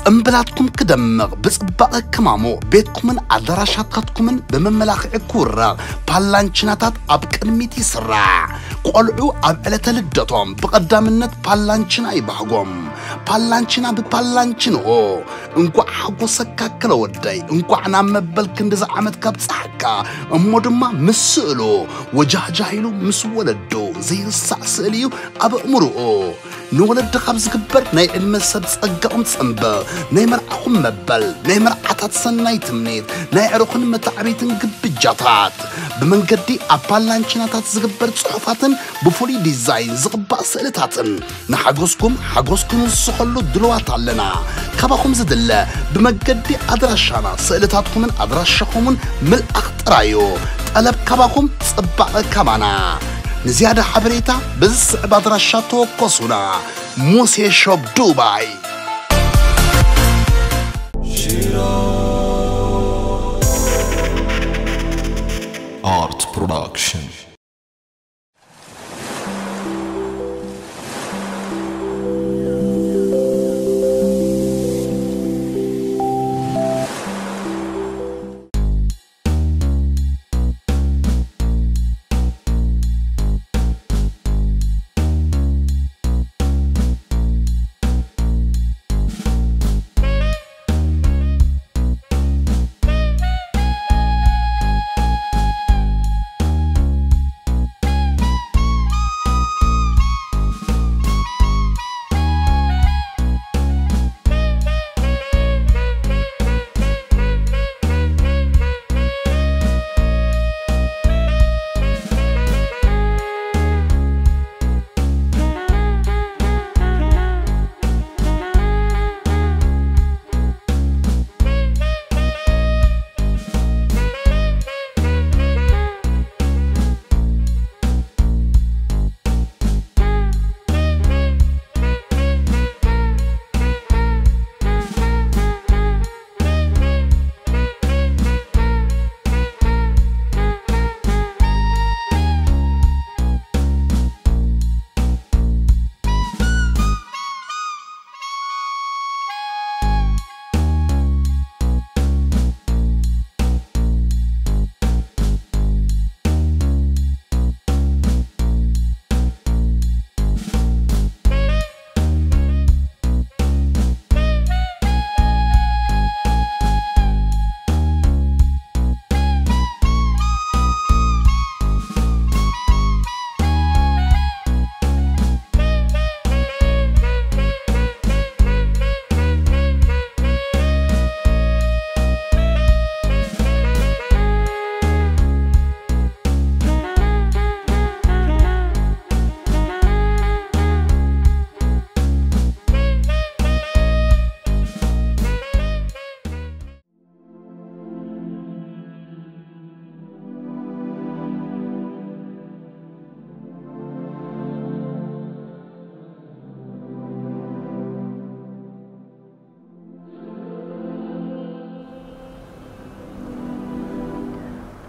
ጽምብላትኩም ክደምቕ፣ ብጽባቐ ክማሞ፣ ቤትኩምን ኣዳራሻታትኩምን ብመመላኽዒ ክውረቕ፣ ፓላንቺናታት ኣብ ቅድሚት ይስራዕ። ቆልዑ ኣብ ዕለተ ልደቶም ብቐዳምነት ፓላንቺና ይባህጎም። ፓላንቺና ብፓላንቺንኦ። እንኳዕ ሓጎሰካ ክለ ወደይ፣ እንኳዕ ናብ መበል ክንድዚ ዓመት ካብ ጸሓካ። እሞ ድማ ምስ ስእሉ ወጃህጃህ ኢሉ ምስ ወለዱ ዘይርሳዕ ስእሊ እዩ ኣብ ኣእምሮኡ። ንወለዲ ካብ ዝግበር ናይ ዕድመ ሰብ ጸጋኦም ጽምብል፣ ናይ መርዓኹም መበል፣ ናይ መርዓታት ሰናይ ትምኒት፣ ናይ ዕሩኽን መታዕቢትን ግብጃታት፣ ብመንገዲ ኣብ ፓላንቺናታት ዝግበር ጽሑፋትን ብፍሉይ ዲዛይን ዝቕባእ ስእልታትን ንሓጎስኩም ሓጎስ ክንውስኸሉ ድልዋት ኣለና። ካባኹም ዝድለ ብመገዲ ኣድራሻና ስእልታትኩምን ኣድራሻኹምን ምልኣኽ ጥራዩ። ጠለብ ካባኹም፣ ጽባቐ ካባና። ንዝያዳ ሓበሬታ በዚ ዝስዕብ ኣድራሻ ተወከሱና። ሙሴ ሾፕ ዱባይ። Art Production.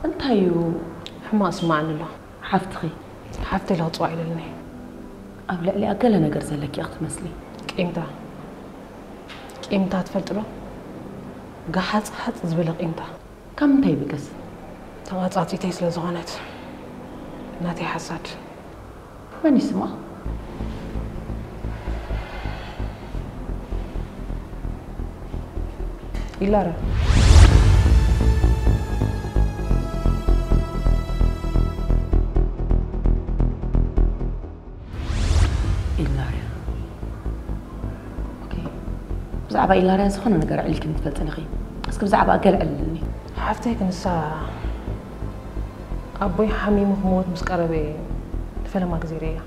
እንታይ እዩ? ሕማቕ ስማዕኒ ኣሎ። ሓፍትኺ? ሓፍተይ ኢለ ክጽውዓ ኢለኒ። ኣብ ልዕሊኣ ገለ ነገር ዘለኪ ኢኺ ትመስሊ። ቂምታ። ቂምታ ትፈልጢ ዶ? ገሓጽሓጽ ዝበለ ቂምታ። ካብ ምንታይ ይብገስ? ተቓጻጺተይ ስለ ዝኾነት። ናተይ ሓሳድ። መን ይስማ? ኢላራ። ኢላርያ። ኦኬ። ብዛዕባ ኢላርያ ዝኾነ ነገር ኣዕሊልክኒ ትፈልጥን ኢኺ። እስኪ ብዛዕባ ገለ ኣዕልልኒ። ሓፍተይ ክንሳ ኣቦይ ሓሚሙ ክመውት ምስ ቀረበ ንፈለማ ግዜ ርእያ።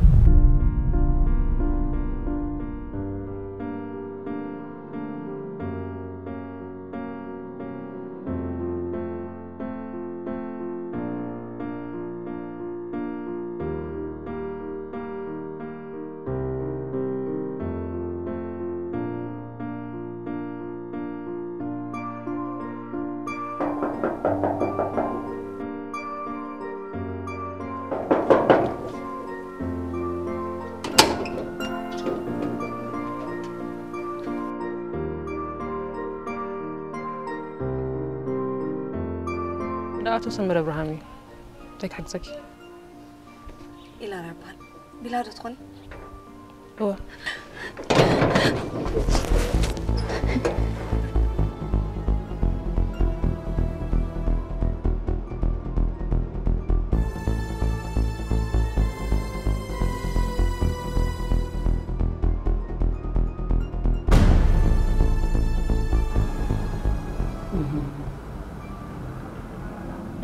ንኣቶ ሰመረ ኣብርሃም እዩ። እንታይ ክሕግዘኪ? ኢላራ ይበሃል። ቢላዶ ትኾኒ? እወ።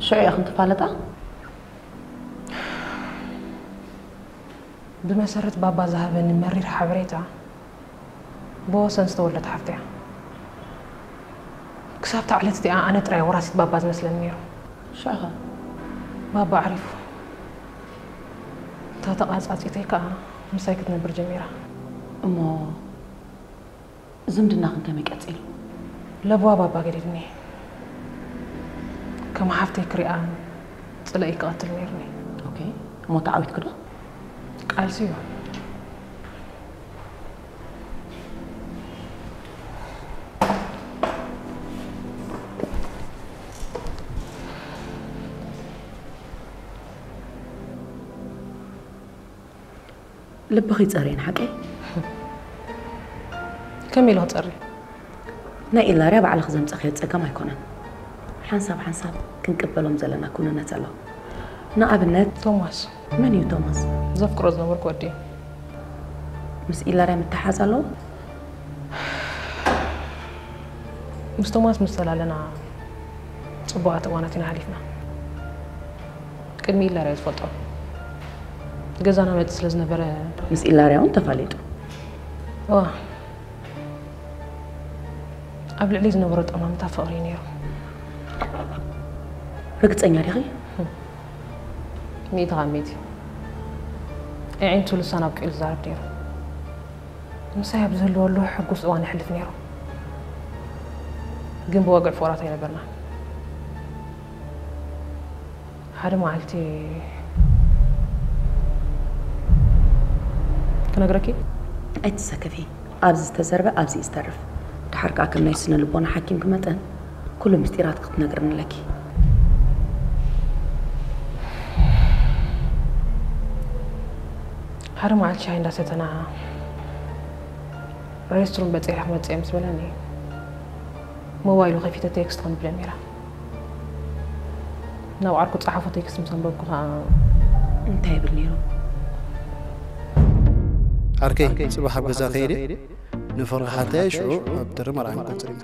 ሽዑ ኢኹም ትፋለጣ? ብመሰረት ባባ ዝሃበኒ መሪር ሓበሬታ ብወሰን ዝተወልደት ሓፍቲ እያ። ክሳብ እታ ዕለት እቲኣ ኣነ ጥራይ ወራሲት ባባ ዝመስለኒ ነይሩ። ሽዑኸ? ባባ ዓሪፉ። እታ ተቓጻጺተይ ከኣ ምሳይ ክትነብር ጀሚራ። እሞ ዝምድናኽን ከመይ ቀጺሉ? ለብዋ ባባ ገዲድኒ። ከም ሓፍተይ ክሪኣን ጽልኢ ክቐትል ነይርኒ። ኦኬ። እሞ ተዓዊትኪ ዶ? ቃልሲ እዩ። ልብኺ ይጸርየን ሓቀይ? ከመይ ኢሉ ክጸሪ? ናይ ኢላርያ ባዕልኺ ዘምጸኽዮ ጸገም ኣይኮነን። ሓንሳብ ሓንሳብ ክንቅበሎም ዘለና ኩነነት ኣሎ። ንኣብነት ቶማስ። መን እዩ ቶማስ? ዘፍቅሮ ዝነበርኩ ወዲ እዩ። ምስ ኢላርያ ምትሓዝ ኣለዎ? ምስ ቶማስ ምስ ተላለና ጽቡቓት እዋናት ኢና ሓሊፍና። ቅድሚ ኢላርያ ዝፈልጦ ገዛና መጽ ስለ ዝነበረ ምስ ኢላርያ እውን ተፋሊጡ። እዋ ኣብ ልዕሊ ዝነበሮ ጠማምታ ፍቕሪ እዩ ነይሩ። ርግጸኛ ዲኺ? ሚእቲ ካብ ሚእቲ። ኣዒንቱ ልሳን ኣብቂዑ ዝዛረብ ነይሩ። ምሳይ ኣብ ዝህልወሉ ሕጉስ እዋን የሕልፍ ነይሩ። ግን ብወግዒ ፍቑራት ኣይነበርና። ሓደ መዓልቲ ክነግረኪ። ኣይትሰከፊ። ኣብዚ ዝተዘርበ ኣብዚ እዩ ዝተርፍ። ድሓር ከኣ ከም ናይ ስነ ልቦና ሓኪምኪ መጠን ኩሉ ምስጢራት ክትነግርኒ ኣለኪ። ሓደ መዓልቲ ሻሂ እንዳሰተና ሬስትሩም በጺሐ ክመጽእ ምስ በለኒ ሞባይሉ ከፊተ ቴክስት ከንብብ ጀሚረ። ናብ ዓርኩ ጸሓፎ ቴክስት ምስ ኣንበብኩ ከኣ እንታይ ይብል ነይሩ? ዓርከይ፣ ጽባሕ ኣብ ገዛ ከይደ ንፍቕሪ ሓተየ፣ ሽዑ ኣብ ድሪ መርዓ ክንቆጽር ኢና።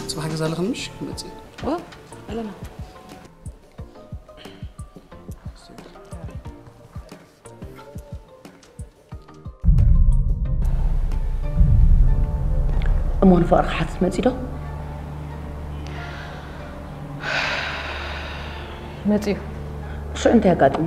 ጽባሕ ገዛ ኣለኽን ምሽ? ክመጽእ። ኦ፣ ኣለና። እሞ ንፍቕሪ ክሓትት መጺኡ ዶ? መጺኡ። ሽዑ እንታይ ኣጋጢሙ?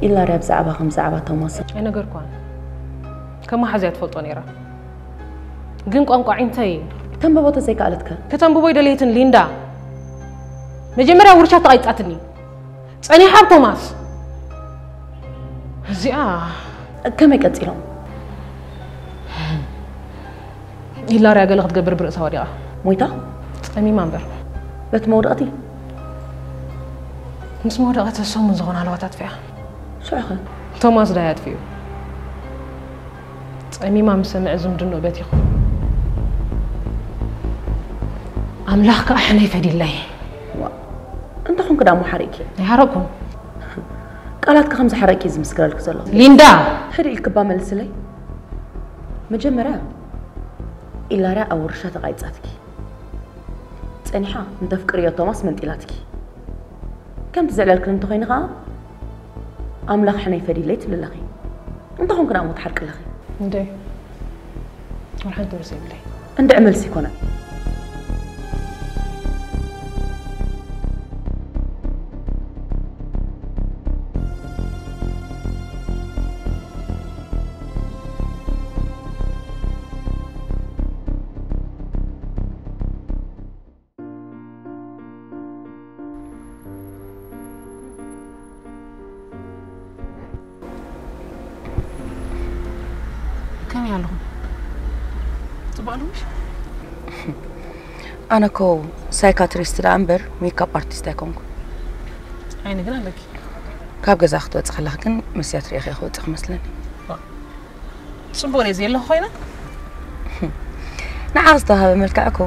ኢላርያ ብዛዕባ ከም ዛዕባ ቶማስ ኣይነገርኳን። ከመሓዝያ ትፈልጦ ነይራ። ግን ቋንቋ ዒንተይ ተንበቦ ተዘይከኣለትከ? ከተንብቦ ኣይደለየትን ሊንዳ። መጀመርያ ውርሻ ተቓይጻትኒ። ጸኒሓ ብ ቶማስ። እዚኣ ከመይ ቀጺሎም? ኢላርያ ገለ ክትገብር ብርእሳ ወዲቓ። ሞይታ? ጸሚማ እምበር። በቲ መውደቕቲ? ምስ መውደቐት ሰሙን ዝኾነ ሃለዋት ኣጥፊኣ። ሽዑኸ? ቶማስ ዳይ ኣጥፊኡ። ጸሚማ ምስ ሰምዐ ዝምድንኡ በቲኹ። ኣምላኽ ከኣ ሕነይ ፈዲለይ። ዋ፣ እንተ ኾንክ ደኣ እሞ ሓሪእኪ። ኣይሓረቕኩን። ቃላትኪ ከም ዝሓረቅኪ ዝምስክረልኪ ዘሎ። ሊንዳ! ሕድ ኢልክባ መልስለይ። መጀመርያ ኢላርያ ኣብ ውርሻ ተቓይጻትኪ። ጸኒሓ እንተፍቅርዮ ቶማስ መንጢላትኪ። ከምቲ ዘዕለልክን እንተኾይኑ ኸዓ ኣምላኽ ሕነይ ፈዲለይ ትብሊ ኣለኺ። እንተ ኾንክ ደኣ እሞ ትሓርቂ ኣለኺ። እንደ ወርሓን ትብርስ የብለይ። እንድዒ መልሲ ኣይኮነን። ከመይ ኣለኹም? ጽቡቕ ኣለሽ? ኣነ እኮ ሳይካትሪስት ደኣ እምበር ሜካፕ ኣርቲስት ኣይኮንኩ። ዓይኒ ግን ኣለኪ። ካብ ገዛ ክትወፂ ከለኺ ግን መስትያት ርኢኺ ክወፅእ ክመስለኒ። ጽቡቕ ሬ ዘለኹ ኮይነ? ንዓ ዝተዋሃበ መልክዕ እኮ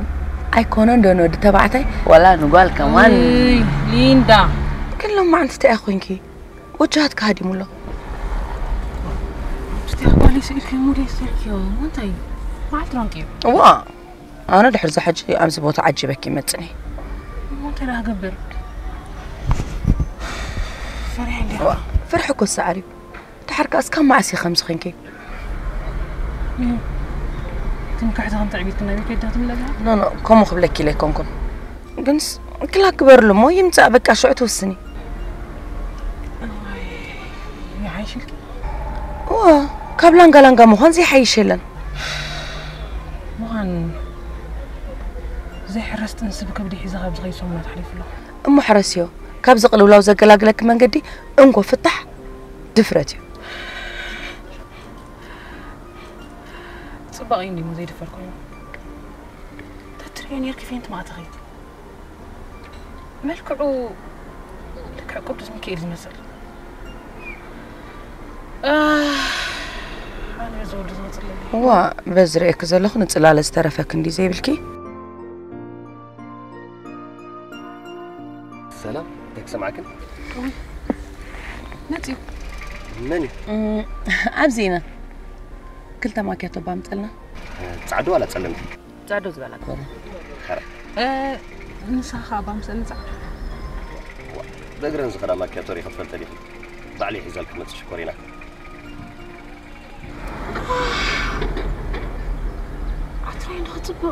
ኣይኮነን ዶ ንወዲ ተባዕታይ ዋላ ንጓል ከማን። ሊንዳ። ግን ሎማዓንቲ እንታይ ኮንኪ? ወጃሃት ክሃዲሙ ኣሎ። እስቲ ኣባሊ ስኢልከ ሙዴ ሰርኪዮ እንታይ? መዓልቲ ሮንቂ እዩ። እዋ ኣነ ድሕሪ ዛ ሕጂ ኣብዚ ቦታ ዓጂበኪ ይመፅኒ። እንታይ ደኣ ገብር? ፈሪሐ እንዲያ። ፍርሒ እኮ ሰዓር እዩ። ድሓር ከኣ እስካብ መዓስ ኢኺ ከምዚ ኮንኪ? ትምክሕቲ ከም ትዕቢት ናይ ቤት ወዳት ምለጋ? ኖ ኖ፣ ከምኡ ክብለኪ ኢለ ኣይኮንኩን። ግንስ ክላ ግበርሉ እሞ ይምጻእ፣ በቃ ሽዑ ትውስኒ። ይሓይሽልኪ? እዋ፣ ካብ ላንጋ ላንጋ ምዃን ዘይሓይሽ የለን። ምዃን ዘይሕረስ ጥንሲ ብከብዲ ሒዛ ካብ ዝኸይድ ሰሙናት ሓሊፉ ኣሎ። እሞ ሕረስዮ፣ ካብዚ ቅልውላው ዘገላግለኪ መንገዲ እንኮ ፍታሕ ድፍረት እዩ። ጽባቕ እዩ እንዲሞ ዘይድፈር ኮይኑ። ተትርእዮ ኔርኪ ፌንት ማእተኺ። መልክዑ ልክዕ ቅዱስ ሚካኤል ዝመስል። ኣህ፣ ኣነ ዝወዱ ዝወፅለኒ። እዋ፣ በዚ ርእየኪ ዘለኹ ንጽላለ ዝተረፈኪ እንዲ ዘይብልኪ? ሰላም፣ እንታይ ክሰምዓክን? መፅዩ። መን እዩ? እም፣ ኣብዚ ኢና። ክልተ ማኪያቶ ባምጠልና። ጻዕዱ ዋላ ጸለምቲ? ጻዕዱ ዝበላ ኮነ። ኸረ። ንሳ ኸዓ ባምሰል ንፃዕ። ብእግረን ዝኸዳ ማኪያቶ ሪኸ ትፈልጠ ዲኺ? ባዕሊ ሒዘል ክመጽእ ሽኮሪና። ኣትራይ እንዶ ክፅብቕ።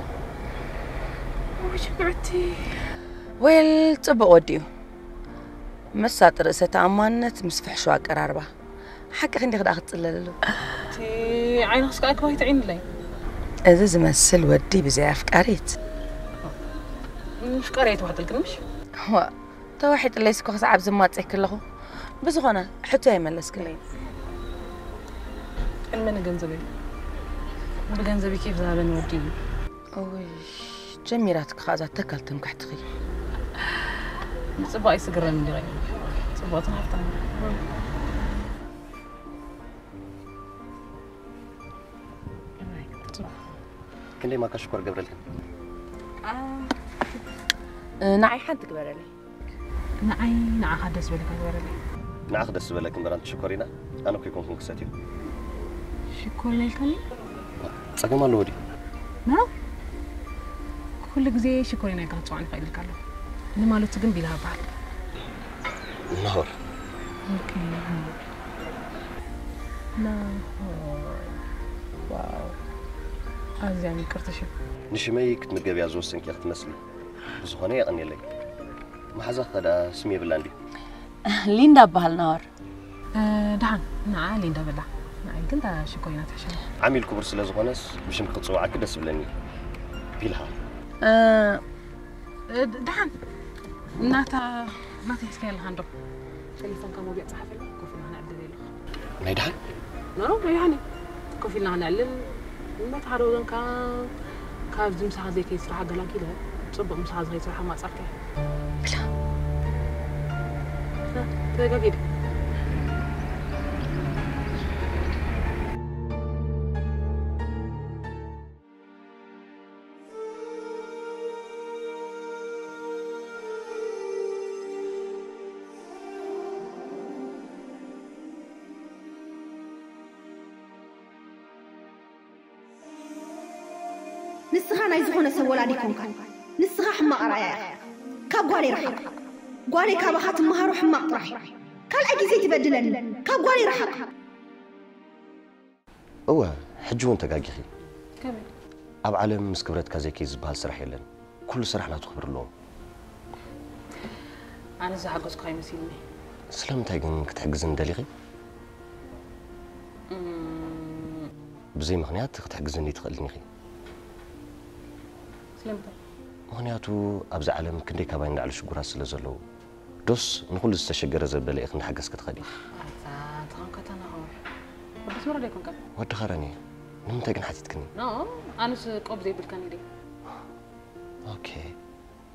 ወይ ጅምዕቲ። ወይል ጽቡቕ ወዲኡ። መሳጢ ርእሰ ተኣማንነት ምስ ፍሕሹ ኣቀራርባ። ሓቂ ክንዲ ክዳ ክትጽለለሉ። እቲ ዓይንኽስ ከዓ ክባይ ትዒንለይ። እዚ ዝመስል ወዲ ብዘይ ኣፍቃሪት። ፍቃሪ ኣይተዋሕጠልክን ምሽ? ዋ፣ ተዋሒጥለይስ እኮ ክሳብ ኣብዚ ማፀኪ ኣለኹ። ብዝኾነ ሕቶ ኣይመለስክለይ። ዕልመኒ ገንዘበይ። ብገንዘብ ኬፍ ዝሃበኒ ወዲ እዩ። እውይ፣ ጀሚራትኪ ከኣ እዛ ተካል ትምክሕትኺ። ንጽባቕ ይስግረኒ እንዲረ። ጽቡቕትን ሃብታም። ክንደይ ማካ ሽኮር ገብረልክን? እ፣ ንዓይ ሓንቲ ግበረለይ። ንዓይ ንዓኻ ደስ ዝበለካ ግበረለይ። ንዓኽ ደስ ዝበለክ እምበር ኣንቲ ሽኮሪና፣ ኣነ እኮ ኣይኮንኩን ክሰትዮ። ሽኮሪና ኢልካኒ? ጸገም ኣለዎ ድዩ? ኖ። ኩሉ ግዜ ሽኮሪና ኢልካ ክትጽዋዕኒ ይኽእል ኢልካ ኣለኹ። ንማለቱ ግን ቢላ እበሃል። ናሆር። ኦኬ፣ ናሆር። ናሆር። ዋው። ኣዝያ ምቅርቲ ሽም። ንሽመይ ክትምገብያ ዝወሰንኪ ክትመስሊ። ብዝኾነ የቐንየለይ። መሓዛኸ ደኣ ስም የብላን ድዩ? ሊንዳ እበሃል ናሆር። ደሓን ንዓ ኣሊ እንዳበላ ንዓይ ግን እታ ሽኮሪና ትሕሸኒ። ዓሚል ክቡር ስለ ዝኾነስ ብሽምኪ ክጽውዓኪ ደስ ይብለኒ። ቢልሃ። ደሓን ናታ ናታ ሒዝካዮ ኣለኻ እንዶ? ቴሌፎንካ ሞቢያ ጸሓፈለይ ኮፍ ኢልና ነዕልል ኣለኹ። ናይ ደሓን? ኖ ኖ ናይ ደሓን እዩ። ኮፍ ኢልና ነዕልል። እምበር ሓደ ወገንካ ካብዚ ምሳኻ ዘይከይድ ስራሕ ኣገላጊለ ጽቡቕ ምሳኻ ዝኸይድ ስራሕ ኣማጻልካ። ብላ ተጋጊደ። ንስኻ ናይ ዝኾነ ሰብ ወላዲ ኣይኮንካን። ንስኻ ሕማቕ ኣርኣያ ኢኻ። ካብ ጓለይ ርሓቕ። ጓለይ ካባኻ ትመሃሮ ሕማቕ ጥራሕ እዩ። ካልኣይ ግዜ ትበድለኒ። ካብ ጓለይ ርሓቕ። እወ፣ ሕጂ እውን ተጋጊኺ። ከመይ? ኣብ ዓለም ምስ ክብረትካ ዘይከይ ዝበሃል ስራሕ የለን። ኩሉ ስራሕ ናቱ ክብሪ ኣለዎ። ኣነ ዝሓገዝኩ ኣይመሲልኒ። ስለምንታይ ግን ክትሕግዝኒ ደሊኺ? እም፣ ብዘይ ምኽንያት ክትሕግዝኒ ትኽእልን ኢኺ። ስለምንታይ? ምኽንያቱ ኣብዚ ዓለም ክንደይ ካባይ ንላዕሊ ሽጉራት ስለ ዘለዉ። ዶስ ንኹሉ ዝተሸገረ ዘበለ ኢኺ እናሓገዝኪ ትኸዲ? ኣታ፣ ተኾንካ ተናኸወ። ወዲ ኣስመራ ዶ ኣይኮንካን? ወዲ ኸረን እየ። ንምንታይ ግን ሓቲትክኒ? ኖ፣ ኣነስ ቆብ ዘይብልካን ኢለ። ኦኬ።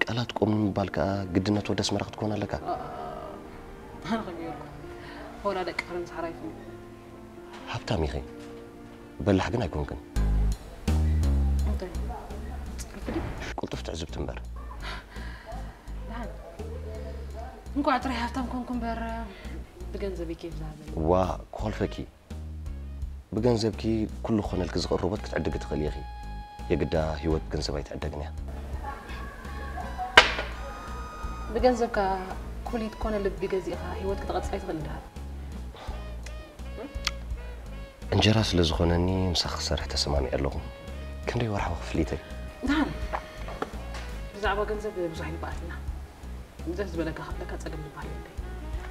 ቃላት ቆም ንምባል ከኣ ግድነት ወዲ ኣስመራ ክትኮን ኣለካ። ኣነ ከመይ ኢልኩ? ሆላ ደቂ ከረን ሰሓራይት ነው። ሃብታም ኢኺ። በላሕ ግን ኣይኮንክን። እንታይ? ጸርፊ ድዩ? ቁልጡፍ ትዕዝብቲ እምበር። ደሓን። እንኳዕ ጥራይ ሃብታም ኮንኩ እምበር ብገንዘበይ ኬፍ ዝሃበኒ። ዋ ኮልፈኪ። ብገንዘብኪ ኩሉ ክኾነልኪ ዝኽእል ሮቦት ክትዕድጊ ትኽእሊ ኢኺ። የግዳ ህይወት ብገንዘብ ኣይትዕደግን እያ። ብገንዘብካ ኩሊት ኮነ ልቢ ገዚእኻ ህይወት ክትቐጽል ኣይትኽእል እንድሃ። እንጀራ ስለ ዝኾነኒ ምሳኺ ክሰርሕ ተሰማሚዐ ኣለኹ። ክንደይ ወርሓዊ ክፍሊተይ? ደሓን። ብዛዕባ ገንዘብ ብዙሕ ኣይንበኣስና። ብዝሕ ዝበለካ ክብለካ ጸገም ዝበሃል የለን።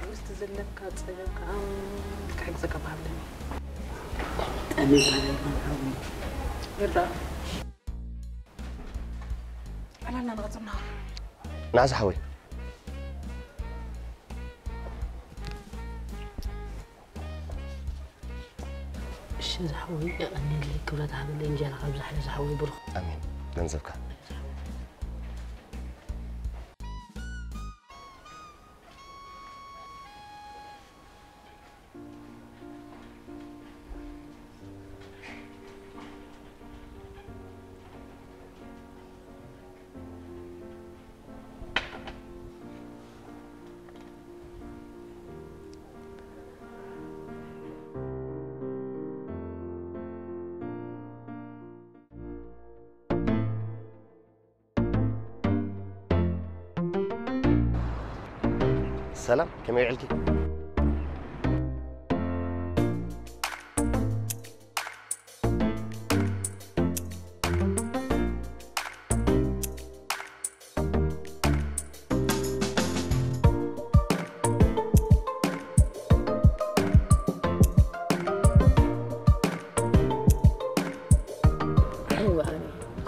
ምስቲ ዘለካ ጸገም ከኣ ክሕግዘካ ብሃብለኒ። ይርዳእ። ዕላልና ንቐጽል ናሆም። ናዚ ሓወይ። እሺ ዝሓወይ የቐንየለይ ክብረት ሃበለይ እንጀራ ካብ ዛሕሊ ዝሓወይ ብሩኽ። ኣሜን። ገንዘብካ። ሰላም ከመይ ውዕልኪ?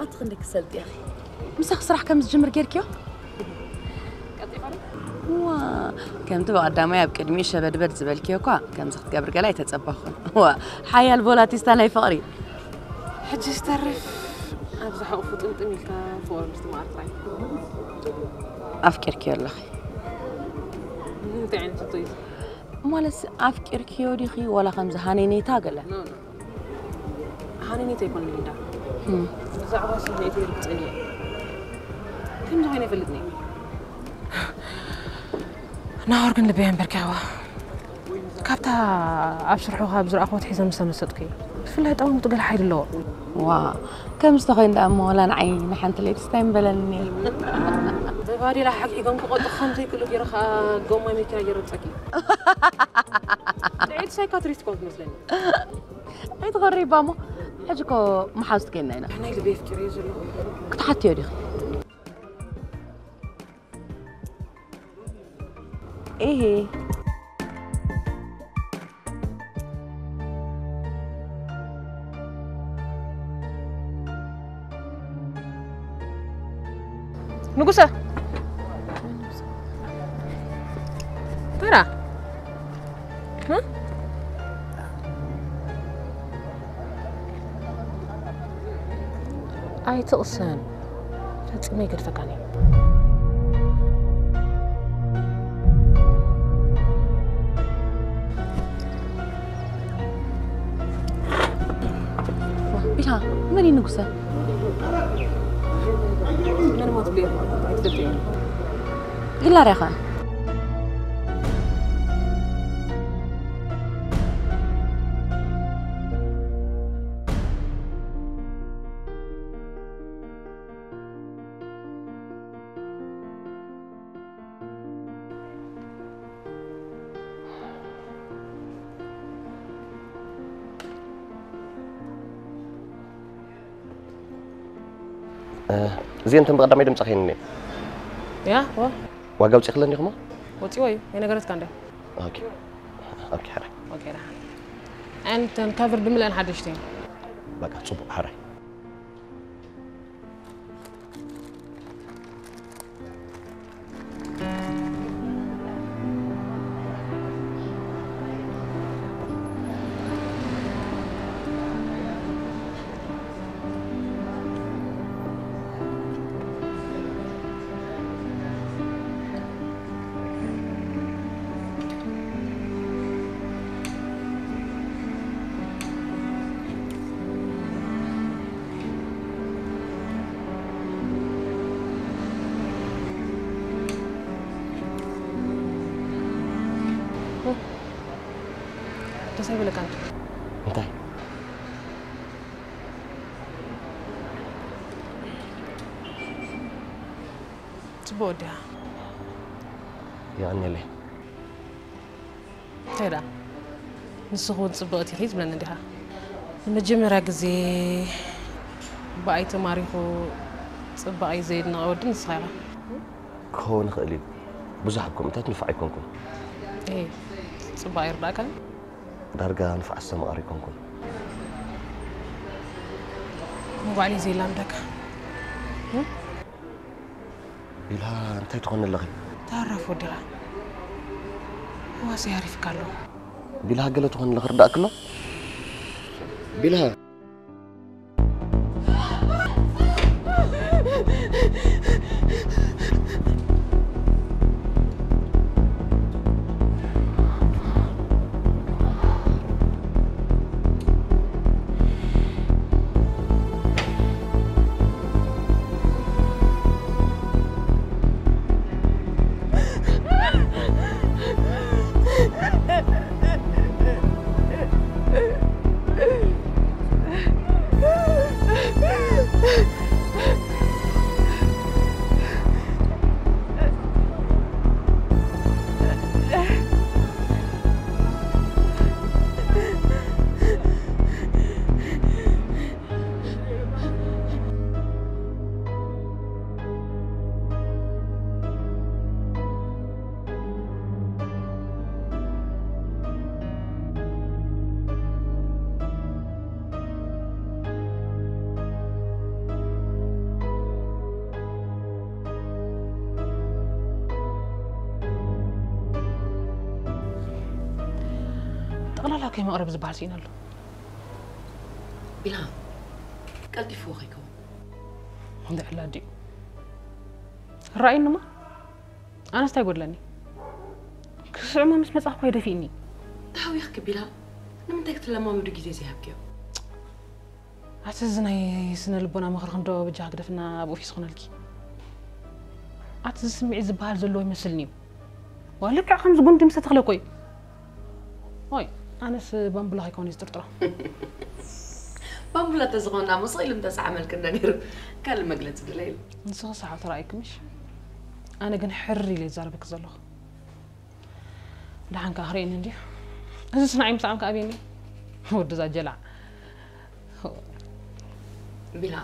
ኣቲ ክንደይ ክትሰልጢ ኢኺ? ምሳኺ ስራሕ ከም ዝጅምር ጌርክዮ? ዋ፣ ከምቲ ብቐዳማይ ኣብ ቅድሚኡ ሸበድበድ ዝበልክዮ እኳ ከምዚ ክትገብር ገለ ኣይተጸበኹን። ዋ፣ ሓያል ቮላቲስታ ናይ ፍቕሪ። ሕጂ ዝተርፍ ኣብዚ ሓቑፉ ጥምጥም ኢልካ ፍቕሪ ምስትምቓር ጥራይ። ኣፍቂርክዮ ኣለኺ። እንታይ ዓይነት ሕቶ እዩ? ማለትስ ኣፍቂርክዮ ዲኺ ዋላ ከምዚ ሃነይነይታ ገለ? ኖ፣ ኖ። ሃነይነይታ ኣይኮነን ሊንዳ። ብዛዕባ ስምዒተይ ርግጸኛ እየ። ከምዚ ኮይነ ይፈልጥኒ። ናሆር ግን ልበይ ኣንበርኪኽዋ። ካብታ ኣብ ስርሑ ካብ ዝረኣኹዎ ኣትሒዘ ምስ ተመሰጥኩ እየ። ብፍላይ ጠማሙቱ ገለ ሓይሊ ኣለዎ። ዋ፣ ከምዚ ተኾይኑ ደኣ እሞ ዋላ ንዓይ ንሓንቲ ለይቲ ስታይ ምበለኒ። ብባዴላ ሓግሒጎም ክቐጡ ከም ዘይክእሉ ገይረ ከኣ ጎማ መኪና ገይረ ኣውጸኪ። ጥዕይቲ ሳይካትሪስት ኮን ትመስለኒ። ኣይትኾሪ እባ እሞ፣ ሕጂ እኮ መሓዙት ኮይንና ኢና። ናይ ልበይ ኣፍቂረዮ ዘለኹ። ክትሓትዮ ዲኺ? ኢሂ። ንጉሰ። ተራ። እ? ኣይትቕሰን። ፈጺመ ኣይገድፈካን እየ። ቢታ፣ መን እዩ ንጉሰ? መን ሞት ብልዮ? ኣይትፈልጥዮ። ኢላ ሪኻ? እ፣ እዚአን እተን ብቐዳማይ ድምጻ ከይንኒ። ያ፣ ዋ። ዋጋ ኣውጺእክለን ዲኹሞ? ወጺዎ እዩ። የነገረትካ እንደ። ኦኬ። ኦኬ፣ ሕራይ። ኦኬ፣ ደሓን። ኣንተን ካቨር ብምልአን ሓደሽቲ። በቃ፣ ጽቡቕ፣ ሕራይ። ደስ ኣይበለካን? እንታይ? ጽቡቕ ወዲኻ። የቐንየለይ። እንታይ ደኣ? ንስኺ እውን ጽብቕቲ ኢኺ ትብለኒ ዲኻ? ንመጀመርያ ግዜ ብኣይ ተማሪኹ ጽባቐይ ዘየድነቐ ወዲ ንስኻ ኢኻ። ክኸውን ይኽእል እዩ። ብዙሓት ከምኡታት ንፉዕ ኣይኮንኩን። ኤይ፣ ጽባቐ ይርዳእካን? ዳርጋ ንፉዕ ኣስተማቓሪ ኣይኮንኩን። እሞ ባዕለይ ዘየላምደካ። ቢልሃ፣ እንታይ ትኾኒ ኣለኺ? ተሃራፍ ወዲኻ። ህዋሰይ ሃሪፍካ ኣለኹ። ቢልሃ፣ ገለ ትኾኒ ኣለኺ፣ ርዳእኪ ኣሎ? ቢልሃ። ጠቕላላ ከይመቕረብ ዝበሃል ስኢነ ኣሎ። ቢልሃ፣ ቀልጢፍዎ ከይከውን። እንድዕላ ድዩ? ርኣይንማ። ኣነስ እንታይ ጎድለኒ? ክስዕሞ ምስ መጻኹ እኮ ይደፊእኒ። ተሃዊኽኪ ቢልሃ፣ ንምንታይ ክትለማመዱ ግዜ ዘይሃብክዮ? ኣቲ እዚ ናይ ስነ ልቦና ምኽሪ ክንዶ በጃ ግደፍና ኣብኡ ፊስ ኾነልኪ። ኣቲ እዚ ስምዒት ዝበሃል ዘለዎ ይመስልኒ እዩ። ዋ ልክዕ ከምዚ ጉንዲ ምስ ተተኽለ እኮ እዩ። ኦይ፣ ኣነስ ባምቡላ ከይኮነ ዝጥርጥሮ። ባምቡላ ተዝኾንና መስ ኢሉ ምተሰዓመልክና ነይሩ። ካልእ መግለጺ ድለ ኢሉ። ንስኺ ሰሓቕ ተራእይኪ ምሽ? ኣነ ግን ሕር ኢለ ይዛረበኪ ዘለኹ። ደሓን ከኣ ክርእየኒ እንድዩ። እዚ ስናይ ምሳዕም ከኣ ኣብየኒ። ወዲ እዛ ጀላዕ። ቢላ፣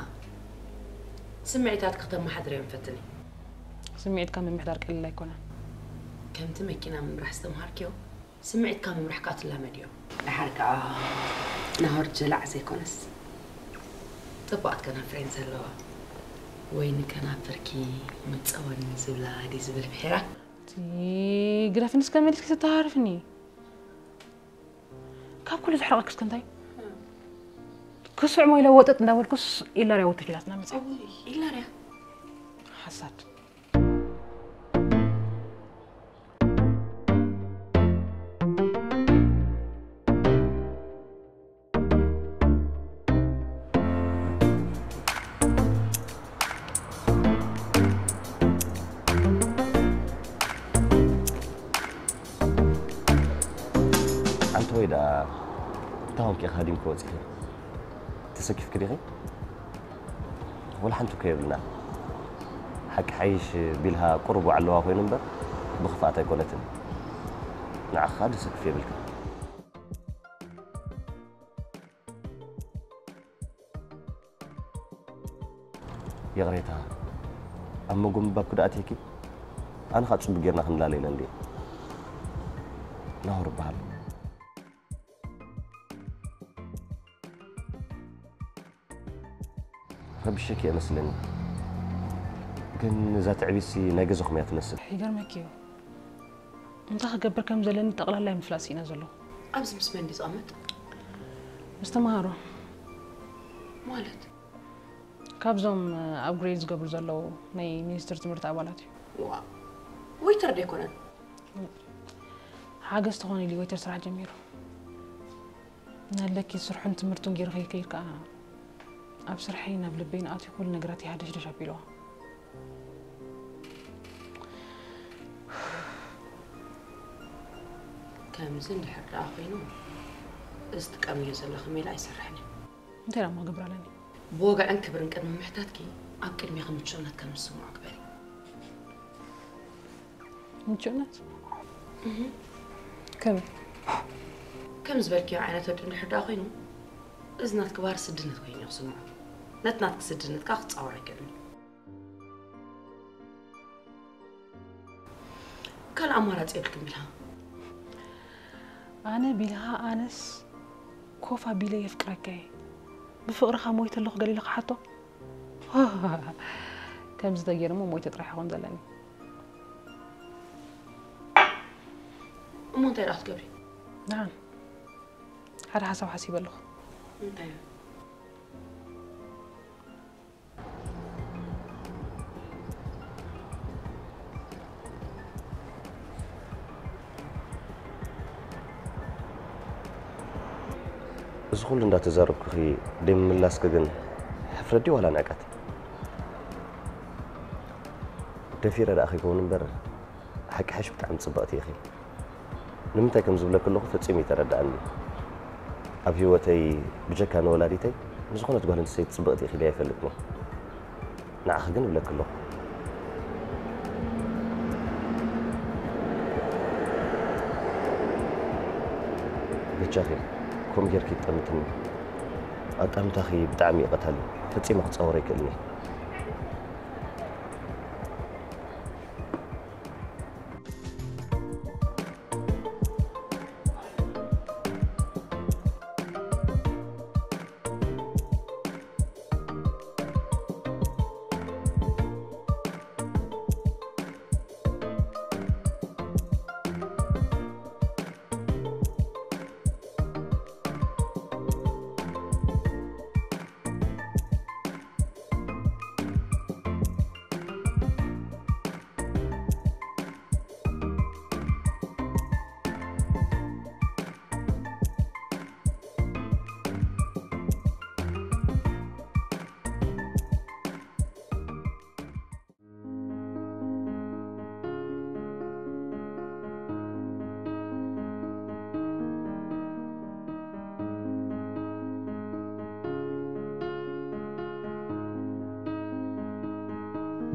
ስምዒታት ከተመሓድርዮም ፈትኒ። ስምዒትካ ምምሕዳር ቀሊል ኣይኮነን። ከምቲ መኪና ምምራሕ ዝተምሃርክዮ፣ ስምዒትካ ምምራሕ ከኣ ትላመድዮ። ደሓር ከኣ ናሆር ጀላዕ ዘይኮነስ፣ ጽቡቓት ከና ፍሬን ዘለዋ። ወይ ንከናፍርኪ መጸወኒ ዝብላ ድዩ ዝብል ብሒራ? እቲ ግደፍኒ እስከ መሊስኪ ተተሃርፍኒ። ካብ ኩሉ ዘሕረቐኪ እስከ እንታይ? ክስዕሞ ኢለ ወጠጥ እንዳበልኩስ ኢላርያ ወጥፊላትና መጽያ። ኢላርያ ሓሳድ። ኣንተ ወይ ደኣ እንታይ ኾንኪ ኢኻ ሃዲምኪ ወጺኺ? ተሰኪፍኪ ዲኺ? ወላ ሓንቲ እኮ የብልና። ሓቂ ሓይሽ ቢልሃ ቁሩብ ዋዕለዋ ኮይኑ እምበር ብኽፍኣት ኣይኮነትን። ንዓኻ ደሰክፍ የብልካ። ይቕሬታ ኣብ መጎ ምባብ ክደኣትየኪ ኣነ ኸኣ ጽቡቕ ጌርና ክንላለ ኢና እንድየ ናሆር እበሃል። ረቢሸኪ እየ መስለኒ። ግን እዛ ትዕቢትሲ ናይ ገዛኹም እያ ትመስል። ይገርመኪ እዩ። እንታይ ክገብር ከም ዘለኒ ጠቕላላ ምፍላጥ ስኢነ ዘለኹ። ኣብዚ ምስ መን ድዩ ዝቐመጥ? ምስ ተምሃሮ። ማለት? ካብዞም ኣፕግሬድ ዝገብሩ ዘለዉ ናይ ሚኒስትሪ ትምህርቲ ኣባላት እዩ። ዋ ወይተር ዶ ኣይኮነን? ሓገዝ ትኾን ኢሉ ወይተር ስራሕ ጀሚሩ። ናለኪ ስርሑን ትምህርቱን ገይሩ ከይከይድ ከዓ ኣብ ስርሐይ ናብ ልበይ ንኣትዩ ኩሉ ነገራት ይሃደሽደሽ ኣቢልዋ። ከምዚ እንድሕር ደኣ ኮይኑ እዚ ትጥቀምዮ ዘለኺ ሜላ ኣይሰርሕን እዩ። እንታይ ደኣ እሞ ክገብር ኣለኒ? ብወግዕን ክብርን ቅድሚ ምሕታትኪ ኣብ ቅድሚኺ ምቹእነት ከም ዝስምዖ ግበሪ። ምቹእነት? ከመይ? ከም ዝበልክዮ ዓይነት ወዲ እንድሕር ደኣ ኮይኑ እዚ ናትኪ ባህሪ ስድነት ኮይኑ እዩ ክስምዖ። ነቲ ናትኪ ስድነት ከዓ ክጻወር ኣይክእልን እዩ። ካልእ ኣማራጺ የብልክን ቢልሃ። ኣነ ቢልሃ ኣነስ ኮፍ ኣቢለ የፍቅረካ እየ። ብፍቕርኻ ሞይተ ኣለኹ ገለ ኢለ ክሓቶ? ከምዚ ተገይረ እሞ ሞይተ ጥራሕ ይኾን ዘለኒ። እሞ እንታይ ደኣ ክትገብሪ? ደሓን ሓደ ሓሳብ ሓሲበ ኣለኹ። እንታይ እዩ? እዚ ኩሉ እንዳተዛረብኩኺ ደይምምላስኪ ግን ሕፍረት ድዩ ዋላ ንዕቀት? ደፊረ ደኣ ከይከውን እምበር ሓቂ ሓሽ ብጣዕሚ ጽብቕቲ ኢኺ። ንምንታይ ከም ዝብለኪ ኣለኹ ፈጺሙ ይተረድኣኒ። ኣብ ህይወተይ ብጀካ ንወላዲተይ ንዝኾነት ጓል ኣንስተይቲ ጽብቕቲ ኢኺ ኢለ ኣይፈልጥን እየ። ንዓኺ ግን እብለኪ ኣለኹ። በጃኺ ከምኡ ጌርኪ ይጠምትኒ። ኣጣምታኺ ብጣዕሚ እዩ ቀታሊ። ፈጺመ ክጻወሮ ኣይክእልን እየ።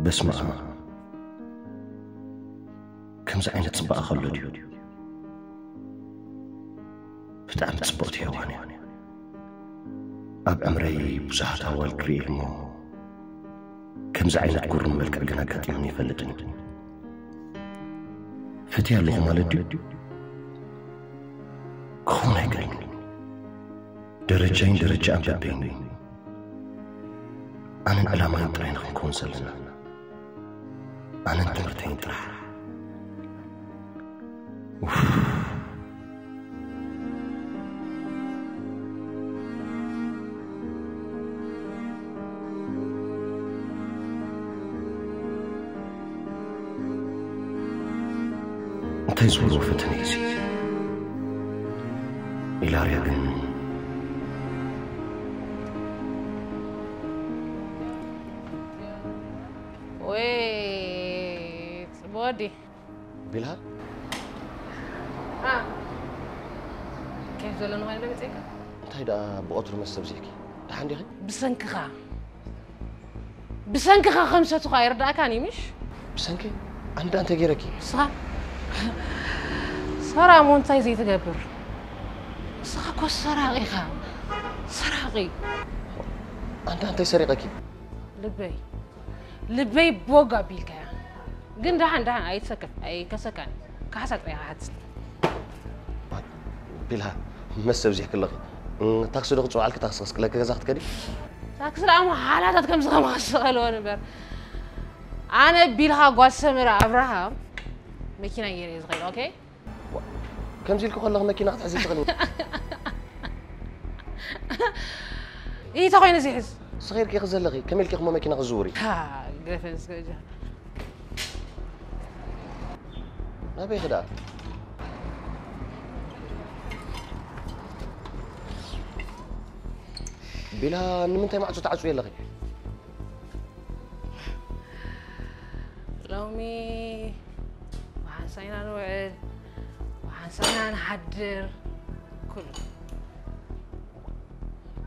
በስመ ኣብ። ከምዚ ዓይነት ጽባቐ ከሎ ድዩ? ብጣዕሚ ጽብቕቲ ሄዋን እያ። ኣብ ዕምረይ ብዙሓት ኣዋልድ ርእየ እሞ ከምዚ ዓይነት ጉሩም መልክዕ ግን ኣጋጢሙኒ ይፈልጥን እዩ። ፈትየ ኣለኹ ማለት ድዩ? ክኸውን ኣይክእልን። ደረጃይን ደረጃኣን በበይኑ እዩ። ኣነን ዕላማይን ጥራይ ንኽንከውን ዘለና። ኣነን ትምህርተይን ጥራሕ። ኡፍ። እንታይ ዝበልዎ ፈተነ እዩ እዚ? ኢላርያ ግን ወይ ጽቡቕ ወዲ። ቢልሃ? ኣ፣ ኬፍ ዘሎ ንኾይኑ ዶ መጺእካ? እንታይ ደኣ ብቐትሩ መስተ ኣብዚሕኪ? ደሓን ዲኺ? ብሰንክኻ። ብሰንክኻ ከም ሰትኻ ኣይርዳእካን እዩ፣ ምሽ? ብሰንኪ? ኣንዳ እንታይ ገይረኪ? ንስኻ? ሰራቕ እሞ እንታይ ዘይትገብር? ንስኻ እኮ ሰራቒ ኢኻ። ሰራቒ። ኣንዳ እንታይ ሰሪቐኪ? ልበይ። ልበይ ቦግ ኣቢልካያ። ግን ደሓን፣ ደሓን፣ ኣይትሰከፍ፣ ኣይከሰካን። ካሕሳ ጥራይ ኢኻ ሓትት። ቢልሃ፣ መስተ ኣብዚሕኪ ኣለኺ። እም፣ ታክሲ ዶ ክጽውዓልኪ? ታክሲ ክስቅለኪ ገዛ ክትከዲ? ታክሲ ደኣ እሞ ሓላታት ከምዚ ከማኻ ዝሰቐልወን እምበር። ኣነ ቢልኻ ጓል ሰመረ ኣብርሃም መኪና ገይረ እየ ዝኸይድ፣ ኦኬ? ዋ፣ ከምዚ ኢልኪ ከለኺ መኪና ክትሕዚ ትኽእሊ? ኢተ ኮይነ ዝሕዝ። ስኺርኪ ኢኺ ዘለኺ፣ ከመይ ኢልኪ ኢኺ እሞ መኪና ክትዝውሪ? ሃ፣ ግደፈኒ እስከ በጃኻ። ናበይ ኢኺ ደኣ? ቢላ፣ ንምንታይ ማዕጾ ትዓጽዊ ኣለኺ? ሎሚ ብሓንሳእና ንውዕል፣ ብሓንሳእና ንሓድር፣ ኩሉ።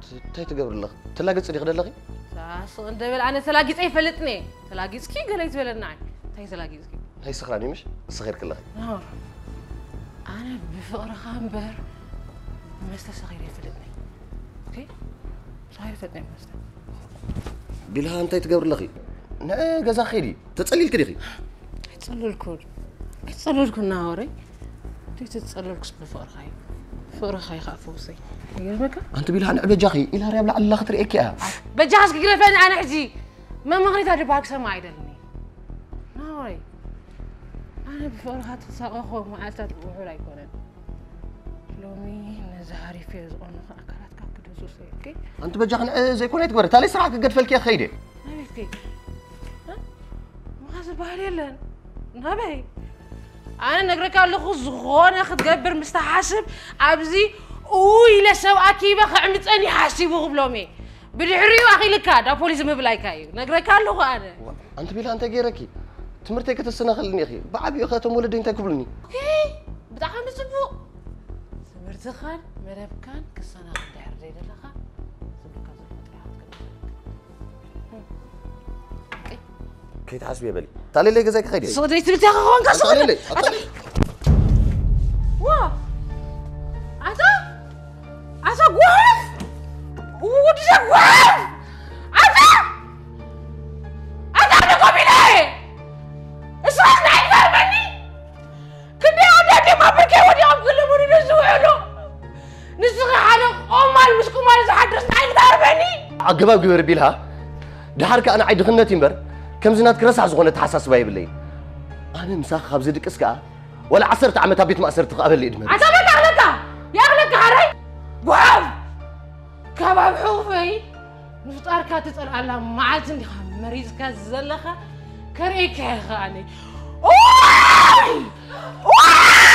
ት-፣ እንታይ ትገብሪ ኣለኺ? ትላግጺ ዲኺ ደለኺ? ሳስቕ እንደበል ኣነ ተላጊጸ ይፈልጥኒ። ተላጊጽኪ ገለ ይትበለና። እንታይ ተላጊጽኪ? ናይ ስኽራን እዩ ምሽ? ስኺርኪ ኣለኺ። ኖር። ኣነ ብፍቕርኻ እምበር ብመስተ ሰኺረ ይፈልጥኒ። ኦኬ? ሰኺረ ይፈልጥኒ ብመስተ። ቢልሃ እንታይ ትገብሪ ኣለኺ? ንዕ ገዛ ኸይዲ። ተጸሊልኪ ዲኺ? ኣይጸለልኩን። ኣይጸለልኩን ናወረይ። እንዴት ተጸለልኩስ ብፍቕርኻ እዩ። ፍቕርኻ እዩ ከዓ ፈውሰይ። ይገርመካ? ኣንቲ ቢልሃ ንዕ በጃኺ። ኢላርያ ኣብ ላዕሊ ኣላ ክትርእየኪ እያ። በጃኻ እስኪ ግደፈኒ ኣነ ሕጂ። መመኽኒታ ድበሃል ክሰምዕ ኣይደልን እየ። ናወረይ። ኣነ ብፍቕርኻ ትሳቐ እኮ መዓልታት ውሑድ ኣይኮነን። ሎሚ ነዚ ሃሪፈዮ ዝቐነኹ ኣካላትካ ክድህስሶ እየ፣ ኦኬ? ኣንቲ በጃኺ ንዕ ዘይኮነ ኣይትግበሪ። ታለይ ስራሕ ክገድፈልኪ እየ ክኸይድ እየ። ናበይ ክትከይድ? እ? ምኻድ ዝበሃል የለን። ናበይ? ኣነ ነግረካ ኣለኹ፣ ዝኾነ ክትገብር ምስ ትሓስብ ኣብዚ እው ኢለ ሰብ ኣኪበ ከዕምፀኒ ሓሲቡ ክብሎም እየ። ብድሕሪኡ ኣኺልካ ዳ ፖሊስ ምብላይካ እዩ። ነግረካ ኣለኹ ኣነ። ኣንቲ ቢላ እንታይ ገይረኪ? ትምህርተይ ከተሰናኸልኒ ኢኺ። ብዓቢኡ ከ እቶም ወለደይ እንታይ ክብሉኒ? ኦኬ፣ ብጣዕሚ ጽቡቕ። ትምህርትኻን መደብካን ክሰናኸል ድሕር ዘይደለኻ ዝብልካ ዘሎ ጥራሕ ክትገብር። ኦኬ። ከይትሓስብዮ በሊ። ታሌለይ ገዛይ ክኸይድ እየ። ስቕ ዘይትብል እቲኻ ክኾንካ ስቕ ታሌለይ፣ ኣታ-፣ ኣታ-፣ ዋ! ኣታ! ኣታ ጓፍ! ወዲ ዘጓፍ! ኣታ! ኣታ ደጎቢለ! እስኻስ ንዓይ ትዛርበኒ? ክንደይ ኣወዳት እዮም ኣብ ብርከይ ወዲቖም ክልምኑኒ ዝውዕሉ? ንስኺ ሓደ ቆማል ምስ ቁማል ዝሓድርስ ንዓይ ትዛርበኒ? ኣገባብ ግበር ቢልሃ። ደሓር ከኣ ንዓይ ድኽነት እዩ እምበር፣ ከምዚ ናትኪ ረሳሕ ዝኾነ ኣተሓሳስባ የብለይን። ኣነ ምሳኺ ካብ ዝድቅስ ከኣ፣ ዋላ ዓሰርተ ዓመት ኣብ ቤት ማእሰርቲ ክኣበሊ እድመ። ኣታ በቃ ይኣኽለካ! ይኣኽለካ ሓራይ! ጓፍ! ካብ ኣብ ሕቑፈይ ምፍጣርካ ትጸልኣላ መዓልቲ እንዲኻ መሪጽካ ዘለኻ፣ ከርእየካ እየ ከኣ ኣነ። ኦይ! ኦይ!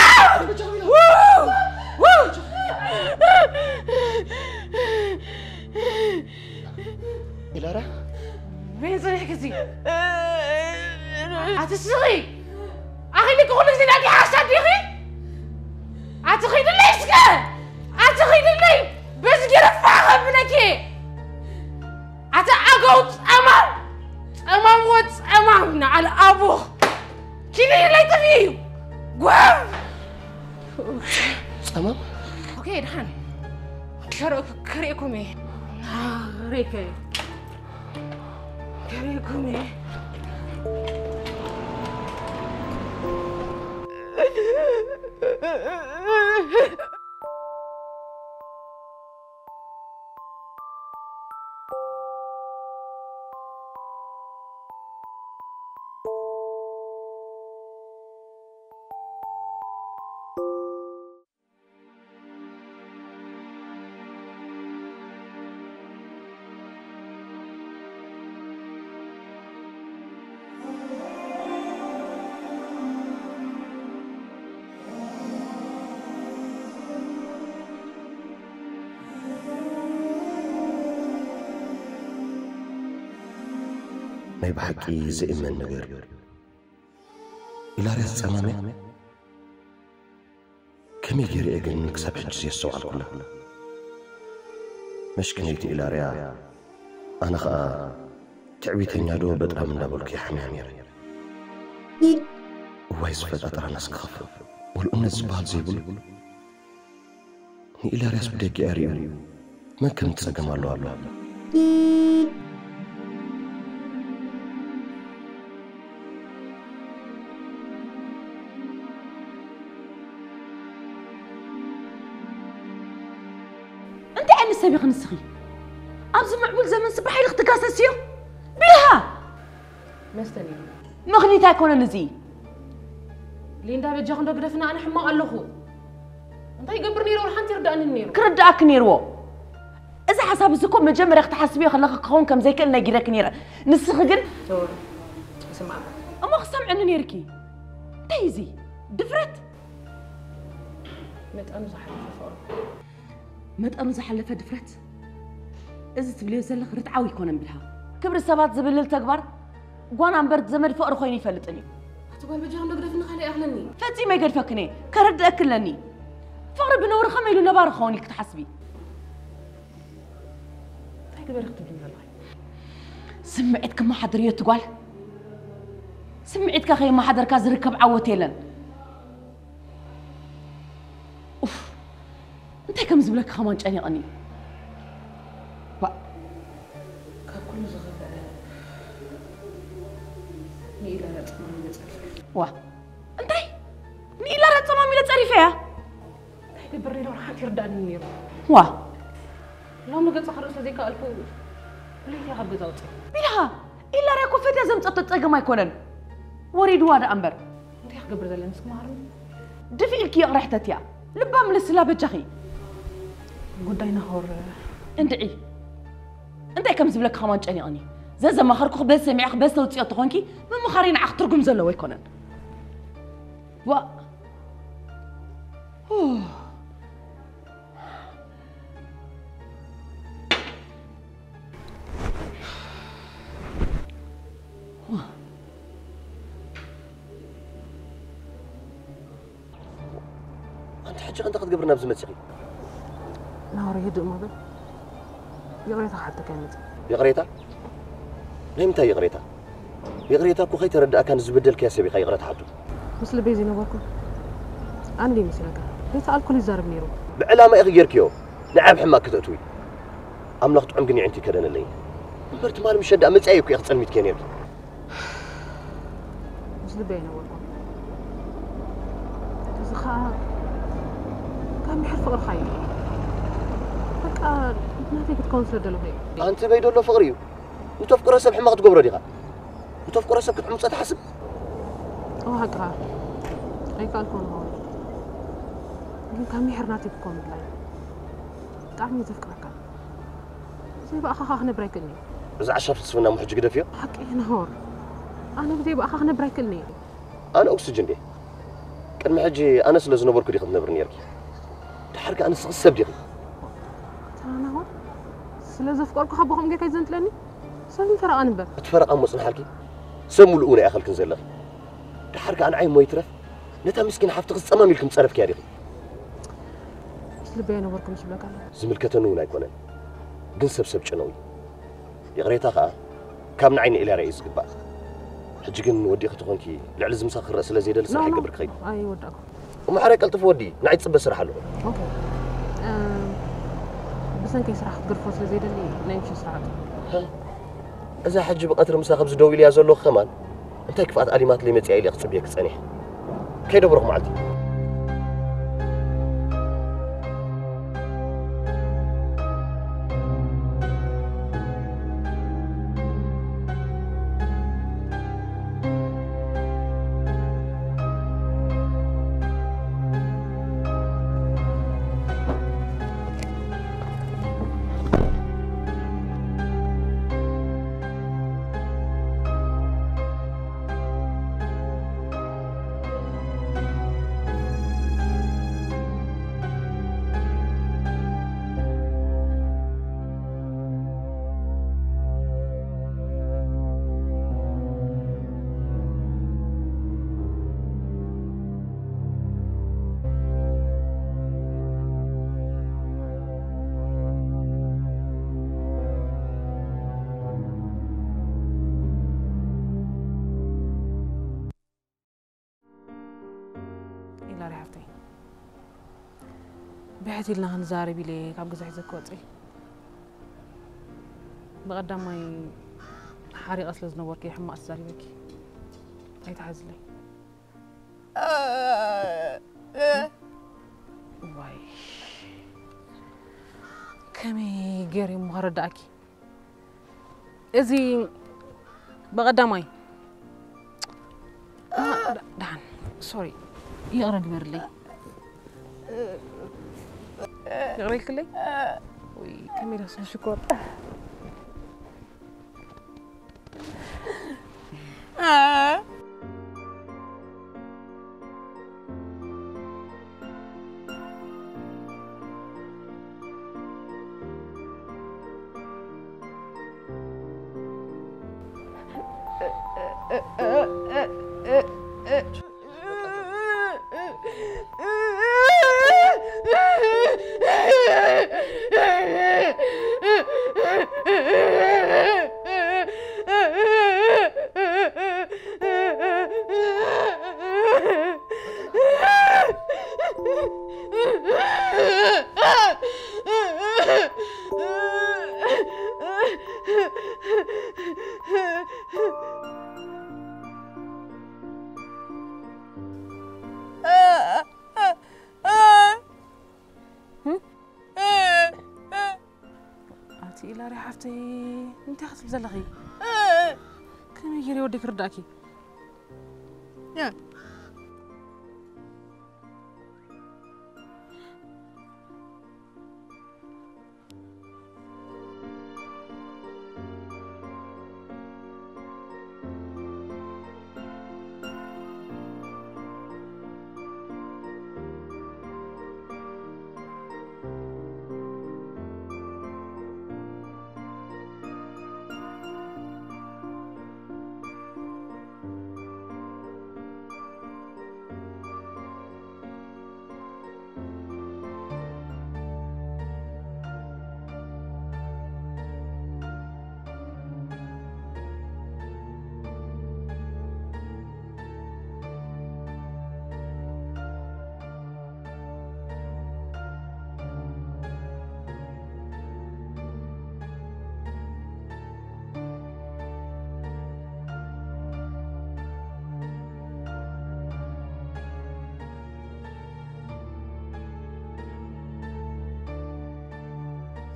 ኢላራ? በይን ጸኒሕኪ እዚ? ኣቲ ስኺ! ኣኺልኪ ኩሉ ግዜ ናይቲ ሓሳድ ዲኺ? ኣቲ ኺድለይ እስከ! ኣቲ ኺድለይ! በዚ ገይረ ፋሕ ከብለኪ! ኣቲ ኣገው ጸማም! ጸማም ወ ጸማም ንዓል ኣቦ! ኪድለይ ጥፊ እዩ! ጓፍ! ጸማም? ኦኬ፣ ደሓን። ከረ-፣ ከርእየኩም እየ። ከርእየከ-፣ ከርእየኩም እየ። ናይ ብሓቂ ዘእመን ነገር እዩ። ኢላርያስ ጸማም እያ? ከመይ ገይረ እየ ግን ክሳብ ሕጂ ዘየስተውዓልኩላ? መስኪነይቲ ኢላርያ፣ ኣነ ኸኣ ትዕቢተኛ ዶ በጥራም እንዳበልኩ ይሓምያ ነይረ። እዋይ ዝፈጣጥራናስ ክኸፍእ። ወልኡነት ዝበሃል ዘይብሉ። ንኢላርያስ ብደጊኣ ሪኡ መን ከም ትጸገም ኣለዋ ኣሎ። እንታይ ዓይነት ሰብ ኢኺ ንስኺ? ኣብዚ ምዕቡል ዘመን ስባሕ ኢልኺ ትጋሰስዮ? ብልሃ! መስተን እዩ። ምኽኒት ኣይኮነን እዚ። ሊንዳ፣ በጃኺ እንዶ ግደፍና፣ ኣነ ሕማቕ ኣለኹ። እንታይ ይገብር ነይሩ ወላ ሓንቲ ይርዳእኒ ነይሩ። ክርዳእኪ ነይርዎ። እዚ ሓሳብ እዚ እኮ መጀመርያ ክትሓስብዮ ከለኺ ክኸውን ከም ዘይክእል ነጊረኪ ነይረ። ንስኺ ግን ዞር፣ ስማዕ። እሞ ክሰምዕኒ ነይርኪ። እንታይ እዚ? ድፍረት? መጠኑ ዝሓለፈ ፍቕሪ። መጠኑ ዝሓለፈ ድፍረት? እዚ ትብልዮ ዘለኺ ርትዓዊ ኣይኮነን ብልሃ። ክብሪ ሰባት ዝብልል ተግባር ጓና እምበር ዘመድ ፍቕሪ ኮይኑ ይፈልጥን እዩ። ኣቲ ጓል በጃ እንዶ ግደፍኒ፣ ካልእ ይኣኽለኒ። ፈጺመ ይገድፈክን እየ፣ ከረድአኪ ኣለኒ። ፍቕሪ ብነውሪ ከመይ ኢሉ ነባሪ ክኸውን ኢልኪ ትሓስቢ? እንታይ ግበሪ ክትብልኒ ዘለኺ? ስምዒት ክመሓድር እዮ እቲ ጓል። ስምዒትካ ከይመሓደርካ ዝርከብ ዓወት የለን። ኡፍ፣ እንታይ ከም ዝብለካ ከማን ጨኒቐኒ። ባ ካብ ኩሉ ዝኸፍአ ንኢላርያ ጸማም ኢለ ጸሪፈያ። ዋ፣ እንታይ? ንኢላርያ ጸማም ኢለ ጸሪፈያ? እንታይ ይገብር ነይሩ? ሓንቲ ይርዳእኒ ነይሩ። ዋ፣ ሎሚ ገጻ ክርእዮ ዘይከኣልኩ፣ ብለይቲ ካብ ገዛ ውጽእ። ቢልሃ፣ ኢላርያ እኮ ፈትያ ዘምጸቶ ጸገም ኣይኮነን። ወሪድዋ ደኣ እምበር። እንታይ ክገብር ዘለኒ እስኪ መሃርኒ። ድፊ ኢልኪ ይቕረ ሕተትያ። ልባ ምልስላ በጃኺ። ጉዳይ ናሆር። እንድዒ። እንታይ ከም ዝብለኪ ከማን ጨኒቐኒ። ዘዘማኸርኩኺ በዚ ሰሚዕኺ በዚ ተውፅዮ ተኾንኪ ምምኻረይ ንዓኺ ትርጉም ዘለዎ ኣይኮነን። ዋ። ኣንቲ ሕጂ ከ እንታይ ክትገብሪ ናብዚ መጺኺ? ናሆር ህድእ እሞ በል። ይቕሬታ ክሓተካ እየ መጺአ። ይቕሬታ? ናይ ምንታይ ይቕሬታ? ይቕሬታ እኮ ከይተረዳእካ ንዝበደልካያ ሰብ ኢኻ ይቕረ ትሓቱ። ምስ ልበይ ዘይነበርኩ ኣነ ድየ መሲለካ? ዘይተኣልኩሉ ይዛረብ ነይሩ። ብዕላማ ኢኺ ጌርክዮ፣ ንዓይ ኣብ ሕማቕ ክተእትዊ። ኣምላኽ ጥዑም ግን የዒንቱ ይከደነለይ። እምበር ትማሊ ምሸት ደኣ መጺኣ እየ እኮ ኢኺ ጸልሚትክዮ ነይርኪ። ምስ ልበይ ኣይነበርኩን። እዚ ኸኣ ካብ ምሕር ፍቕርኻ እዩ። በቃ ናተይ ክትከውን ስለ ደለኹ እዩ። ኣንቲ በይ ደሎ ፍቕሪ እዩ። ንተፍቅሮ ሰብ ሕማቕ ትገብሮ ዲኻ? ንተፍቅሮ ሰብ ክትዕምጾ ትሓስብ? እወ ሓቅኻ። ኣይከኣልኩን እኸውን። ግን ካብ ምሕር ናተይ ክትከውን ምድላይ። ብጣዕሚ እየ ዘፍቅረካ። ብዘይ ብኣኻ ኸኣ ክነብር ኣይክእልን እየ። እዚ ዓሻ ፍልስፍና እሞ ሕጂ ግደፍዮ። ሓቂ እዩ ናሆር። ኣነ ብዘይ ብኣኻ ክነብር ኣይክእልን እየ። ኣነ ኦክስጅን ድየ? ቅድሚ ሕጂ ኣነ ስለ ዝነበርኩ ዲኺ ትነብሪ ነይርኪ? ደሓር ከኣ ንስኺ ሰብ ዲኺ? ተናናሆ፣ ስለ ዘፍቀርኩ ካብ ቦኹም ጌርካ ይዘንጥለኒ? ሰብ ፈረቓ ንበር። እቲ ፈረቓ እሞ ጽንሓልኪ? ሰብ ሙሉእ እውን ኣይኣኸልክን ዘለኺ። ደሓር ከኣ ንዓይ እሞ ይትረፍ፣ ነታ ምስኪን ሓፍትኺ ጸማም ኢልኪ ምጸረፍክያ ዲኺ? ምስ ልበይ ኣይነበርኩን ዝብለካ ኣለኹ። ዝምልከተኒ እውን ኣይኮነን፣ ግን ሰብ ሰብ ጨነው እዩ። ይቕሬታ ኸኣ ካብ ንዓይ ንኤልያራ እዩ ዝግባእ። ሕጂ ግን ወዲእኺ ተኾንኪ፣ ልዕሊ እዚ ምሳኺ ክረእ ስለ ዘይደሊ ስራሕ ኖ፣ ኖ። ይገብር ክኸይድ። ኣይወዳእኩ። እሞ ሓራይ ቀልጥፊ ወዲ፣ ንዓይ ትጽበ ስራሕ ኣለኹ። ኦኬ። እ፣ ብሰንከይ ስራሕ ክትገድፎ ስለ ዘይደሊ ናይ ምሸት ስራሕ ኣትዩ። እዛ ሕጂ ብቐትሪ ምሳኺ ኣብዚ ደው ኢለያ ዘለኹ ከማን እንታይ ክፍኣት ኣሊማትለይ መጺኣ ኢለ ክጽብየኪ ጸኒሐ። ከይደ ብሩኽ መዓልቲ። ብሕት ኢልና ክንዛረብ ኢለ ካብ ገዛ ሒዘ ክወፅእ። ብቐዳማይ ሓሪቐ ስለ ዝነበርኩ ሕማቕ ተዛሪበኪ። ኣይትሓዝለይ። ዋይ፣ ከመይ ገይረ እሞ ከረዳእኪ? እዚ ብቐዳማይ፣ አ፣ ዳ-፣ ደሓን፣ ሶሪ፣ ይቕረ ግበርለይ። ይቕረ ኢልክለይ? ወይ፣ ከመይ ኢለ ክስሕሽ እኮ። ኣቲ ኢላሪ ሓፍተይ፣ እንታይ ክትብል ዘለኺ? ከመይ ገይረ ወደይ ክርዳእኪ?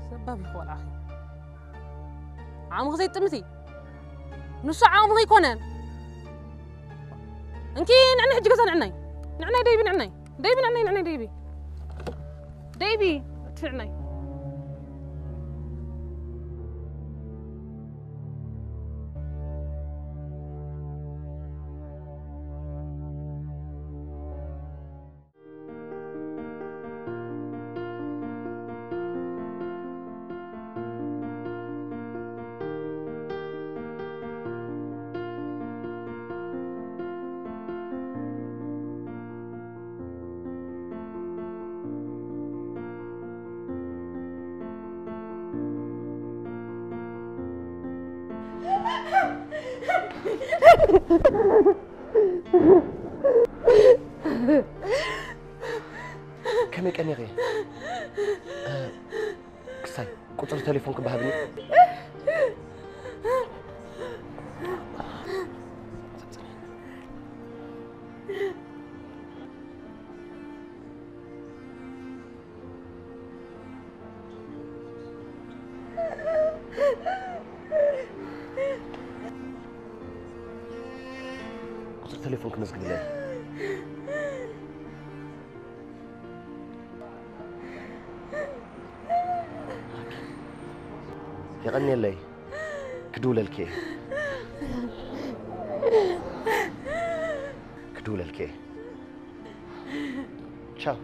ሰባብ ኢኺ ቆልዓኺ። ዓቕምኺ ዘይትጥምቲ። ንሱ ዓቕምኺ ኣይኮነን። እንኪ ንዕናይ ሕጂ ገዛ ንዕናይ። ንዕናይ ደይቢ ንዕናይ። ደይቢ ንዕናይ ንዕናይ ደይቢ። ደይቢ እቲ ንዕናይ። ከመይ ቀኒኺ? እ፣ ክሳይ ቁጽሪ ቴሌፎን ክበሃብኒ? ቁጽሪ ቴሌፎን ክመዝግብለይ። የቐንየለይ። ክድውለልኪ እየ። ክድውለልኪ እየ። ቻው።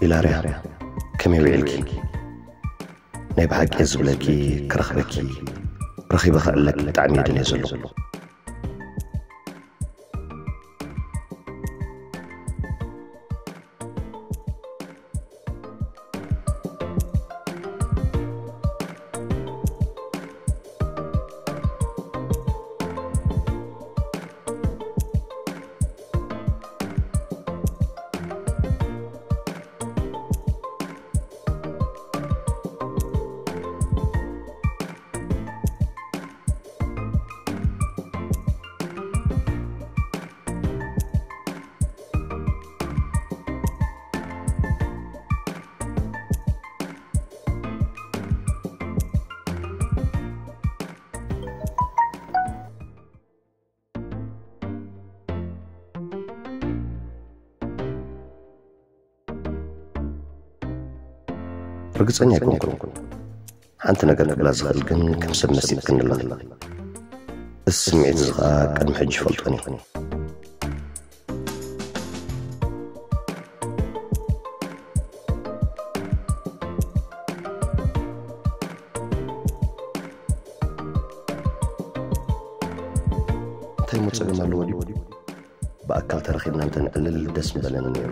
ኢላርያ፣ ከመይ ውዒልኪ? ናይ ብሓቂ ዝብለኪ፣ ክረኽበኪ፣ ረኺበ ክዕለል ብጣዕሚ እየ ደልየ ዘለኹ። ርግጸኛ ኣይኮንኩን። ሓንቲ ነገር ክብላ ዝኽእል ግን ከም ሰብ መሲልክኒ ኣለኺ። እዚ ስምዒት እዚ ኸኣ ቅድሚ ሕጂ ይፈልጦን እዩ። እንታይ እሞ ጸገም ኣለዎ ድዩ? ብኣካል ተረኺብና እንተንዕልል ደስ ምበለኒ ነይሩ።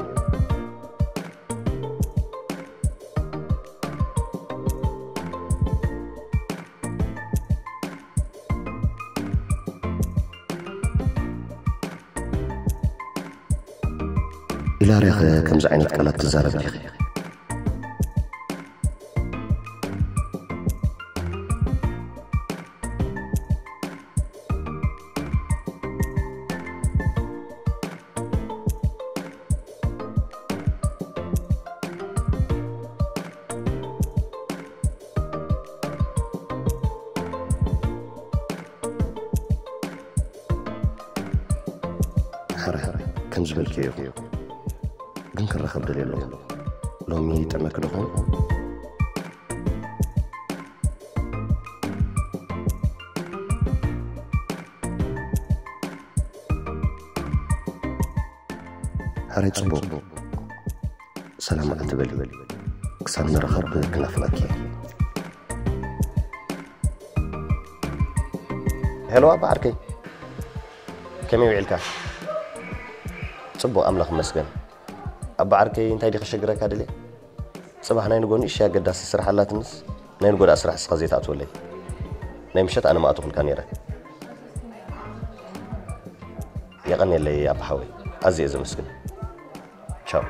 ኢላርያኸ ከምዚ ዓይነት ቃላት ትዛረብ ዲኺ? ሕረ ከም ዝበልክዮ ይኹን፣ ግን ክራኸብ ደልየ ኣለኹ። ሎሚ ይጥዕመኪ ዶ ኾን? ሕራይ ጽቡቕ። ሰላም ኣትበሊ። ክሳብ ንራኸብ ክናፍቐኪ እየ። ሄሎ ኣባ ዓርከይ፣ ከመይ ውዒልካ? ጽቡቕ፣ ኣምላኽ ይመስገን። ኣባ ዓርከይ፣ እንታይ ድዩ ከሸግረካ ደልየ? ጽባሕ ናይ ንጎ ንእሽተይ ኣገዳሲ ስራሕ ኣላትንስ፣ ናይ ንጎ ደኣ ስራሕ እስኻ ዘይትኣትወለይ። ናይ ምሸት ኣነ ምኣተኹልካ ነይረ። የቐንየለይ ኣባ ሓወይ፣ ኣዝየ እየ ዘመስግን። ቻው።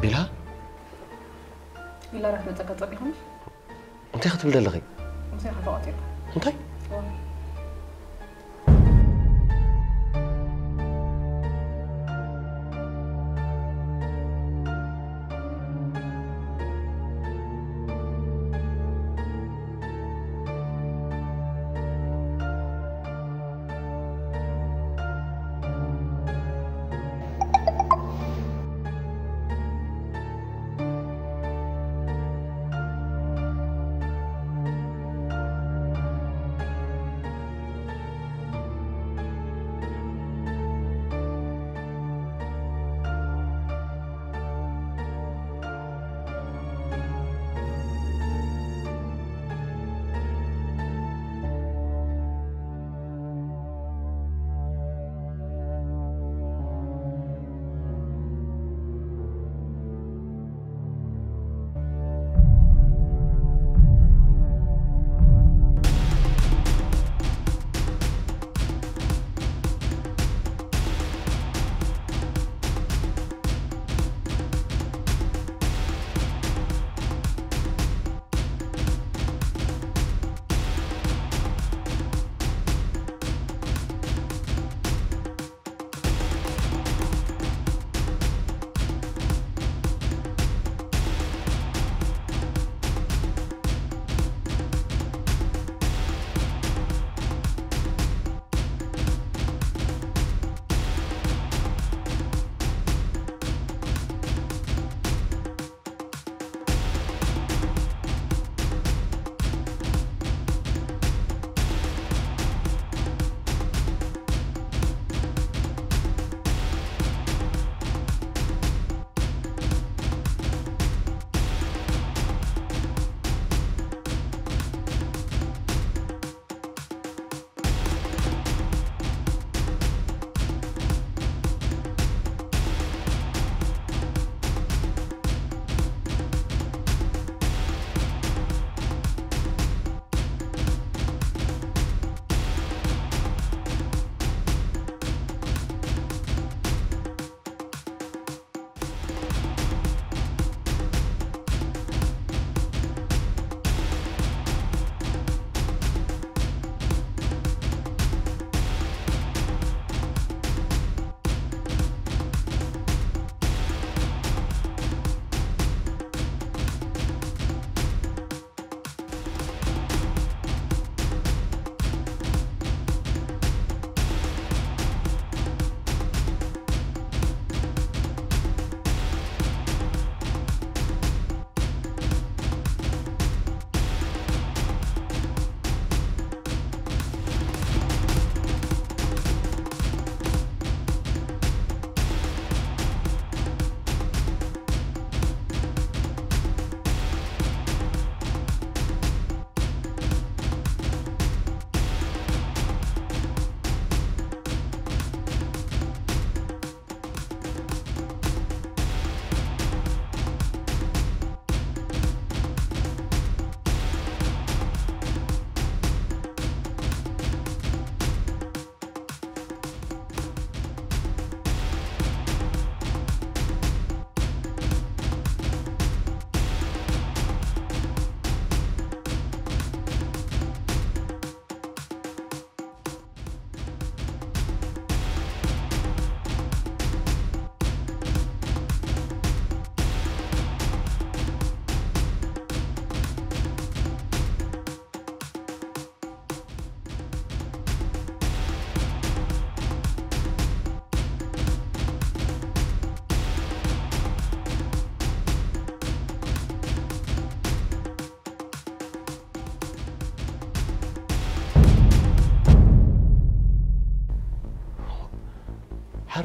ቤላ፣ ቤላ፣ ራት መጸካ ጸቢኹም? እንታይ ክትብል ዘለኺ? ምሳይ ከፈቐት ኢልካ። እንታይ? እዋ።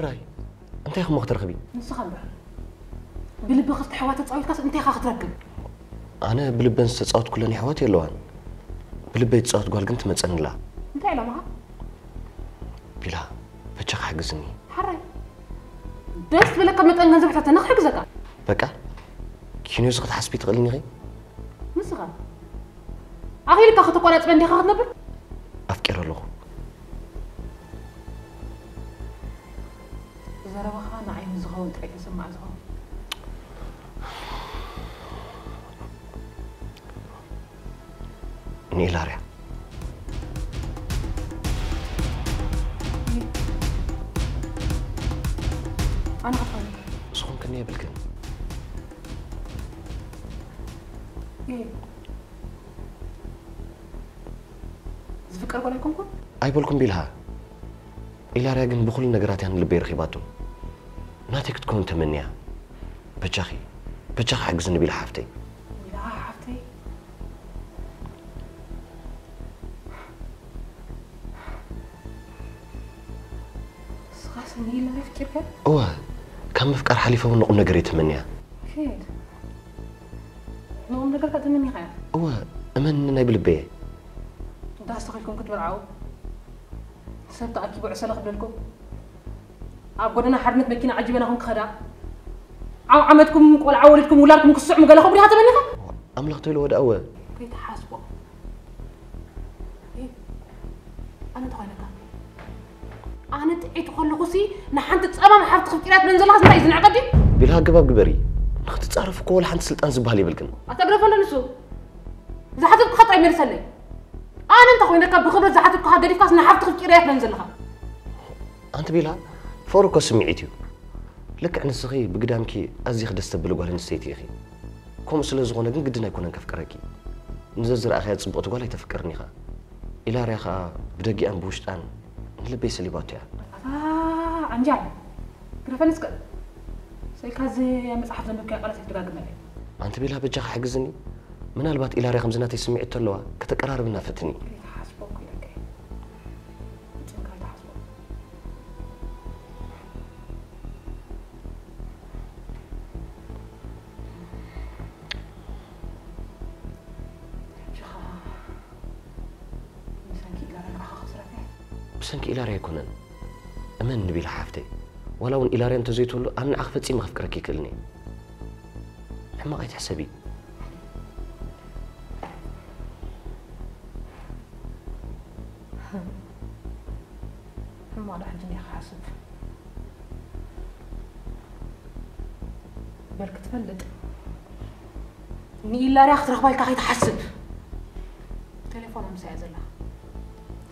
ራይ እንታይ ኹሞ ክትረኽቢ? ንስኻ እምበር ብልቢ ክልተ ኣሕዋት ተፃዊትካስ እንታይ ኢኻ ክትረክብ? ኣነ ብልበን ዝተፃወትኩለን ኣሕዋት የለዋን። ብልበይ ትፃወት ጓል ግን ትመፀንላ። እንታይ ኢሎምኻ? ቢላ በጃኻ ሓግዝኒ። ሓራይ ደስ ዝበለካ መጠን ገንዘብ ሕተተና ክሕግዘካ። በቃ ኪኖዚ ክትሓስቢ ትኽእልኒ ኢኺ? ንስኻ ኣኺልካ ከተቆናፅበ እንዲኻ ክትነብር? ኣፍቂረ ኣለኹ። ዘረባኻ ንዓይ ንዝኸውን ጥራይ ተሰማዕ ዝኸውን። ንኢላርያ ኣነ ክፋል ንስኹም ከነ የብልክን። ዝፍቀር ጓል ኣይኮንኩን። ኣይበልኩም ቢልሃ። ኢላርያ ግን ብኹሉ ነገራት እያ ንልበይ ረኺባቶ። ናተይ ክትከውን ተመንያ። በጃኺ በጃኺ ሓግዝኒ ቢልሃ ሓፍተይ። ኢላ ሓፍተይ ስኻስ ንኢላ ኣፍቂርካ? እወ። ካብ ምፍቃር ሓሊፈ እውን ንቁም ነገር እየ ተመንያ። ኬድ ንቁም ነገር ከተመኒኻ እያ? እወ። እመን ናይ ብልበየ። እንዳስተኺልኩም ክትምርዓው ሰብ ተኣኪቡ ዕሰለ ክብለልኩም ኣብ ጎደና ሓርነት መኪና ዓጂበናኹም ክኸዳ ኣብ ዓመትኩም ቆልዓ ወሊድኩም ውላድኩም ክስዕሙ ገለኹም ዲኻ ተመኒኻ? ኣምላኽ ተይሉ ወደ ኣወ። ከይትሓስቦ ኣነ ተኾይነካ ኣነ ጥዒቱ ከለኹሲ ንሓንቲ ጸማም ሓፍቲ ክፍጢራት በን ዘለኻስ እንታይ እዩ ዝንዕቐ ድዩ? ቢላ ኣገባብ ግበሪ። ንክትጻረፍ እኮ ወላ ሓንቲ ስልጣን ዝበሃል የብልክን። ኣታ ግደፎ እንዶ ንሱ ዝሓተትኩኻ ጥራይ መልሰለይ። ኣነ እንተ ኮይነካ ብኽብረት ዝሓተትኩኻ ገዲፍካስ ንሓፍቲ ክፍጢራት በን ዘለኻ። ኣንቲ ቢላ ፍቕሪ እኮ ስምዒት እዩ። ልክዕ ንስኺ ብግዳምኪ ኣዚኺ ደስ ተብሊ ጓል ኣንስተይቲ ኢኺ። ከምኡ ስለ ዝኾነ ግን ግድን ኣይኮነን ከፍቅረኪ። ንዘዝረኣኽያ ጽብቕቲ ጓል ኣይተፍቅርን ኢኻ። ኢላርያ ኸኣ ብደጊኣን ብውሽጣን ንልበይ ሰሊባቶ እያ። ኣታ ዓንጃል ግረፈኒ እስከ። ሰይካ እዚ መጽሓፍ ዘንበብካዮ ቃላት ኣይትደጋግመለይ። ኣንቲ ቤላ በጃኺ ሓግዝኒ። ምናልባት ኢላርያ ከምዚ ናተይ ስምዒት ተለዋ ከተቀራርብና ፈትኒ። ከይትሓስቦ እኮ ኢለካ እየ። ፍጹም ከይትሓስቦ። ሕጂ ኸኣ ብሰንኪ ኢላርያ ንዓኻ ከስረካ እየ። ብሰንኪ ኢላርያ ኣይኮነን። እመን ንቢላ ሓፍተይ። ዋላ እውን ኢላርያ እንተዘይትህሉ ኣነ ንዓኺ ፈጺመ ከፍቅረኪ ይክእልን እየ። ሕማቕ ኣይትሕሰቢ። ሕማቕ ዶ ሕጂ እንዲኻ ሓስብ? በል ክትፈልጥ ንኢላርያ ክትረኽባ ኢልካ ከይትሓስብ። ቴሌፎና ምሳያ ዘላ።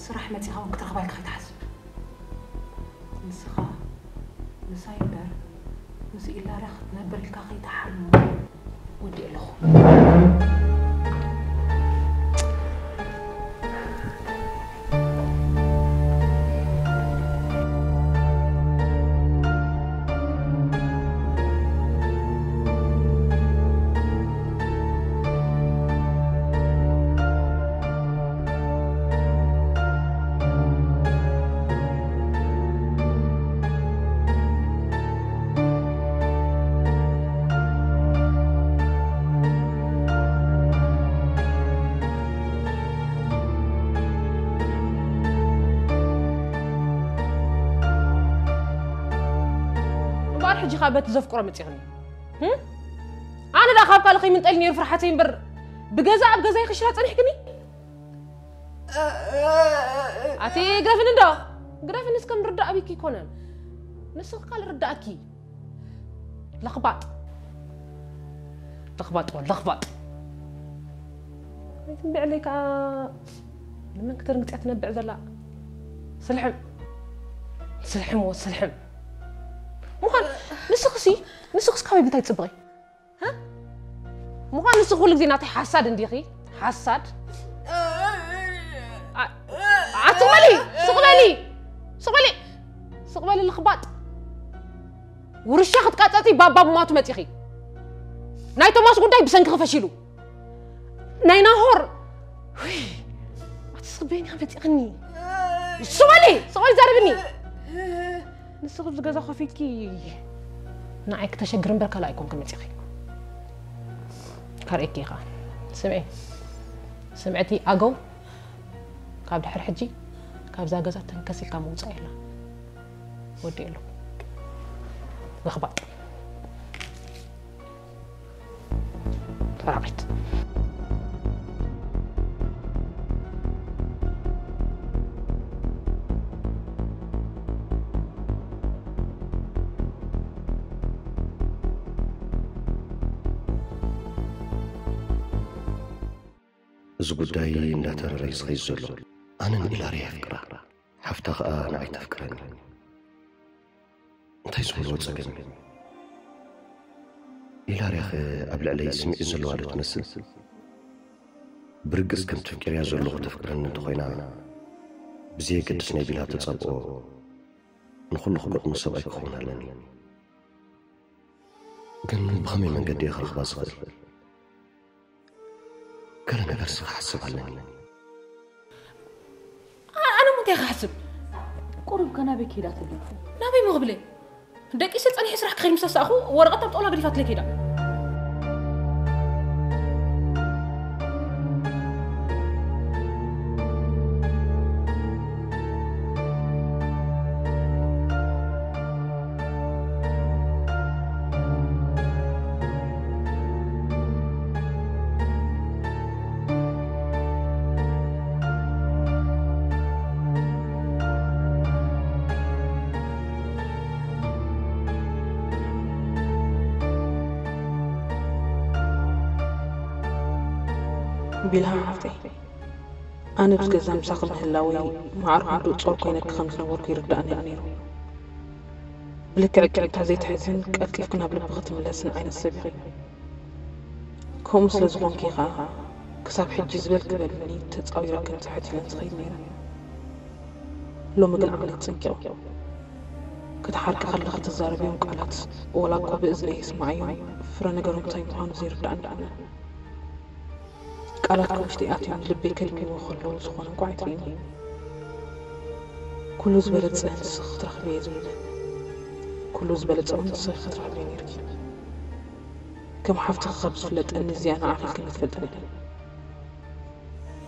ስራሕ መጺኻ እውን ክትረኽባ ኢልካ ከይትሓስብ። ንስኻ ምሳይ እምበር ምስ ኢላርያ ክትነብር ኢልካ ከይትሓልሞ። ወዲእ ኣለኹ። እምበኣር ሕጂ ኸኣ በቲ ዘፍቅሮ መጺኽኒ። ህም? ኣነ ደኣ ካብ ካልእ ከይምንጠል ነይሩ ፍርሓተይ እምበር፣ ብገዛ ኣብ ገዛይ ክሽራ ጸኒሕክኒ? ኣቲ ግረፍኒ እንዶ፣ ግረፍኒ እስከ ምርዳእ ኣቢኪ ኣይኮነን። ንስኺ ካልእ ርዳእኪ። ለኽባጥ። ለኽባጥ ወ ለኽባጥ። ኣይትንብዕለይ ከኣ ንመን ክተርግጽ እያ ትነብዕ ዘላ? ስልሕም። ስልሕም ወ ስልሕም። ምዃን ንስኽሲ ንስኽስ ካበይ እንታይ ትጽብቒ? ሀ? ምዃን ንስኺ ኩሉ ግዜ ናተይ ሓሳድ እንዲኺ? ሓሳድ? ኣ- ኣቲ በሊ! ስቕ በሊ! ስቕ በሊ! ስቕ በሊ ልኽባጥ! ውርሻ ክትቃጸጺ ባባ ብማቱ መጺኺ። ናይ ቶማስ ጉዳይ ብሰንኪ ክፈሺሉ። ናይ ናሆር ውይ፣ ኣቲ ስበይኒ መጺኽኒ። ስቕ በሊ! ስቕ በሊ ዘርብኒ! ንስኺ ኣብዚ ገዛ ኮፍ ኢልኪ ንዓይ ክተሸግሪ እምበር ካልእ ኣይኮንክን መጺኺ። ከርእየኪ እየ ኸኣ። ስምዒ፣ ስምዕቲ ኣገው፣ ካብ ድሕሪ ሕጂ ካብዛ ገዛ ተንከስ ኢልካ ምውጻእ የላ። ወዲኤ ኣለኹ። ለኽባጥ። ተራቒት። እዚ ጉዳይ እንዳተረረ እዩ ዝኸይድ ዘሎ። ኣነ ንኢላርያ የፍቅራ፣ ሓፍታ ኸኣ ንዓይ ተፍቅረኒ። እንታይ ዝብልዎ ጸገም እዩ? ኢላርያኸ ኣብ ልዕለይ ስምዒት ዘለዋ ዶ ትመስል? ብርግጽ ከምቲ ኣፍቂረያ ዘለኹ ተፍቅረኒ እንተኾይና፣ ብዘየገድስ ናይ ቢላ ተጻብኦ ንኹሉ ክገጥሞ ሰብኣይ ክኸውን ኣለኒ። ግን ብኸመይ መንገዲ እየ ክረኽባ ዝኽእል? ገለ ነገርሲ ክሓስብ ኣለኒ። ኣነ ሞ እንታይ ክሓስብ? ቁሩብ ከ ናበይ ከይዳ ትብል? ናበይ ሞ ክብለ? ደቂሰ ጸኒሐ ስራሕ ክኸይድ ምስ ኣሳእኹ ወረቐት ኣብ ጣውላ ገዲፋትለይ ከይዳ። ቢልሃ ሓፍተይ፣ ኣነ ብዚ ገዛ ምሳኺ ምህላወይ ማዕረ ክንድኡ ጾር ኮይነኪ ከም ዝነበርኩ ይርድኣኒ እዩ ነይሩ። ብልክዕ ቅዒታ ዘይትሕዝን ቀልጢፍኪ ናብ ልብኺ ትምለስን ዓይነት ሰብ ኢኺ። ከምኡ ስለ ዝኾንኪ ኸኣ ክሳብ ሕጂ ዝበልኪ በልኒ ተጻዊረ ከም ትሕት ኢለን ዝኸይድ ነይረ። ሎሚ ግን ዓቕለይ ተጸንቂቑ። ክትሓርቂ ከለኺ ትዛረብዮም ቃላት ዋላ እኳ ብእዝነይ ይስምዓዮም፣ ፍረ ነገሮም እንታይ ምዃኑ ዘይርድኣኒ ይኾነ። ቃላት ካብ ውሽጠይ ኣትዮም ንልበይ ከድምይዎ ከለዉ ዝኾነ እንቋዕ ኣይትርእይኒ። ኩሉ ዝበለጸ ንስኺ ክትረኽቢ እየ ዝምነ። ኩሉ ዝበለጸ እውን ንስኺ ክትረኽብዮ ነይርኪ። ከም ሓፍትኺ ካብ ዝፍለጠኒ እዚኣ ንዓኺ ኢልክኒ ትፈልጥኒ።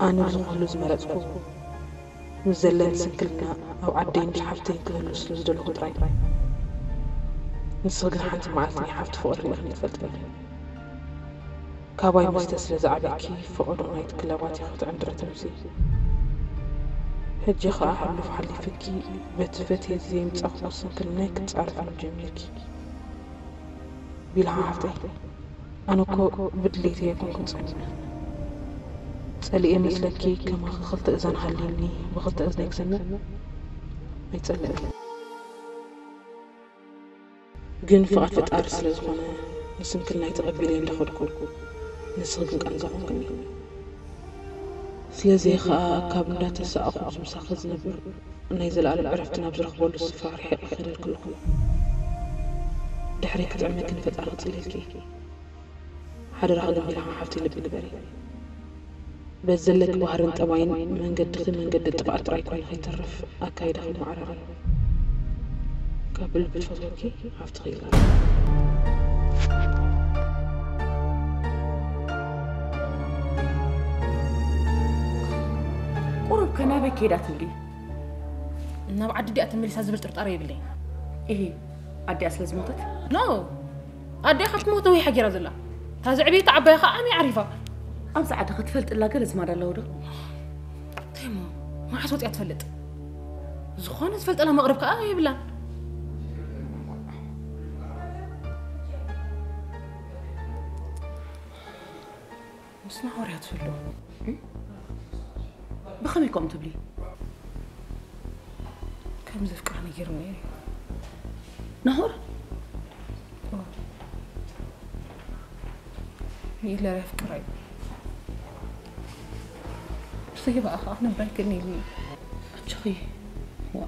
ኣነ እዚ ኩሉ ዝመረጽኩ ምስ ዘለኒ ስንክልና ኣብ ዓደይን ምስ ሓፍተይን ክህሉ ስለ ዝደለኹ ጥራይ። ንስኺ ግን ሓንቲ መዓልቲ ናይ ሓፍቲ ፍቕሪ ርኢኽኒ ትፈልጥኒ። ካባይ መስተ ስለ ዝዓበኪ ፈቐዶ ናይቲ ክለባት ኢኺ ክትዕንድሪ ትምሲ። ሕጂ ኸኣ ሕሉፍ ሓሊፍኪ በቲ ፈትየ ዘየምጻእክዎ ስንክልናይ ክትጻረፍኒ ጀሚርኪ። ቢልሃ ሓፍተይ፣ ኣነ እኮ ብድሌተይ ኣይኮንኩን ጸሚመ። ጸሊኤ መስለኪ ከማኺ ክልተ እዛን ሃልዩኒ ብኽልተ እዝነይ ክሰምዕ ኣይጸልእን። ግን ፍቓድ ፈጣሪ ስለ ዝኾነ ንስንክልናይ ተቐቢለዮ እንዳኸድኩ ንስኺ ግን ቃንዛ ኮንክኒ። ስለዚ ኸኣ ካብ እንዳተሳእኹ ምስ ምሳኺ ዝነብር ናይ ዘለኣለም ዕረፍቲ ናብ ዝረኽበሉ ስፍራ ርሒቐ ይኸደልኪ ኣለኹ። ድሕረይ ክጥዕመኪ ንፈጣሪ ክጽልየልኪ። ሓደራኺ ግን ቢልሃ ሓፍተይ ልቢ ግበሪ። በዚ ዘለኪ ባህርን ጠባይን መንገድኺ መንገዲ ጥፍኣት ጥራይ ኮይኑ ከይተርፍ ኣካይዳኺ መዓራሪ። ካብ ብልቢ ትፈትወኪ ሓፍትኺ ኢላ። ቁሩብ ከ ናበይ ከይዳ ትብሊ? ናብ ዓዲ ዲኣ ተመሊሳ ዝብል ጥርጣረ የብለይን። እሂ፣ ኣዲኣ ስለ ዝሞተት? ኖ፣ ኣዲኣ ካብ ትሞት ነዊሓ ገይራ ዘላ። እታ ዘዕበየታ ዓባያ ኸኣ ኣመይ ዓሪፋ። ኣብዚ ዓዲ ክትፈልጥላ ገለ ዝማድ ኣለዎ ዶ? እንታይ እሞ፣ መዓስ ወፂኣ ትፈልጥ? ዝኾነ ዝፈልጠላ መቕርብ ከኣ የብላን። ምስ ናሆር እያ ትህሉ። ብኸመይ ከምኡ ትብሊ? ከም ዘፍቅራ ነጊሩኒ እዩ። ናሆር? ንኢለር የፍቅራ እዩ። ብዘይባኣኻ ክነብር ኣይክእልን ኢሉኒ። ኣጆኺ። ዋ።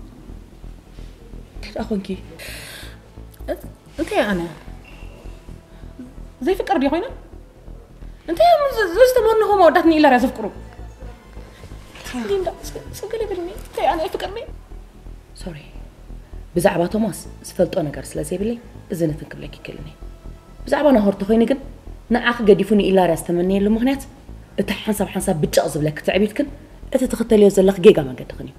እንታይ ደኣ ኾንኪ? እንታይ ኣነ? ዘይፍቅር ድዩ ኮይነ? እንታይ እዮም ዝ-፣ ዝ-፣ ዝተመነኹም ኣወዳት ንኢለር እያ ዘፍቅሩ? ሊንዳ፣ እስከ፣ እስከ ገለ በልኒ። እንታይ ኣነ ኣይፍቅርን እየ? ሶሪ። ብዛዕባ ቶማስ ዝፈልጦ ነገር ስለ ዘይብለይ፣ እዚ ነትን ክብለኪ ይክእልን እየ። ብዛዕባ ናሆር ተኾይኑ ግን፣ ንዓኺ ገዲፉ ንኢላርያ ዝተመነየሉ ምኽንያት፣ እቲ ሓንሳብ ሓንሳብ ብጨቕ ዝብለኪ ትዕቢትክን፣ እቲ ትኽተልዮ ዘለኺ ጌጋ መንገድኽን እዩ።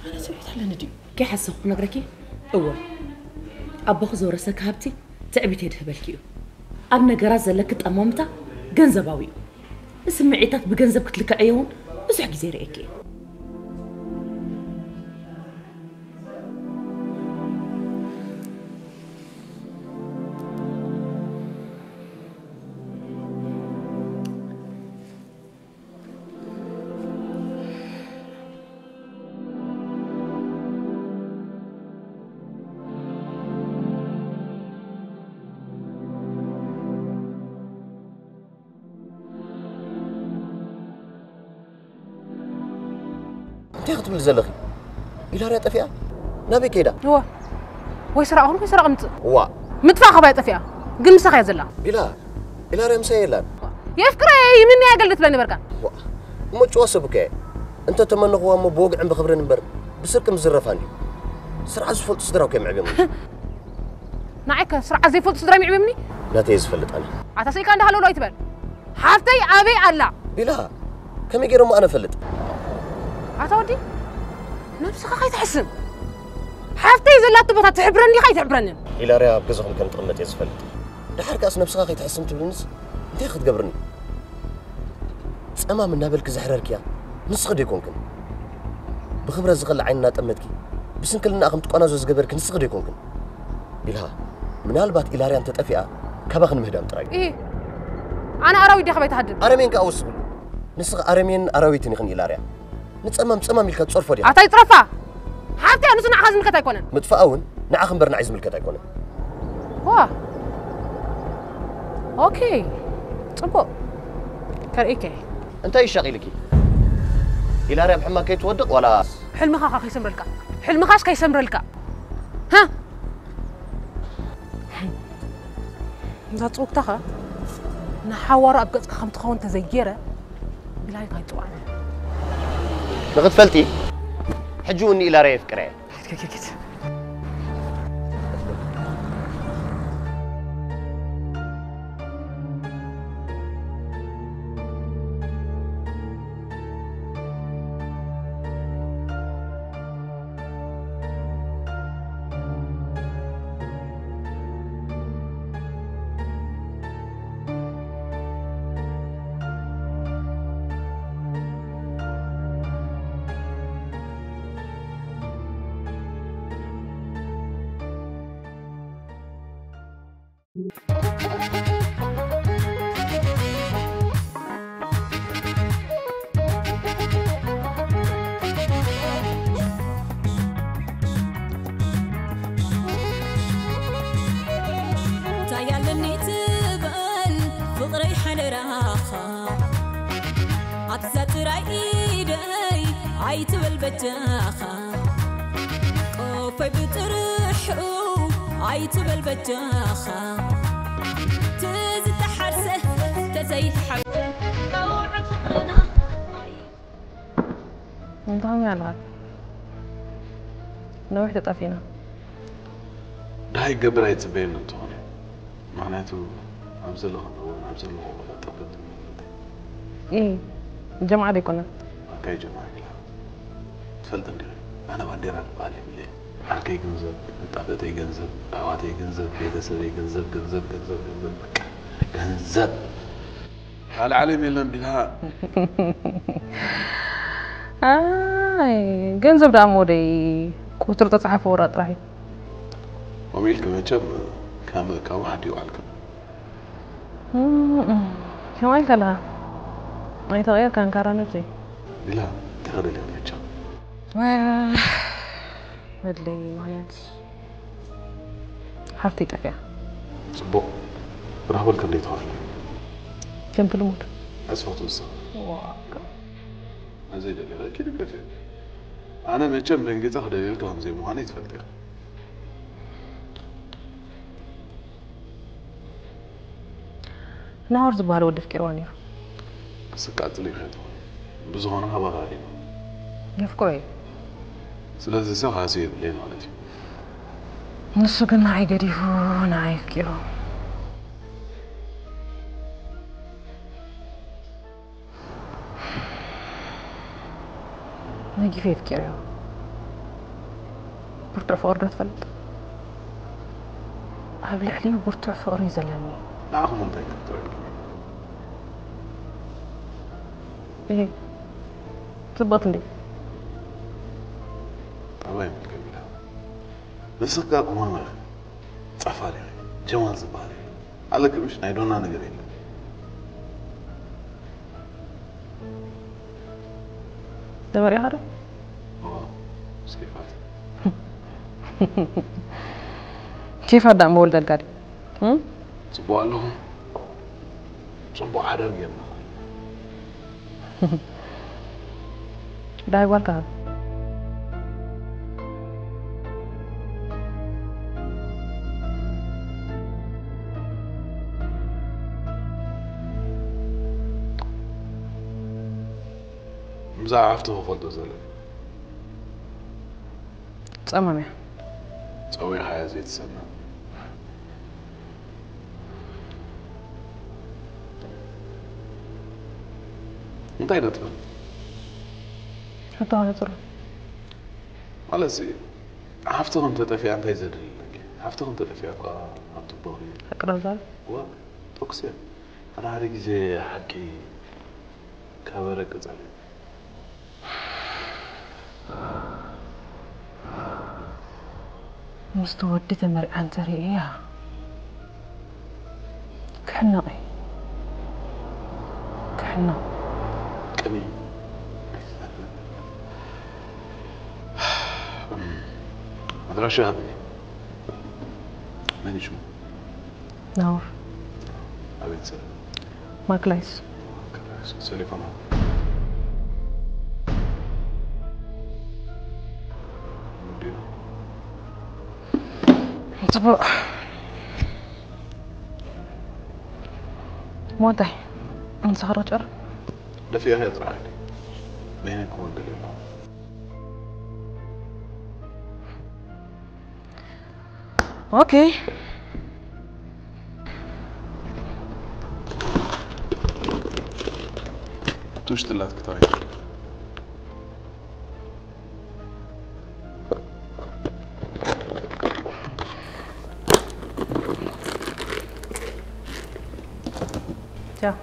ኣነ ትዕቢት ኣለኒ ድዩ? ከይሓሰኹ ክነግረኪ፣ እወ። ኣቦኺ ዘውረሰኪ ሃብቲ ትዕቢት የድህበልኪ እዩ። ኣብ ነገራት ዘለኪ ጠማምታ ገንዘባዊ እዩ። ንስምዒታት ብገንዘብ ክትልክዐዮ እውን ብዙሕ ግዜ ርእየኪ እየ። እንታይ ክትብሊ ዘለኺ? ኢላርያ ጠፊኣ? ናበይ ከይዳ? እዋ። ወይ ስራቕ ኹን ወይ ስራቕ ምጽእ። እዋ። ምጥፋእ ከባይ ጠፊኣ። ግን ምሳኻ እያ ዘላ። ቢላ፣ ኢላርያ ምሳይ የላን። የፍቅረ ይምንያ ገል ትብለኒ በርካ። እዋ። እሞ ጭዋ ሰብ እኮ እየ። እንተ ተመነኽዋ እሞ ብወግዕን ብኽብርን እምበር ብስርቂ ምዝረፋ እንድዩ። ስርዓት ዝፈልጡ ስድራ እኮ እዮም ኣዕብዮም። ንዓይከ ስርዓት ዘይፈልጡ ስድራ እዮም ኣዕብዮምኒ? ናተይ ዝፈልጥ ኣነ። ኣታ ስኢልካ እንዳሃለውሎ ኣይትበል። ሓፍተይ ኣበይ ኣላ? ቢላ፣ ከመይ ገይረ እሞ ኣነ እፈልጥ? ኣታ ወዲ፣ ነብስኻ ከይትሕስም። ሓፍተይ ዘላቶ ቦታ ትሕብረኒ ዲኻ ኣይትሕብረንን? ኢላርያ ኣብ ገዛኹም ከም ትቕመጥ እየ ዝፈልጥ። ደሓር ከኣስ ነብስኻ ከይትሕስም ትብልንስ እንታይ ክትገብርኒ? ጸማም እናበልኪ ዘሕረርክያ ንስኺ ዶ ኣይኮንክን? ብኽብረት ዝኸልእ ዓይኒ እናጠመትኪ ብስንክልና ከም ትቋናዞ ዝገበርኪ ንስኺ ዶ ኣይኮንክን? ቢልሃ፣ ምናልባት ኢላርያ እንተጠፊኣ ካባኺ ንምህዳም ጥራይ እዩ። ኢሂ፣ ኣነ ኣራዊት ድየ ካባይ ትሃድም? ኣረሜን ከኣ ወስኽሉ። ንስኺ ኣረሜን ኣራዊትን ኢኽን ኢላርያ። ንጸማም ጸማም ኢልካ ትጸርፎ ዲኻ? ኣታ ይጽረፋ! ሓፍተይ ንሱ ንዓኻ ዝምልከት ኣይኮነን። ምጥፋኣ እውን ንዓኺ እምበር ንዓይ ዝምልከት ኣይኮነን። ዋ! ኦኬ፣ ጽቡቕ። ከርእየካ እየ። እንታይ እዩ ሻቒልኪ? ኢላርያ ኣብ ሕማም ከይትወድቕ ዋላ? ሕልምኻ ኸ ከይሰምረልካ? ሕልምኻስ ከይሰምረልካ? ሃ? እዛ ጽውግታኻ ንሓዋሩ ኣብ ገጽካ ከም ትኸውን ተዘይገይረ፣ ብላይፍ ኣይጽዋዕን። ንኽትፈልጢ፣ ሕጂ እውን ንኢላርያ የፍቅረ እየ። ኪድ፣ ኪድ፣ ኪድ፣ ኪድ። እንታይ ኣለኒ ትበል ፍቕረይ ሓደራኻ፣ ኣብዛ ጥራይ ኢደይ ኣይትበል በጃኻ፣ ቆፈይ ብጥርሑ ኣይትበል በጃኻ፣ ትዝተሓርሰ ተዘይተሓርሰ። እንታይ ኣለካ? ነዊሕ ተጠፊእና። ደሃይ ክገብር ኣይትጽበየኒ እንተኾነ፣ ምኽንያቱ ኣብ ዘለኹ እዋን ኣብ ዘለኹ ቦታ ጠበብቲ ማለት እዩ። ኢ፣ ጀምዓ ዶ ኣይኮነን? ኣካይ ጀምዓ ኢላ። ትፈልጥ እንዲኻ፣ ኣነ ባንዴራ ዝበሃል የብለይ። ዓርከይ ገንዘብ፣ መጣበእተይ ገንዘብ፣ ኣሕዋተይ ገንዘብ፣ ቤተሰበይ ገንዘብ፣ ገንዘብ፣ ገንዘብ፣ ገንዘብ፣ በቃ ገንዘብ። ካልእ ዓለም የለን ቢልሃ። ኣይ፣ ገንዘብ ደኣ ሞደይ ቁጽሪ ተጻሓፈ ወራ ጥራሕ እዩ። ከምኡ ኢልኪ መቸም ካብ ካብ ሓዲ ይውዓልክን። እም፣ ከማይ ከለኻ ኣይተቐየርካን ካራ ነብሰይ። ቢልሃ፣ እንታይ ክደልያ መቸም? መድለይ ምኽንያት ሓፍተይ ጠፊኣ። ጽቡቕ። ራህወል ክንደይ ትኸፍል? ከምቲ ልሙድ። ዕጽዋ ትውስኽ። ዋ። ኣነ ዘይደልዮ ኪድ ከፊ። ኣነ መቸም ደንጊጸ ክደልየልካ ከም ዘይምዃነይ ትፈልጥ ኢኻ። ናሆር ዝበሃል ወዲ ኣፍቂርዋ ነይሩ። ስቃ ጽሊእ ከይትኾን። ብዝኾነ ሃባኻ ሪማ። የፍቅሮ እዩ። ስለዚ እዚ ካሱ የብለይ ማለት እዩ። ንሱ ግን ንዓይ ገዲፉ ንዓይ ኣፍቂሩ። ነጊፈ የፍቂረዮ። ብርቱዕ ፍቕሪ ዶ ትፈልጥ? ኣብ ልዕሊኡ ብርቱዕ ፍቕሪ እዩ ዘለኒ። ንዓኹም እንታይ ክትገብሩ? እህ፣ ጽቡቕ እንዴ? ኣባይ መገቢላ ንስካ ቁማማ ጻፋሪ ጀማል ዝበሃል ኣለክ ምሽ ናይ ዶና ነገር የለን። ተመሪኻ ዶ? ስኬፋት ኬፋት ዳ መወልደልካ ድዩ? ጽቡቅ ኣለኹ። ጽቡቅ ሓዳር ጌርና። ዳይ ጓልካ ብዛዕባ ሓፍቲ ክፈልጦ ዘለኒ ጸመም እያ። ጸዊዕኻያ ዘይትሰምዕ። እንታይ ዶ ትብል? ሕቶኻ ንጽሮ። ማለት ሓፍትኹም ተጠፊኣ እንታይ ዘድሊ? ሓፍትኹም ተጠፊኣ እኳ ኣብ ጥቡቕ እዩ። ኣቅረብ ዛር ዋ ተኩስ እያ። ሓደ ሓደ ግዜ ሓቂ ካበረ ቅጸል እዩ። ምስቲ ወዲ ተመርዓ እንተርእያ ክሕነቕ እዩ። ክሕነቕ ቅኒ ኣድራሻ ሃብኒ። መን እዩ ሽሙ? ናውር ኣቤት ሰብ ማክላይስ ሰሊፎና ጽቡቕ ሞንታይ እንስኽሮ ጨር ደፊእኻ ጥራሕ ነይነ ክወንድል የብሎ ኦኬ ትውሽጥላት ክታወይ ቻው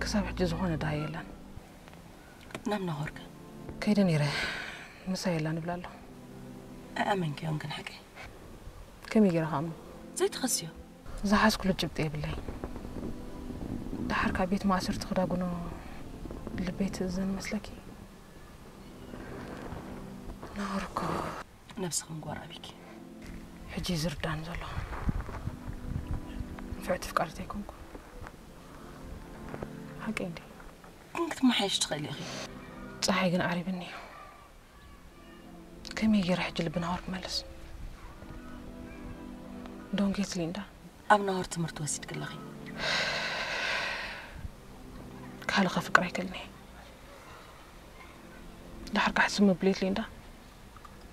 ክሳብ ሕጂ ዝኾነ ደሃይ የለን። ናብ ናሆርከ ከይደ ነይረ ምሳ የላን ይብላ ኣሎ። ኣኣመንክዮን ግን ሓቀይ ከመይ ገይረ ክኣምኖ? ዘይትኸስዮ ዝሓዝኩሉ ጭብጢ የብለይ። ደሓር ካብ ቤት ማእሰርቲ ክዳጉኖ ልበይ ትእዘን መስለኪ? ናሆር እኮ ነብስኽን ጓር ኣቢኪ ሕጂ እዩ ዝርዳን ዘሎ። ንፍዕቲ ፍቃሪት ኣይኮንኩ። ሓቀይ እንዲ ግን ክትመሓየሽ ትኽእል ኢኺ። ፀሓይ ግን ዓሪብኒ እዩ። ከመይ ገይረ ሕጂ ልቢ ናሆር ክመልስ? ዶንጌት ሊንዳ ኣብ ናሆር ትምህርቲ ወሲድኪ ኣለኺ። ካልእ ከፍቅር ኣይክእልን እየ። ድሓር ካሕሲ ምብሊት ሊንዳ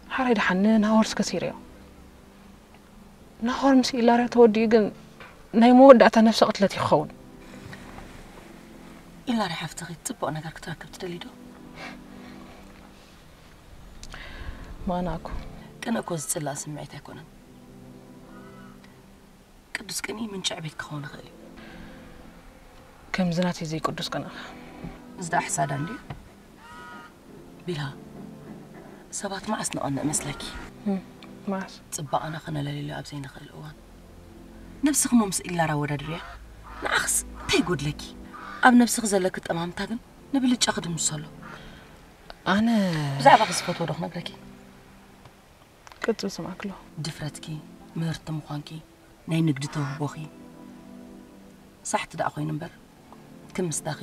ሓራይ ድሓን ንናሆርስ ከሲረዮ። ናሆር ምስ ኢላርያ ተወዲኡ ግን ናይ መወዳእታ ነፍሰ ቅትለት እዩ ክኸውን። ኢላሪ ሓፍትኺ ጽቡቕ ነገር ክትረክብ ትደሊ ዶ? ማና እኮ ቅንእ እኮ ዝጽላእ ስምዒት ኣይኮነን። ቅዱስ ቅንኢ ምንጪ ዕቤት ክኸውን ይኽእል እዩ። ከምዚ ናተይ ዘይቅዱስ ቅንእኻ እዚ ደኣ ሕሳዳ እንድዩ። ቢልሃ ሰባት መዓስ ንቐንእ መስለኪ? መዓስ? ጽባቐና ከነለልዮ ኣብ ዘይንኽእል እዋን ነብስኺ እሞ ምስ ኢላራ ኣወዳድርያ። ንዓኽስ እንታይ ይጎድለኪ? ኣብ ነብስኺ ዘለኪ ጠማምታ ግን ንብልጫ ክድምስሶ ኣሎ። ኣነ ብዛዕባኺ ዝፈትዎ ዶ ክነግረኪ? ቅጽል ስምዓክሎ ድፍረትኪ፣ ምህርቲ ምዃንኪ፣ ናይ ንግዲ ተውህቦኺ ሳሕቲ ደኣ ኮይኑ እምበር፣ ክምስታኺ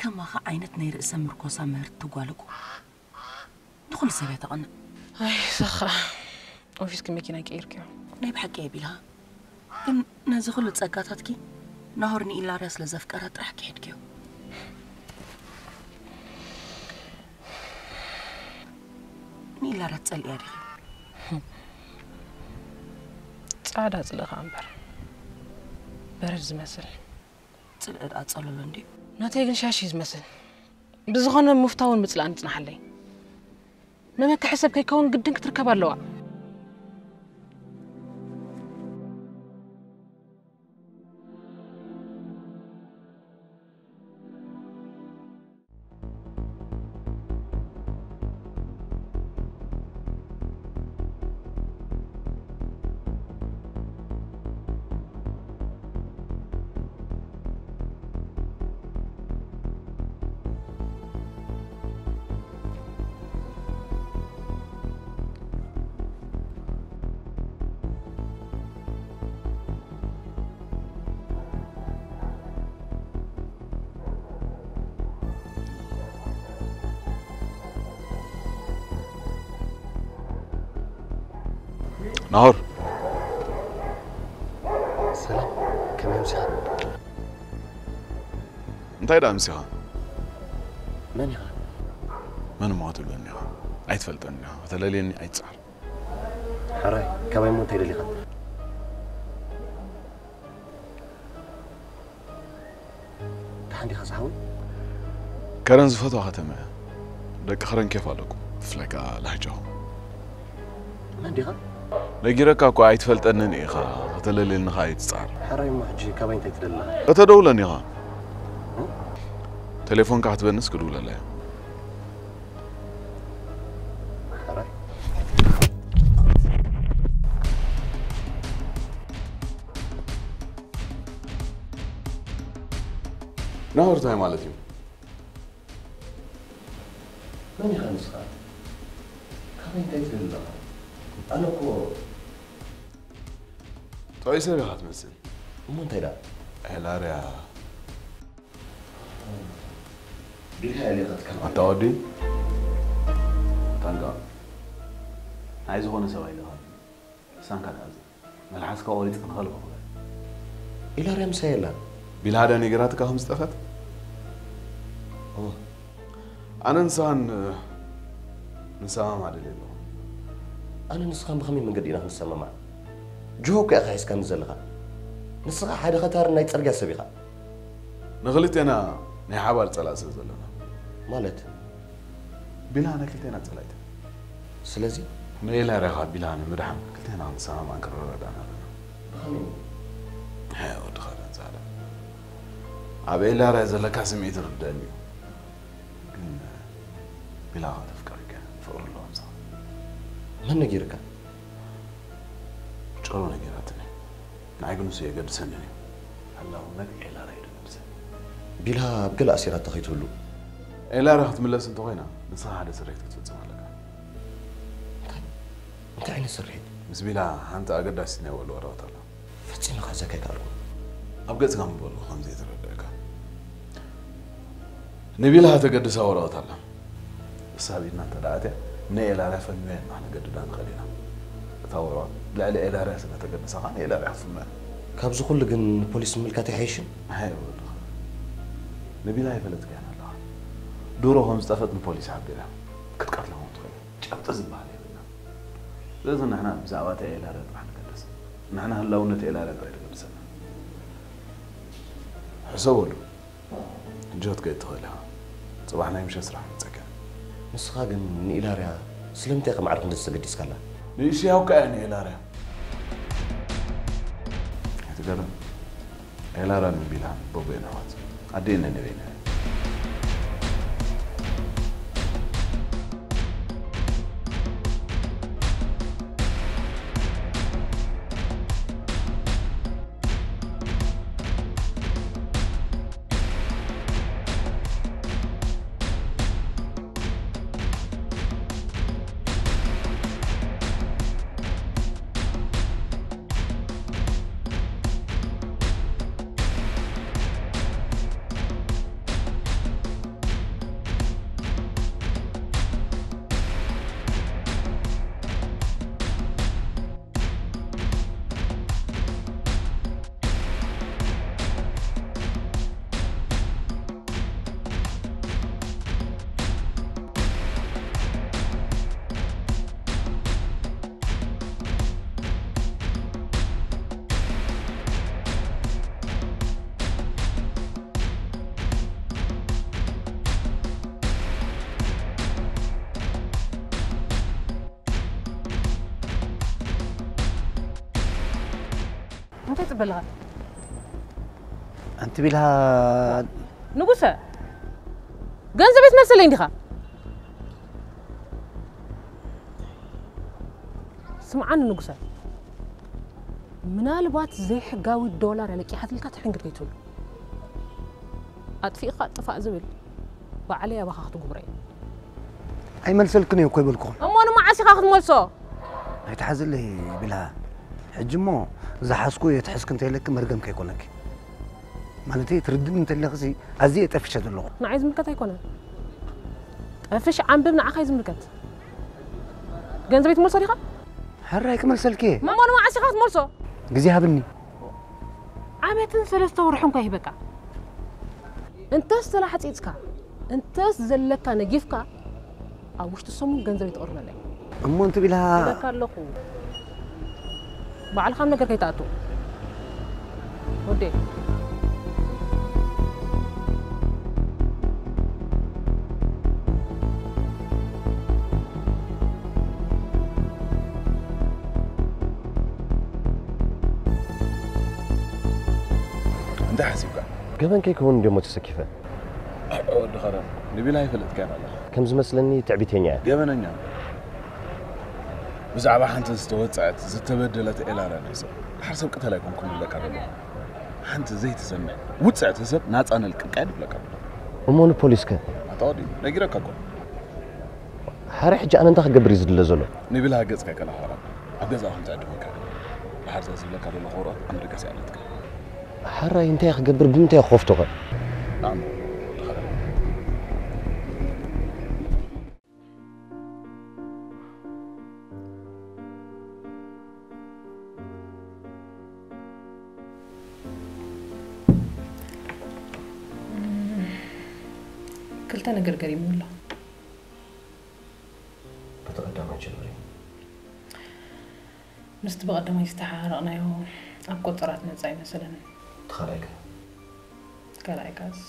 ከማኻ ዓይነት ናይ ርእሰ ምርኮሳ ምህርቲ ትጓልቁ ንኹሉ ሰብ እያ ተቐንእ። ኣይ ሰኻ፣ ኦፊስኪ መኪና ቀይርክዮ? ናይ ብሓቂ እየ ቢልሃ፣ ግን ነዚ ኩሉ ጸጋታትኪ ናሆር ንኢላርያ ስለ ዘፍቀራ ጥራሕ ክሒድክዮ። ንኢላርያ ትጸልእያ ዲኺ? ጻዕዳ ጽልእኻ እምበር በረድ ዝመስል። ጽልእ ደኣ ጸለሎ እንድዩ። ናተይ ግን ሻሽ እዩ ዝመስል። ብዝኾነ ምፍታውን ምጽላእን ይጽናሓለይ። መመክሒ ሰብ ከይከውን ግድን ክትርከብ ኣለዋ። ናሆር። ሰላም፣ ከመይ ኣምሲኻ? እንታይ ደኣ ኣምሲኻ? መን ኢኻ? መን እሞ ክትብለኒ ኢኻ? ኣይትፈልጠኒ ኢኻ። ከተለልየኒ ኣይትጽዓር። ሕራይ፣ ካባይ እሞ እንታይ ደሊኻ? ደሓን ዲኻ ዝሓወይ? ከረን ዝፈትዋ ከተማ እያ። ደቂ ከረን ኬፍ ኣለኩም። ብፍላይ ከኣ ላህጃኹም። መን ዲኻ? ነጊረካ እኮ ኣይትፈልጠንን ኢኻ። ከተለልየኒ ከኣ ኣይትጽዓር። ሕራይ እሞ ሕጂ ካባይ እንታይ ትደሊ ኣለኻ? ከተደውለኒ ኢኻ። እ? ቴሌፎንካ ክትበንስ ክድውለላ እየ። ሕራይ። ናሆር እንታይ ማለት እዩ? መን ኢኻ ንስኻ? ካበይ እንታይ ትደሊ ኣለኻ? ኣነ እኮ ጥዑይ ሰብ ኢኻ ትመስል። እሞ እንታይ ደኣ? ዒላርያ። ቢልካ እያ ሌኸትካ። ኣታ ወዲ። ጠንቀቕ። ናይ ዝኾነ ሰብ ኣይልኻን። ሳንካ ትኣዝዝ። መልሓስካ ቆሪጽ ክንኸል እኮ ክብል። ኢላርያ ምሳይ የላን። ቢልሃዳ ነጊራትካ ከም ዝጠፈት? እወ። ኣነ ንስኻን ንሰማማዕ ደልየ ኣለኹ። ኣነ ንስኻን ብኸመይ መንገዲ ኢና ክንሰማማዕ? ጅሆ እኮ ኢኻ ሒዝካኒ ዘለኻ። ንስኻ ሓደ ኸታርን ናይ ጽርግያ ሰብ ኢኻ። ንኽልቴና ናይ ሓባር ጸላእ ስለ ዘለና። ማለት? ቢልሃ ናይ ክልቴና ጸላኢት። ስለዚ? ንኤላርያ ካብ ቢልሃ ንምድሓን ክልቴና ክንሰማማዕን ክንረዳዳእን ኣለና። ብኸመይ? ሃይ ወዲ ኸረን ጻዕዳ። ኣብ ኤላርያ ዘለካ ስምዒት ይርደኣኒ እዩ። ግን ቢልሃ ከተፍቅረካ ፍቕሪ ኣለዋ ምሳኻ። መን ነጊርካ? ጨሮ ነጊራትኒ። ንዓይ ግን ንሱ የገድሰንን እዩ። ህላውነት ኤላርያ እዩ ዘገድሰኒ። ቢልሃ ኣብ ገለ ኣሲራቶ ከይትህሉ። ኤላርያ ክትምለስ እንተኾይና፣ ንስኻ ሓደ ስርሒት ክትፍጽም ኣለካ። እንታይ? እንታይ ዓይነት ስርሒት? ምስ ቢልሃ ሓንቲ ኣገዳሲት ናይ ውዕል ወረቐት ኣላ። ፈጺመ ክሕዘካ ኣይከኣልኩን። ኣብ ገጽካ ምበልኩ ከም ዘይተረድኣካ። ንቢልሃ ተገድሳ ወረቐት ኣላ። እሳ ኣብ ኢድና እንተ ደኣ ኣትያ፣ ንኤላርያ ፈንዮ ኢና ክነገድዳ ንኽእል ኢና። እታ ወረቐት ልዕሊ ኤላርያ ስለ ተገድሳ ኸኣ ንኤላርያ ክትፍኖ እያ። ካብዚ ኩሉ ግን ንፖሊስ ምምልካት ኣይሓይሽን? ኣይ ወድኻ። ንቢልሃ ኣይፈለጥካያን ኣለኻ። ድሮ ከም ዝጠፈት ንፖሊስ ሓቢራ ክትቀትላ እውን ትኽእል እያ። ጨብጢ ዝበሃል የብልና። ስለዚ ንሕና ብዛዕባ እታ ኤላርያ ጥራሕ ንገድስ። ንሕና ህላውነት ኤላርያ ጥራሕ እዩ ዘገድሰና። ሕሰበሉ። ሕጂ ክትከይድ ትኽእል ኢኻ። ጽባሕ ናይ ምሸት ስራሕ መጸካ። ንስኻ ግን ንኢላርያ ስለምንታይ ኢኻ ማዕረ ክንደዚ ተገዲስካላ? ንእሽያው ከኣ እያ ንኤላርያ። ኣይትገረም። ኤላርያን ቢልሃን በቦኤን ኣሕዋት። ኣዲኤን ነንበይነን። እንታይ ትጽበ ኣለኻ? ኣንቲ ቢልሃ ንጉሰ፣ ገንዘበይ ትመልሰለይ እንዲኻ? ስምዓኒ ንጉሰ፣ ምናልባት ዘይሕጋዊ ዶላር ኣለቂሓትልካ ትሕንግድ ከይትብሉ፣ ኣጥፊእኻ ጥፋእ ዝብል ባዕለይ ኣባኻ ክትጉብሮ እየ። ኣይመልሰልክን እየ እኮ ይበልኩኹም። እሞ ንመዓስ ኢኻ ክትመልሶ? ኣይትሓዝለይ ቢልሃ። ሕጂ እሞ ዝሓዝኩ እየ ትሕዝኪ እንተይለኪ መርገም ከይኮነኪ። ማለተይ ትርድእኒ እንተለኺ ኣዝየ ጠፊሸ ዘለኹ። ንዓይ ዝምልከት ኣይኮነን። ጠፍሽ ዓንብብ ንዓኻ እዩ ዝምልከት። ገንዘበይ ትመልሶ ዲኻ? ሕራይ ክመልሰልኪ እየ። እሞ ንመዓስ ኢኻ ክትመልሶ? ግዜ ሃብኒ። ዓመትን ሰለስተ ወርሕን እኳ ይህበካ። እንተስ ተላሕፂፅካ፣ እንተስ ዘለካ ነጊፍካ፣ ኣብ ውሽጢ ሰሙን ገንዘበይ ተቕርበለይ። እሞ ኣንቲ ቢልሃ ኢለካ ኣለኹ። ባዕልኻ ኣብ ነገር ከይትኣቱ። ወደይ። እንታይ ሓሲብካ? ገበን ከይከውን እንዲሞ ተሰኪፈ። ወዲ ኸረን ንቢላ ይፈልጥካ ኣለኻ። ከም ዝመስለኒ ትዕቢተኛ እያ። ገበነኛ ብዛዕባ ሓንቲ ዝተወፀዐት ዝተበደለት ኤላራ ናይ ሰብ ድሓር ሰብ ቅተል ኣይኮንኩም ዝብለካ ዘሎ። ሓንቲ ዘይትሰምዕ ውፅዕቲ ሰብ ናፃ ነልቅቃ ድብለካ ኣሎ። እሞ ንፖሊስከ? ኣታወዲ ነጊረካ እኮ። ሓረ ሕጂ ኣነ እንታይ ክገብር እዩ ዝድለ ዘሎ? ንቢላ ገፅካ ከላኸራ ኣብ ገዛ ከም ትዕድመካ ድሓር ሰብ ዝብለካ ዘሎ ክብረት ኣንድርገስ ያለትካ። ሓራይ እንታይ ክገብር ብምንታይ ክኸፍቶኸ? ናም ክልተ ነገር ገሪሙ ኣሎ። በቲ ቀዳማይ ጀምሪ። ምስቲ ብቐዳማይ ዝተሓራረቕናዮ ኣብ ቆጸራት ነጻ ይመስለኒ። ተኻላይከ? ካልኣይካስ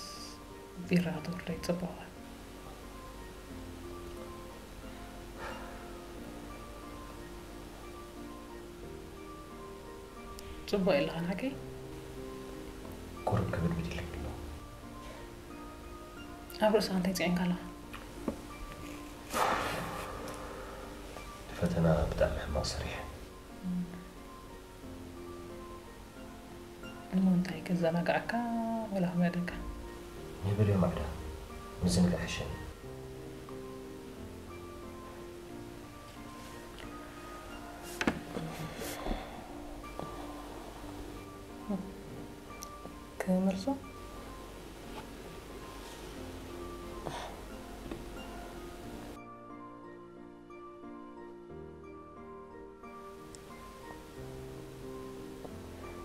ቢራ ክትወርደይ ጽቡቕ። ጽቡቕ የለኻን ሓቀይ? ቁሩብ ክብድብድ ኢለኒ ኣሎ። ኣብ ርእስኻ እንታይ ጽዒንካ ኣለኻ? ፈተና ብጣዕሚ ሕማቕ ሰሪሐ። እሞ እንታይ ከዘናግዓካ ወላ ክመደካ? ንበልዮ ማዕዳ ምዝንጋዕ ሕሸኒ። ክመልሶ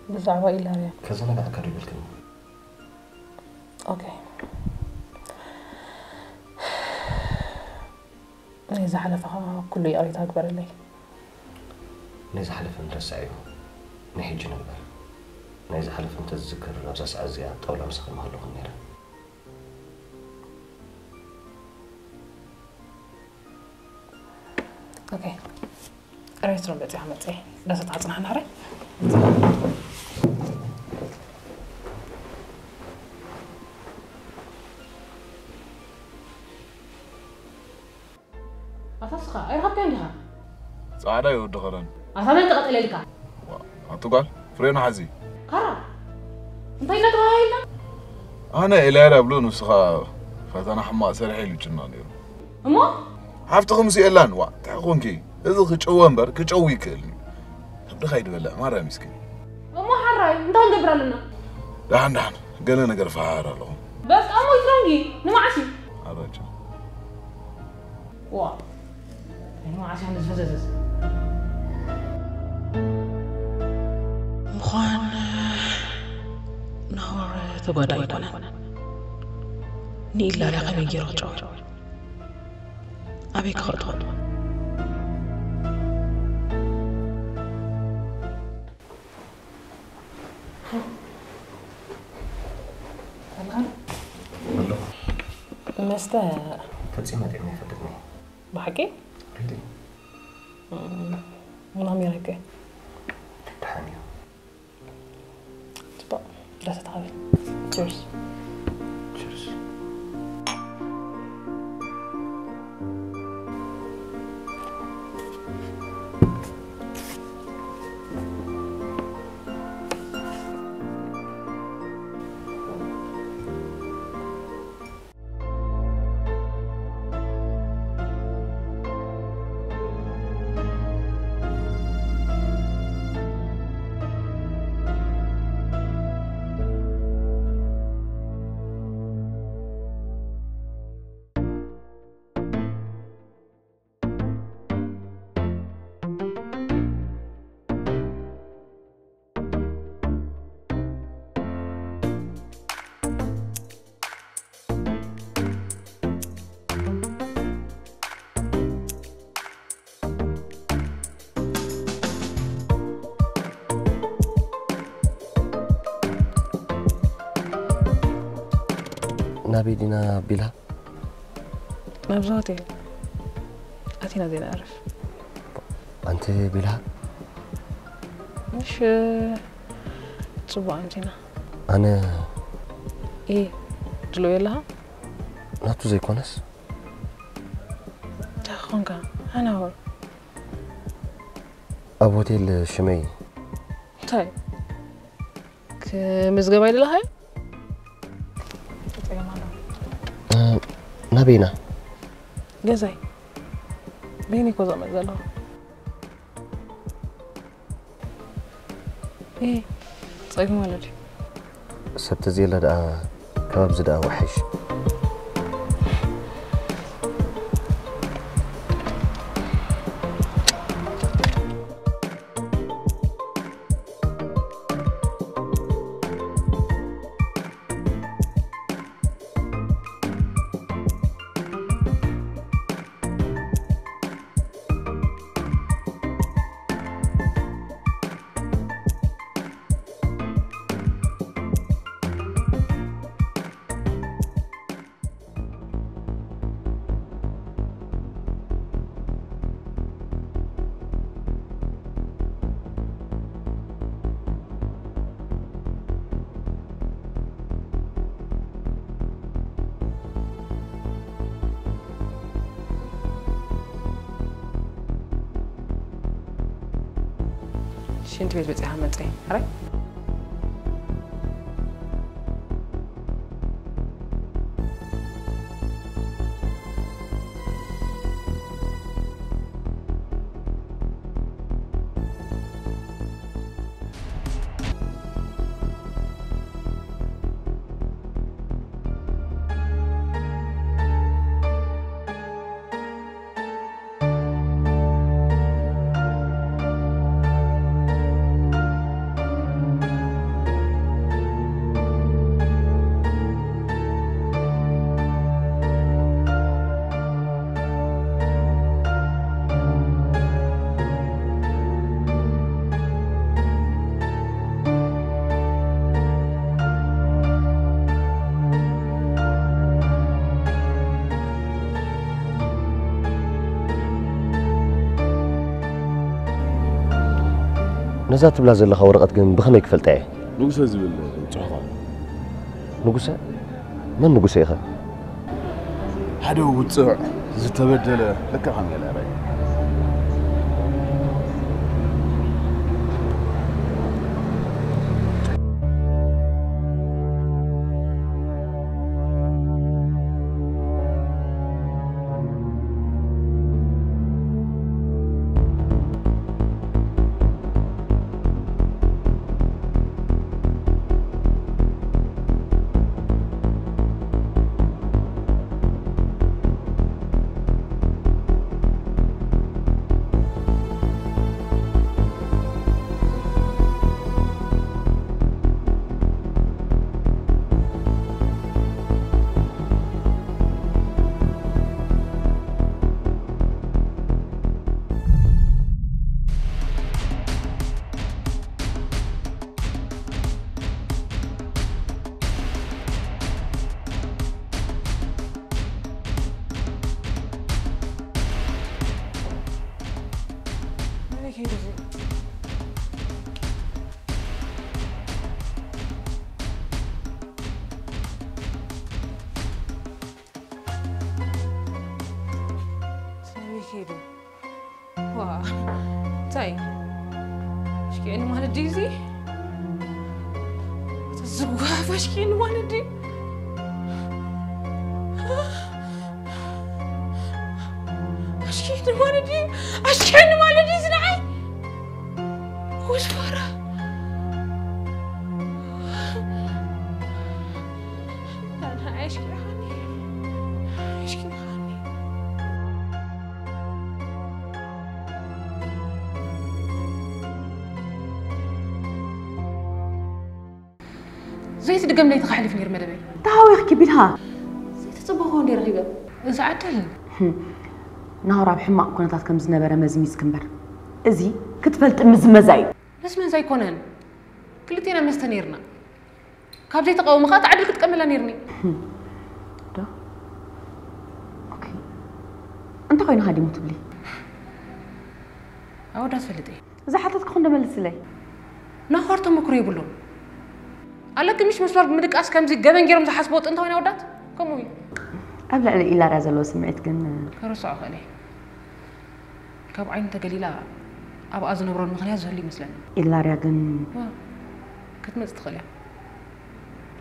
ብዛዕባ ኢላርያ ከዘናግዓካ ዶ ይብልክኒ? ኦኬ። ናይ ዝሓለፈ ከዓ ኩሉ ይቕሬታ ግበረለይ። ናይ ዝሓለፈ ንረስዕ እዩ። ናይ ሕጂ ንግበር። ናይ ዝሓለፈ እንተዝዝከር ኣብዛ ሰዓት እዚኣ ጣውላ ምሳኺ ምሃለኹ ነይረ። ኦኬ። ሬስትሮም በፂኻ መፅእ ዳሰት ኣፅናሕ ናሕረ። ኣታስኻ ኣይረኸብካዮን ዲኻ? ፃዕዳ ይወዲ ኸረን። ኣታ መን ተቐጠለልካ? ኣቲ ጓል ፍሬኑ ሓዚ። ካራ እንታይ እናተባሃልና? ኣነ ኤልያድ ኣብሉ ንስኻ ፈተና ሕማቕ ሰሪሐ ኢሉ ጭና ነይሩ። እሞ ሓፍትኺ ምስ የላን ዋ እንታይ ኾንኪ? እዚ ክጨወ እምበር ክጨው ይክእል እዩ። ከብድኻ ይድበልዕ ማርያም እስኪ። እሞ ሓራይ እንታይ ንገብር ኣለና? ደሓን ደሓን ገለ ነገር ፈሃር ኣለኹ። በቃ እሞ ይትረንጊ ንመዓሽ እዩ? ኣራጫ ዋ ንመዓሽ ንዝፈዘዘዝ ምዃን ናሆር ተጓዳኢ ኣይኮነን። ንኢላርያ ከመይ ገይሩ ክጨው ኣበይ ክኸእቶ? መስተ ፈጺመ ጥዕመ ይፈልጥኒ። ብሓቂ ሪሊ ምናምን ይረከ ደሓን እዩ። ዳሰ ተቐበል። ቸርስ። ቸርስ። ናበይ ዲና ቢላ? ናብዚ ሆቴል ኣቲና ዘይንዕርፍ። ኣንቲ ቢላ? ምሽ ጽቡቕ ኣምሲና። ኣነ ኢ ድሎ የለኻ? ናቱ ዘይኮነስ እንታይ ኾንካ? ኣነ ሆይ ኣብ ሆቴል ሽመይ እንታይ ክምዝገብ ኣይደለኻዮ? ጸገም ኣለዎ። ናበይና? ገዛይ በይኒ እኮ ዘመድ ዘለኹ። እ ጸገም ኣሎ ድዩ? ሰብ ተዘየለ ደኣ ከባብዚ ደኣ ወሓይሽ። ሽንቲ ቤት በጺሓ መጸይ ኣራይ ነዛ ትብላ ዘለኻ ወረቐት ግን ብኸመይ ክፈልጣ እየ? ንጉሰ ዝብል ጽሑፍ ኣሎ። ንጉሰ? መን ንጉሰ ኢኸ? ሓደ ውጽዕ ዝተበደለ ልክዕ ከም ገለ ራይ የእኒ ማለት ድዩ እዚ? ዝጓፋሽ የእኒ ማለት ድዩ? ኣሽኪ የእኒ ማለት ድዩ? ኣሽኪ የእኒ ማለት ድዩ እዚ ንዓይ? ወስፋራ። ኣሽኪ ይኻኒ። ኣሽኪ ይኻኒ። ዘይትድገም ለይቲ ከሕልፍ ነይሩ መደበይ። ተሃዊኽኪ ቢልሃ። ዘይተጸበኽዎ እንደ ረኺበ። እዚ ዓደል። ናሆር ኣብ ሕማቕ ኩነታት ከም ዝነበረ መዝሚዝኪ እምበር፣ እዚ ክትፈልጢ ምዝመዛ እዩ። መዝመዝ ኣይኮነን። ክልቴና መስተ ነይርና። ካብ ዘይተቃወሙ ከኣ ትዓድል ክትቀምላ ነይርኒ። ዶ? ኦኬ። እንታይ ኮይኑ ሃዲሙ ትብሊ? ኣወዳት ፈልጥ እየ። ዝሓተትኩ ክንዶ መልስለይ። ናሆር ተመክሮ የብሉን። ኣለኪ ምሽ መስመር ብምድቃስ ከምዚ ገበን ገይሮም ዝሓስብዎ ጥንታውያን ኣወዳት? ከምኡ እዩ። ኣብ ልዕሊ ኢላርያ ዘለዎ ስምዒት ግን ከረስዖ እኽእል እየ። ካብ ዓይኑ ተገሊላ ኣብኣ ዝነብረሉ ምኽንያት ዝህሉ ይመስለኒ። ኢላርያ ግን ዋ፣ ክትመጽእ ትኽእል እያ።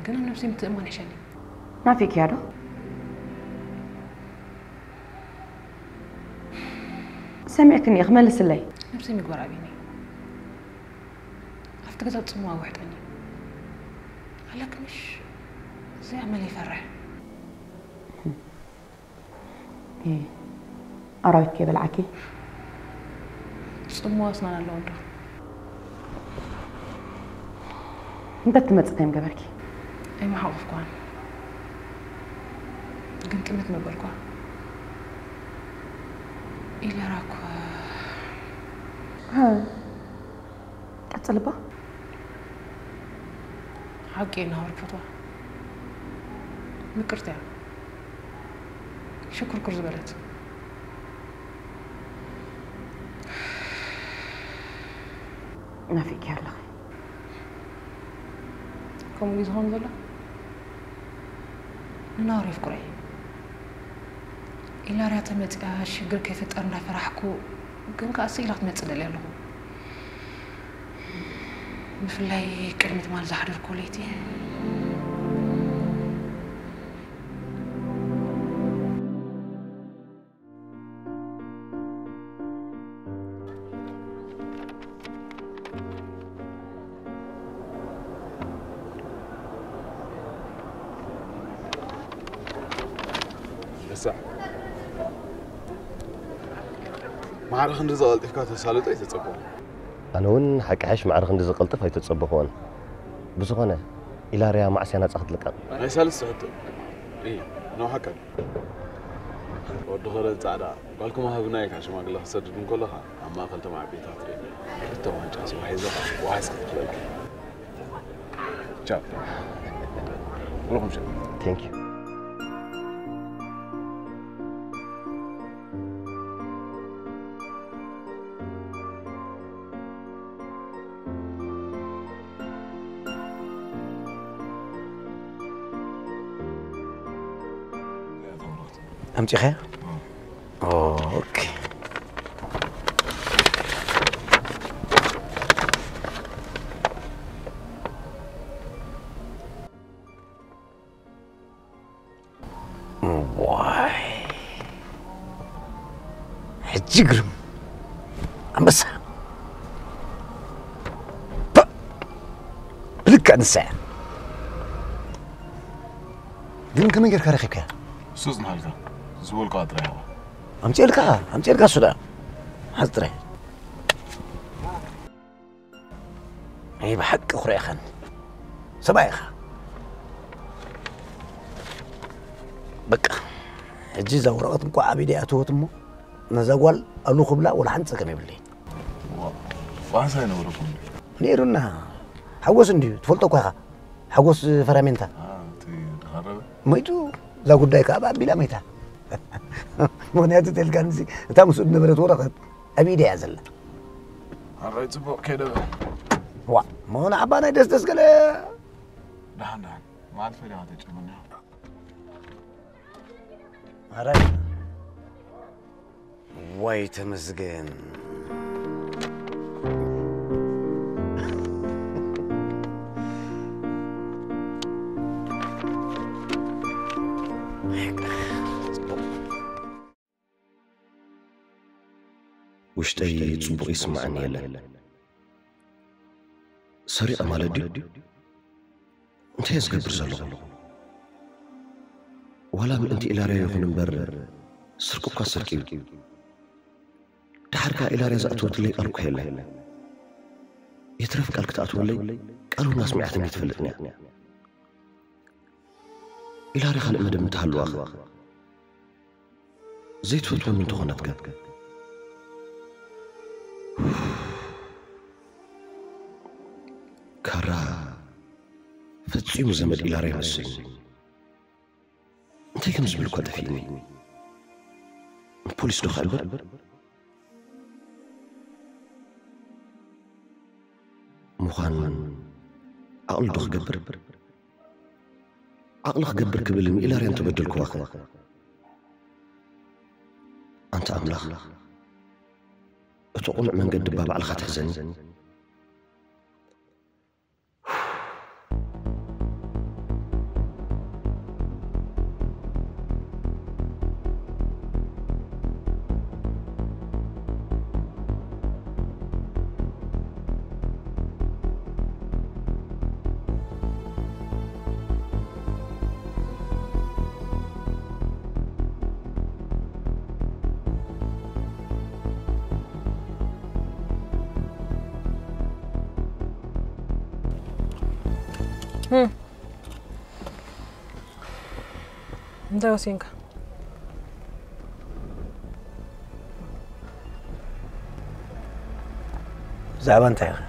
ግን ኣብ ነብሰይ ምትእምማን ይሕሸኒ። ናፊቅያ ዶ? ሰሚዕክኒ ኢኺ፣ መልስለይ። ነብሰይ ምግባር ኣብይኒ። ኣብቲ ገዛ ጽምዋ ውሕጠኒ። ኣለኪ ምሽ? እዚ ኣመል ይፈርሕ። እ፣ ኣራዊት ከይበልዓኪ። ጽምዋ ኣስናን ኣለዎ እንዶ። እንተ ትመጽእ እንታይ ምገበርኪ? ኣይመሓቑፍኳን። ግን ጥምት መበልኳ። ኢለራ እኳ። ሃ፣ ቀጽልባ። ሓቂ እዩ ናሆር ክፈትዋ። ምቅርቲ እያ። ሽኩርኩር ዝበለት። ናፊቅኪ ኣለኺ። ከምኡ ድዩ ዝኸውን ዘሎ? ንናሆር የፍቅሮ እየ። ኢላርያ ተመጺኣ ሽግር ከይፍጠር እንዳፈራሕኩ፣ ግን ከኣ ስኢላ ክትመጽእ ደልየ ኣለኹ። ብፍላይ ቅድሚ ትማል ዝሓደርኩ ለይቲ። ንሳ ማዕረ ክንዲ ዘቐልጢፍካ ተሳልጦ ኣይተጸበኹ። ኣነ እውን ሓቂ ሓሽ ማዕረ ክንዲ ዝቐልጥፍ ኣይተጸበኹዎን። ብዝኾነ፣ ኢላርያ መዓስ እያ ናጻ ክትልቀቕ? ናይ ሳልስቲ ሕቶ። እይ፣ ነው ሓቀን። ወዲ ኸረን ጻዕዳ፣ ጓልኩም ሃብና ኢልካ ሽማግለ ክሰድድ እንከለኻ፣ ኣብ ማእከል ተማዕቢታት ርእኒ። ክልተ ዋንጫ ስዋ ሒዘኻ፣ ዋሕስ ክትብለልካ። ቻው። ኩልኹም ቻው። Thank you። ኣምጺኸ? ኦኬ። ዋይ፣ ሕጂ ግርም። ኣንበሳ። ፐ-፣ ብልክዕ ንሳ እያ። ግን ከመይ ጌርካ ረኺብካያ? ሱስ ንሃልካ ዝበልኩ ጥራይ ኢኻ። ኣምጽኤልካ፣ ኣምጽኤልካ እሱ ደኣ። ሓዝ ጥራይ። ናይ ብሓቂ ኩርዕኻኒ። ሰብኣይ ኢኻ። በቃ፣ ሕጂ እዛ ወረቐት እንኳ ኣብ ኢደይ ኣተወት እሞ፣ ነዛ ጓል ኣሉ ክብላ ወላ ሓንቲ ጸገም የብለይን። ዋ-፣ ዋንሳ ኣይነበረኩን። ነይሩና። ሓጎስ እንድዩ፣ ትፈልጦ እኳ ኢኻ። ሓጎስ ፈራሜንታ። አ፣ እቲ ተኻረበ? መይቱ፣ እዛ ጉዳይ ከኣ ብኣቢላ መይታ። ምኽንያቱ ተልካንሲ፣ እታ ምስኡ ዝነበረት ወረቐት ኣብ ኢደይ እያ ዘላ። ኣራይ ጽቡቕ ከይደ በል። ዋ፣ መሆን ዓባ ናይ ደስደስ ገለ። ደሓን፣ ደሓን። መዓልቲ ፈሊኻ ተጨመና። ኣራይ። ዋይ ተመስገን። ውሽጠይ ጽቡቕ ይስምዓኒ የለን። ሰሪቐ ማለት ድዩ? እንታይ እየ ዝገብር ዘለኹ? ዋላ ምእንቲ ኢላርያ ይኹን እምበር፣ ስርቂ እኳ ስርቂ እዩ። ደሓር ከኣ ኢላርያ ዝኣተወትለይ ቃል እኳ የለን። የትረፍ ቃል ክትኣትወለይ፣ ቃል እውን ኣስሚዓትኒ ትፈልጥን እያ። ኢላርያ ካልእ መደብ እንተሃልዋኸ? ዘይትፈትወኒ እንተኾነትከ? ካራ ፈጺሙ ዘመድ ኢላርያ ይመስል። እንታይ ከም ዝብል እኳ ጠፊእኒ። ንፖሊስ ዶ ክዕብር? ምዃን ዓቕሊ ዶ ክገብር? ዓቕሊ ክገብር ክብል ንኢላርያ እንተበደልክዋ ኸ? ኣንታ ኣምላኽ፣ እቲ ቕኑዕ መንገዲ እባ ባዕልኻ ትሕዘኒ። እንታይ ወሲንካ? ብዛዕባ እንታይ ኢኻ?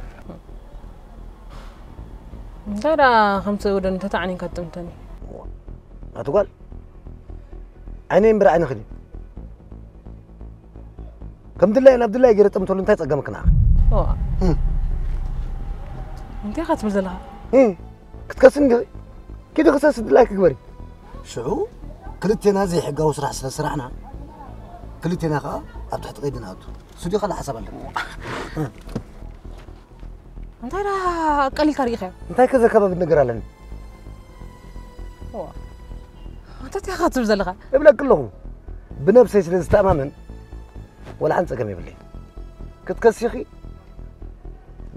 እንታይ ደኣ ከምቲ ወደን ተታዕኒንካ ትጥምተኒ? ናቱ ጓል፣ ዓይነይ እምበር ዓይንኺ ድዩ? ከም ድላየ ናብ ድላየ ገይረ ጠምተሉ እንታይ ጸገምክ ንዓኺ? ዋ። እም። እንታይ ኢኻ ትብል ዘለኻ? እም። ክትከስኒ ዲኺ? ኪዲ ክሰስ ድላይኪ ግበሪ። ሽዑ ክልቴና ዘይሕጋዊ ስራሕ ስለ ስራሕና፣ ክልቴና ከኣ ኣብ ትሕቲ ቀይዲ ንኣቱ። እሱ ድዩ ካልእ ሓሳብ ኣለኒ? እንታይ ደኣ ቀሊልካ ርኢኻዮ? እንታይ ከ ዘከባብድ ነገር ኣለኒ? ዋ። እንታይ ኢኻ ትብል ዘለኻ? እብለኪ ኣለኹ። ብነብሰይ ስለ ዝተኣማመን፣ ወላ ሓንቲ ጸገም የብለይ። ክትከሲኺ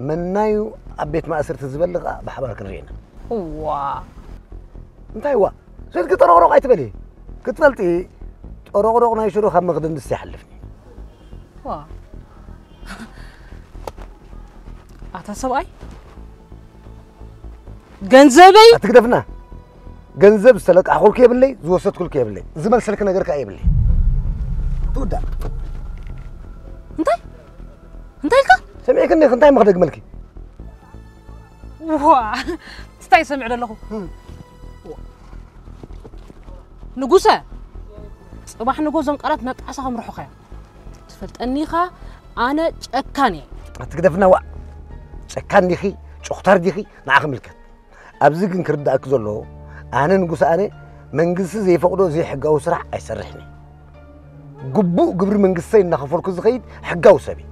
መናዩ ኣብ ቤት ማእሰርቲ ዝበሊ ኸኣ ብሓባር ክንርኢ ኢና። እዋ። እንታይ እዋ? ሰትኪ ጠሮቕሮቕ ኣይትበሊ። ክትፈልጢ፣ ጠሮቕሮቕ ናይ ሽሮ ካብ መኽደን ድስቲ ይሓልፍኒ። ዋ። ኣታ ሰብኣይ፣ ገንዘበይ ኣትግደፍና። ገንዘብ ዝተለቃሕኩልኪ የብለይ፣ ዝወሰድኩልኪ የብለይ። ዝመልሰልኪ ነገር ከኣ የብለይ። ትውዳእ። እንታይ? እንታይ ኢልካ? ሰሚዕኪ እንዲኺ፣ እንታይ እሞ ክደግመልኪ? ዋ፣ እንታይ ሰሚዕ ዘለኹ? እም። ንጉሰ፣ ጽባሕ ንጎ እዞም ቃላት ናብ ጣዕሳ ከምርሑኻ እዮም። ትፈልጠኒ ኢኻ፣ ኣነ ጨካን እየ። ኣትግደፍና ዋእ። ጨካን ዲኺ፣ ጨኹታር ዲኺ፣ ንዓኺ ምልከት። ኣብዚ ግን ክርዳእኪ ዘለዎ፣ ኣነ ንጉስ ኣነ መንግስቲ ዘይፈቕዶ ዘይሕጋዊ ስራሕ ኣይሰርሕን እየ። ግቡእ ግብሪ መንግስተይ እናኸፈልኩ ዝኸይድ ሕጋዊ ሰብ እየ።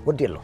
ወዲ ኣሎ።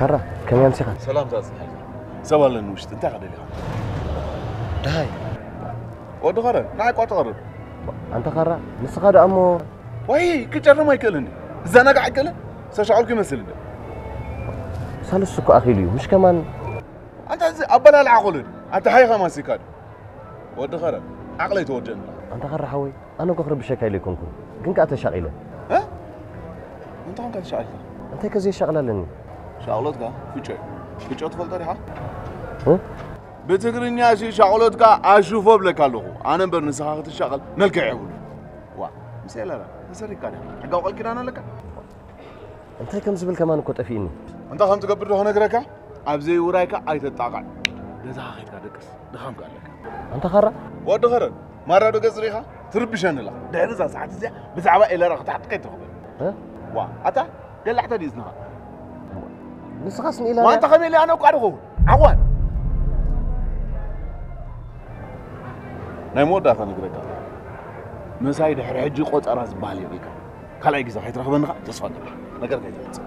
ካራ፣ ከመይ ኣምሲኻ? ሰላም ዛዝሓይ። ሰብ ኣለኒ ውሽጢ፣ እንታይ ከደሊኻ? ደሃይ። ወዲ ኸረን፣ ንዓይ ቋ ተቐርብ። ኣንታ ካራ፣ ንስኻ ደኣ እሞ ወይ ክጨርም ኣይክእልን፣ ዝዘናጋዕ ኣይክእልን። ዝተሻቐልኩ ይመስል እንደ ሳልስ እኮ ኣኺሉ እዩ፣ ምሽ ከማን ኣንታ እዚ ኣበላልዓ ቆልዑ ኣታ ሓይኻ ማሲካ ዶ? ወዲ ኸረን፣ ዓቕለይ ተወደን። ኣንታ ካራ ሓወይ፣ ኣነ እኮ ክርብሸካ ኢለ ኣይኮንኩን፣ ግን ከኣ ተሻቒለ። እ? እንታይ ኮንካ ተሻቒልካ? እንታይ ከ ዘየሻቕል ኣለኒ? ሻቕሎትካ ፍጮ እዩ። ፍጮ ትፈልጦ ዲኻ? እ? ብትግርኛ ሲ ሻቕሎትካ ኣሹፎ ብለካ ኣለኹ። ኣነ እምበር ንስኻ ክትሻቐል መልክዕ የብሉ። ዋ፣ ምስ ኤላራ ተሰሪካ ዲኻ? ሕጋዊ ቃል ኪዳን ኣለካ? እንታይ ከም ዝብል ከማን እኮ ጠፊእኒ። እንታይ ከም ትገብር ዶ ክነግረካ? ኣብ ዘይውራይካ ኣይተጣቓዕ። ገዛኻ ኸይድካ ደቅስ። ድኻምካ ኣለካ። ኣንታ ካራ? ወዲ ኸረን፣ ማራ ዶ ገጽ ርኢኻ? ትርብሸኒ ኣለኻ። ድሕሪ እዛ ሰዓት እዚኣ ብዛዕባ ኤላራ ክትሓትት ከይትኽእል። እ? ዋ፣ ኣታ ገላዕታ ድዩ እዝንኻ? ንስኻስ ንኢላ ዋንታ ከመይ ኢለ ኣነ እኳ ድኸውን? ዓዋን። ናይ መወዳእታ ነግረካ። መሳይ ድሕሪ ሕጂ ቆጸራ ዝበሃል የብልካ። ካልኣይ ግዜ ከይትረኽበኒ ኸኣ ተስፋ ገብር። ነገር ከይትፈጽም።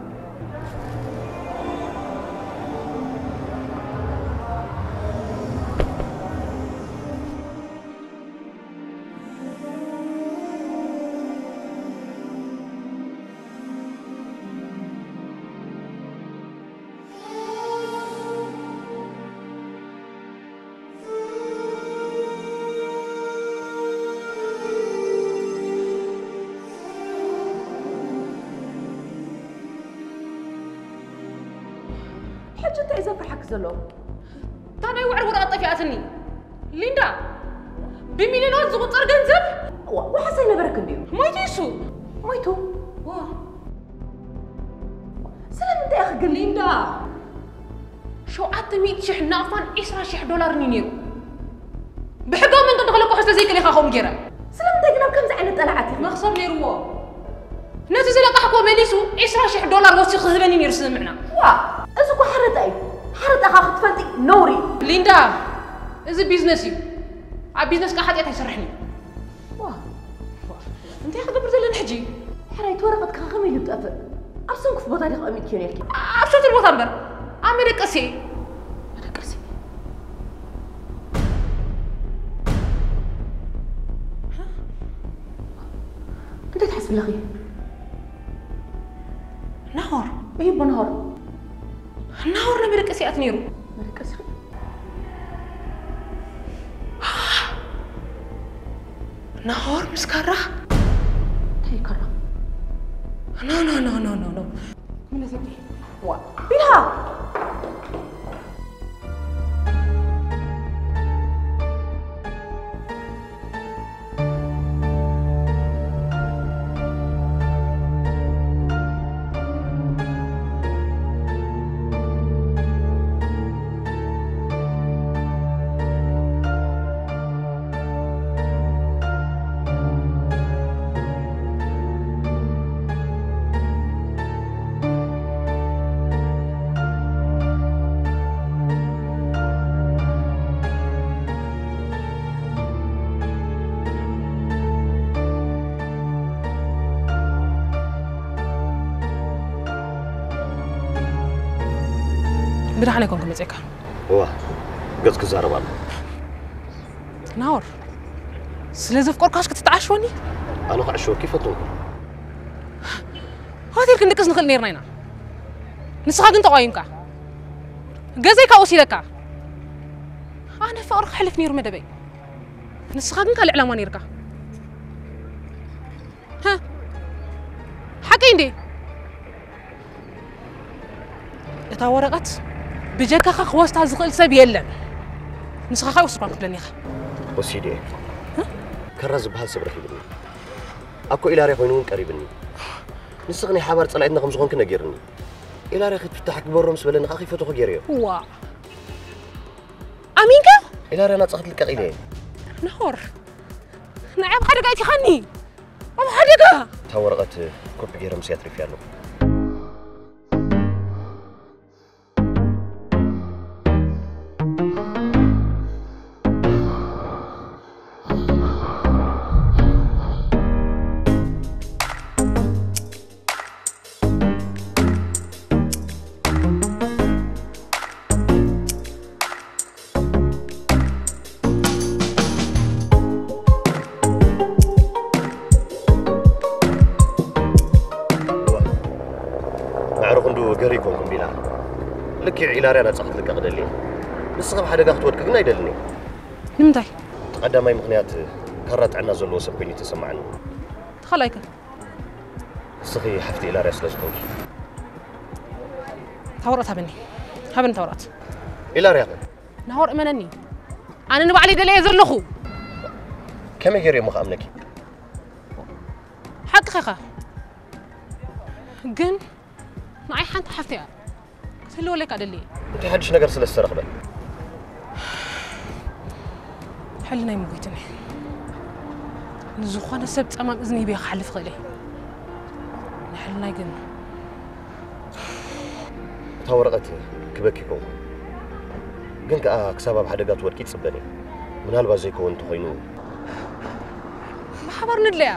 ሕጂ እንታይ እዩ ዘፍርሓኪ ዘሎ? እታ ናይ ውዕል ወረቐት ጠፊኣትኒ። ሊንዳ፣ ብሚልዮናት ዝቑጸር ገንዘብ ዋ- ዋሕስ ኣይነበረክ እንድዩ። ሞይቱ እሱ። ሞይቱ። ዋ፣ ስለምንታይ ኢኺ ግን? ሊንዳ፣ ሸውዓተ ሚእቲ ሽሕ ናቕፋን ዕስራ ሽሕ ዶላርን እዩ ነይሩ። ብሕጋዊ መንገዲ ክለቅሖ ስለ ዘይክእል ኢኻ ከምኡ ገይረ። ስለምንታይ ግን ኣብ ከምዚ ዓይነት ጠላዓት ኢኺ? መኽሰብ ነይርዎ። ነቲ ዝለቃሕኮ መሊሱ ዕስራ ሽሕ ዶላር ወሲኹ ክህበኒ ነይሩ ስምምዕና። ዋ፣ እዚ እኮ ሓረጣ እዩ። ሓረጣኻ ክትፈልጢ ነውሪ እዩ። ሊንዳ፣ እዚ ቢዝነስ እዩ። ኣብ ቢዝነስ ከ ሓጢኣት ኣይሰርሕን እዩ። ዋ፣ እንታይ ክገብር ዘለኒ ሕጂ? ሕራይ እቲ ወረቐትካ ከመይ ኢሉ ጠፍእ? ኣብ ሰንኩፍ ቦታ ዲኻ ኣሚትክዮ ነርኪ? ኣብ ሸትል ቦታ እምበር ኣብ መደቀሲ። መደቀሲ። እንታይ ትሓስቢ ኣለኺ? ናሆር። እዩ እቦ ናሆር። ናሆር ናይ መደቀሲ ኣት ነይሩ። መደቀሲ ናሆር ምስ ካራ። እንታይ ከራ? ኖ ኖ ኖ ኖ ኖ ኖ። ምለሰኪ። ዋ፣ ቢልሃ። ብደሓን ኣይኮንኩ መፅእካ። እዋ፣ ገጽ ክዛረብ ኣሎ። ናወር፣ ስለ ዘፍቀርኳስ ክትተዓሸወኒ? ኣነ ክዕሸወኪ ይፈትንኩ። ሆቴል ክንድቅስ ንኽእል ነርና ኢና። ንስኻ ግን ተቋይምካ። ገዘይ ካብኡ ሲለካ። ኣነ ፍቕሪ ክሕልፍ ነይሩ መደበይ። ንስኻ ግን ካልእ ዕላማ ነይርካ። ሃ? ሓቀይ እንዴ? እታ ወረቐት ብጀካኻ ክወስዳ ዝኽእል ሰብ የለን። ንስኻ ኸኣ ወስድኳ ክትብለኒ ኢኻ። ወሲደ እየ። ከራ ዝበሃል ሰብ ረኺብኒ። ኣኮ ኢላርያ ኮይኑ እውን ቀሪብኒ። ንስኺ ናይ ሓባር ጸላኢትና ከም ዝኾንኪ ነጊርኒ። ኢላርያ ክትፍታሕ ክግበሮ ምስ በለኒ ከኣ ከይፈተኹ ገይረዮ። ዋ። ኣሚንካ? ኢላርያ ናጻ ክትልቀቕ ኢለ እየ። ናሆር። ንዓይ ኣብ ሓደጋ ኣእቲኻኒ። ኣብ ሓደጋ። እታ ወረቐት ኮፒ ገይረ ምስያ ኣትሪፍያ ኣለኹ። ልክዕ ኢላርያ ናጻ ክትልቀቕ ደልየ። ንስኺ ኣብ ሓደጋ ክትወድቂ ግን ኣይደልን እየ። ንምንታይ? እቲ ቀዳማይ ምኽንያት ካራ ጥዕና ዘለዎ ሰብ ኮይኑ ተሰማዕኒ። ተኻላይከ? ንስኺ ሓፍቲ ኢላርያ ስለ ዝኾንኪ። ታወራት ሃበኒ። ሃበኒ ታወራት። ኢላርያ ኸ? ናሆር እመነኒ። ኣነ ንባዕለይ ደለየ ዘለኹ። ከመይ ገይረ እሞ ክኣምነኪ? ሓቅኻ ኢኻ። ግን ንዓይ ሓንቲ ሓፍቲ እያ። ክትህልወለይ ከኣ ደልየ። እንታይ ሓድሽ ነገር ስለ ዝተረኽበ? ሕልናይ ምጎይትኒ። ንዝኾነ ሰብ ጸማም እዝኒ ሂበ ክሓልፍ ክእል እየ። ንሕልናይ ግን እታ ወረቐት ክበኪ ይከውን። ግን ከኣ ክሳብ ኣብ ሓደጋ ትወድቂ ይጽበን እየ። ምናልባት ዘይከውን እንተኾይኑ ብሓባር ንድለያ።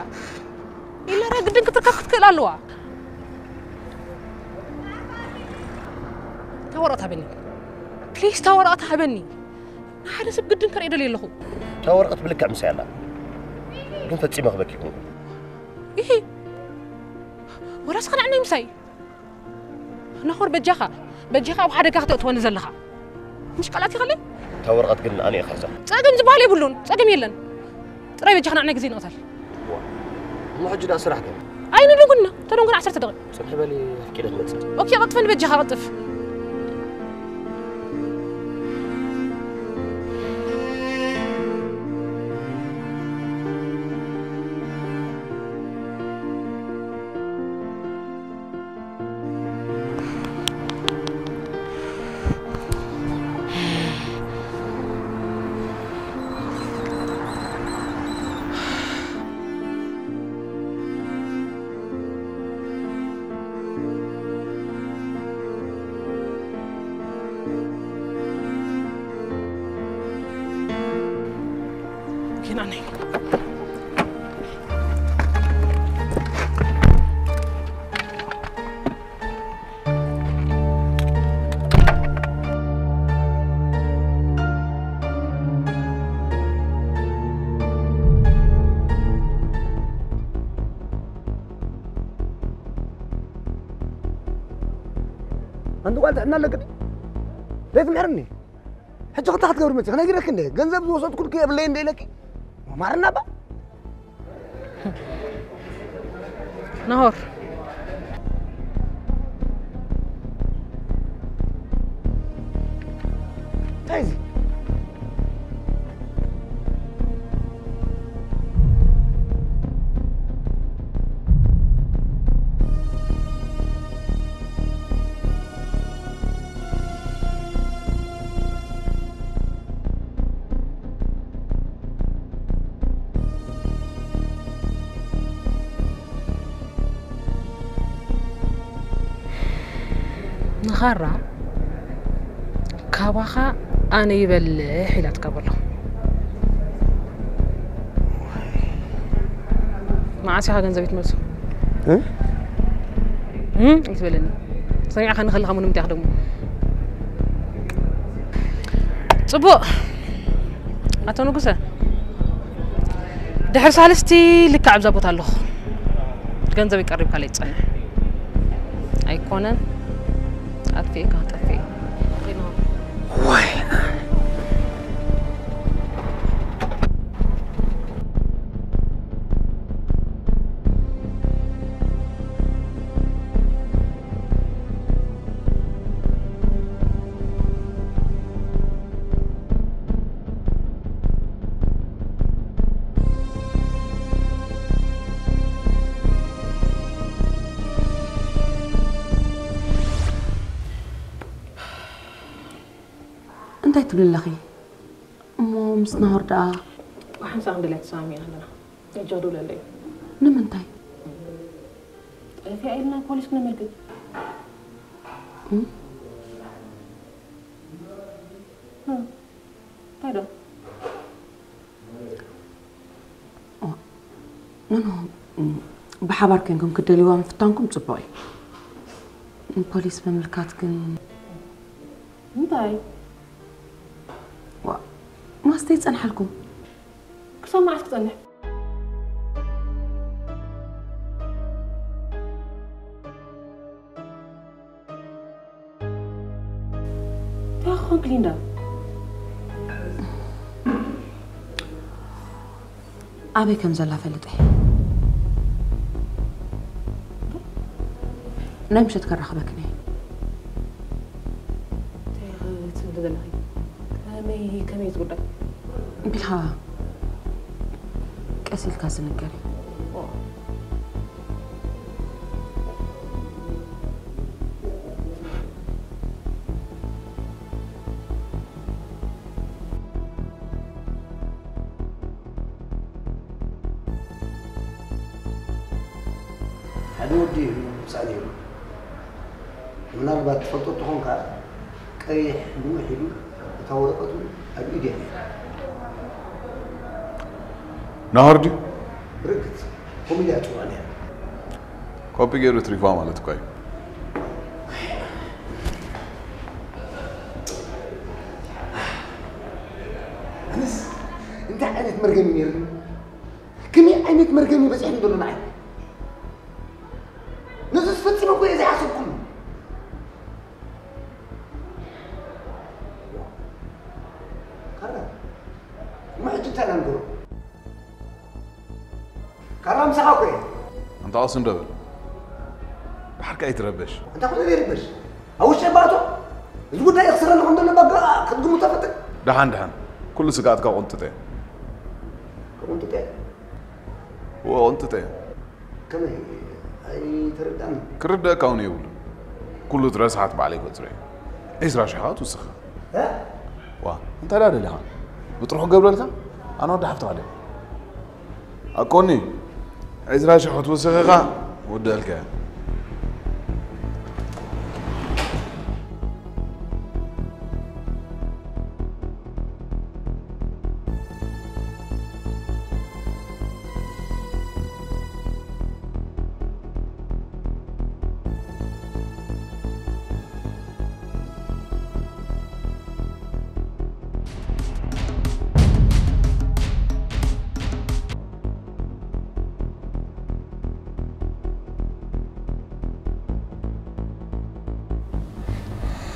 ኢላርያ ግድን ክትርከብ ክትክእል ኣለዋ። እታ ወረቐት ሃበኒ። ፕሊስ እታ ወረቐት ሃበኒ። ንሓደ ሰብ ግድን ከርእዮ ደልየ ኣለኹ። እታ ወረቐት ብልክዕ ምሳይ ኣላ። ግን ፈጺመ ክበኪ ይኩንኩ። ይሂ ወላስ ኸናዕናይ ምሳይ ናኾር በጃኻ በጃኻ ኣብ ሓደጋ ክተእትወኒ ዘለኻ ምሽ ቃላት ይኸለይ። እታ ወረቐት ግን ኣነ እየ ክሕዛ። ጸገም ዝበሃል የብሉን። ጸገም የለን። ጥራይ በጃኻ ንዓና ግዜ ንቕተል። እሞ ሕጂ ደኣ ስራሕ ከ? ኣይንደጉና ተደንጉና ዓሰርተ ደቂቕ። ጽንሒ በሊ ኣፍቂደ ትመጽእ። ኦኬ፣ ቀልጥፈኒ በጃኻ ቀልጥፍ። ኪናነይ ኣንቲ ጓል ጥዕና ኣለክን ዘይትምሕርኒ። ሕጂ ክልተ ክትገብሪ መፂ ክነጊረክ እንደ ገንዘብ ዝወሰድኩልክ የብለይ እንደ ኢለኪ ማርና ባ ናሆር እንታይ እዚ ንኻራ ካባኻ ኣነ ይበልሕ ኢላትካ በሎ። መዓስ ኢኻ ገንዘብ ትመልሶ? እ? እም፣ ይትበለኒ። ሰሚዕካ ንኸለኻ ምንም እንታይ ክደግሞ? ጽቡቕ። ኣቶ ንጉሰ፣ ድሕሪ ሳልስቲ ልክዕ ኣብዛ ቦታ ኣለኹ። ገንዘብ ይቀሪብካ ለይ ትጸንሕ። ኣይኮነን፣ ኣጥፊእካ ጠፊእ። ዋይ። እንታይ ትብሊ ኣለኺ? እሞ ምስ ናሆር ደኣ? ብሓንሳእ ክንደልያ ተሰማሚዕና ኣለና። እጃ ደውለለይ። ንምንታይ? ጠፊኣ ኢልና ፖሊስ ክነመልክት። እም? እንታይ ዶ? ኖ፣ ኖ፣ ብሓባር ኮይንኩም ክትደልይዋ ምፍታንኩም ጽቡቕ እዩ። ንፖሊስ ምምልካት ግን እንታይ? ዋ፣ ማስተ ይጸንሓልኩም። ክሳብ መዓስ ክጸንሕ? ሊንዳ ኣበይ ከም ዘላ ፈልጠ። ናይ ምሸት ከራኽበክን እየ። እንታይ ኢኺ ትብሊ ዘለኺ? ከመይ፣ ከመይ እዩ እቲ ጉዳይ? ቢልካ ቀስ ኢልካ ዝንገር እዩ። ኦ። ሓደ ወዲ እዩ ምሳሌ እዩ። ምናልባት ትፈልጦ ትኾንካ፣ ቀይሕ ንውሕ ኢሉ እታ ወረቐቱ ኣብ ኢድ እያ ነይራ። ናሆር ድዩ? ብርግጽ፣ ከምኡ ኢላ እያ ትጽዋዕ ነይራ። ኮፒ ገይሩ ትሪፋ ማለት እኮ እዩ። ኣነስ እንታይ ዓይነት መርገም እዩ ነይሩኒ? ከመይ ዓይነት መርገም እዩ በጺሑኒ ዘሎ ንዓይ? ነዚ ዝፈጽመ እኮ እየ ዘይሓሰብኩሉ። ካራ፣ እሞ ሕጂ እንታይ ኢና ንገብሮ? ካራ፣ ምሳኻ እኮ እየ። ኣንታ ቀስ እንዶ በል። ብሓርካ ኣይትረበሽ። ኣንታ ኩሉ ዘይርበሽ። ኣብ ውሽጢ ባእቶ፣ እዚ ጉዳይ ክስረን ከም ዘሎ ባጋ ክትግምቶ ፈትን። ደሓን፣ ደሓን። ኩሉ ስግኣትካ ቁንጥጠ። ቁንጥጠ? እዎ፣ ቁንጥጠ። ከመይ? ኣይተረዳእን። ክርደእካ እውን የብሉን። ኩሉ እቲ ረስሓት ባዕለይ ክበጽሮ እየ። ዒስራ ሽሕ ከኣ ትውስኻ። እ? ዋ፣ እንታይ ደኣ ደሊኻ? ብጥርሑ ክገብረልካ? ኣነ ወዲ ሓፍትኻ ድየ? ኣኮኒ፣ ዒስራ ሽሕ ክትውስኽ ኢኻ፣ ወደልካ እያ።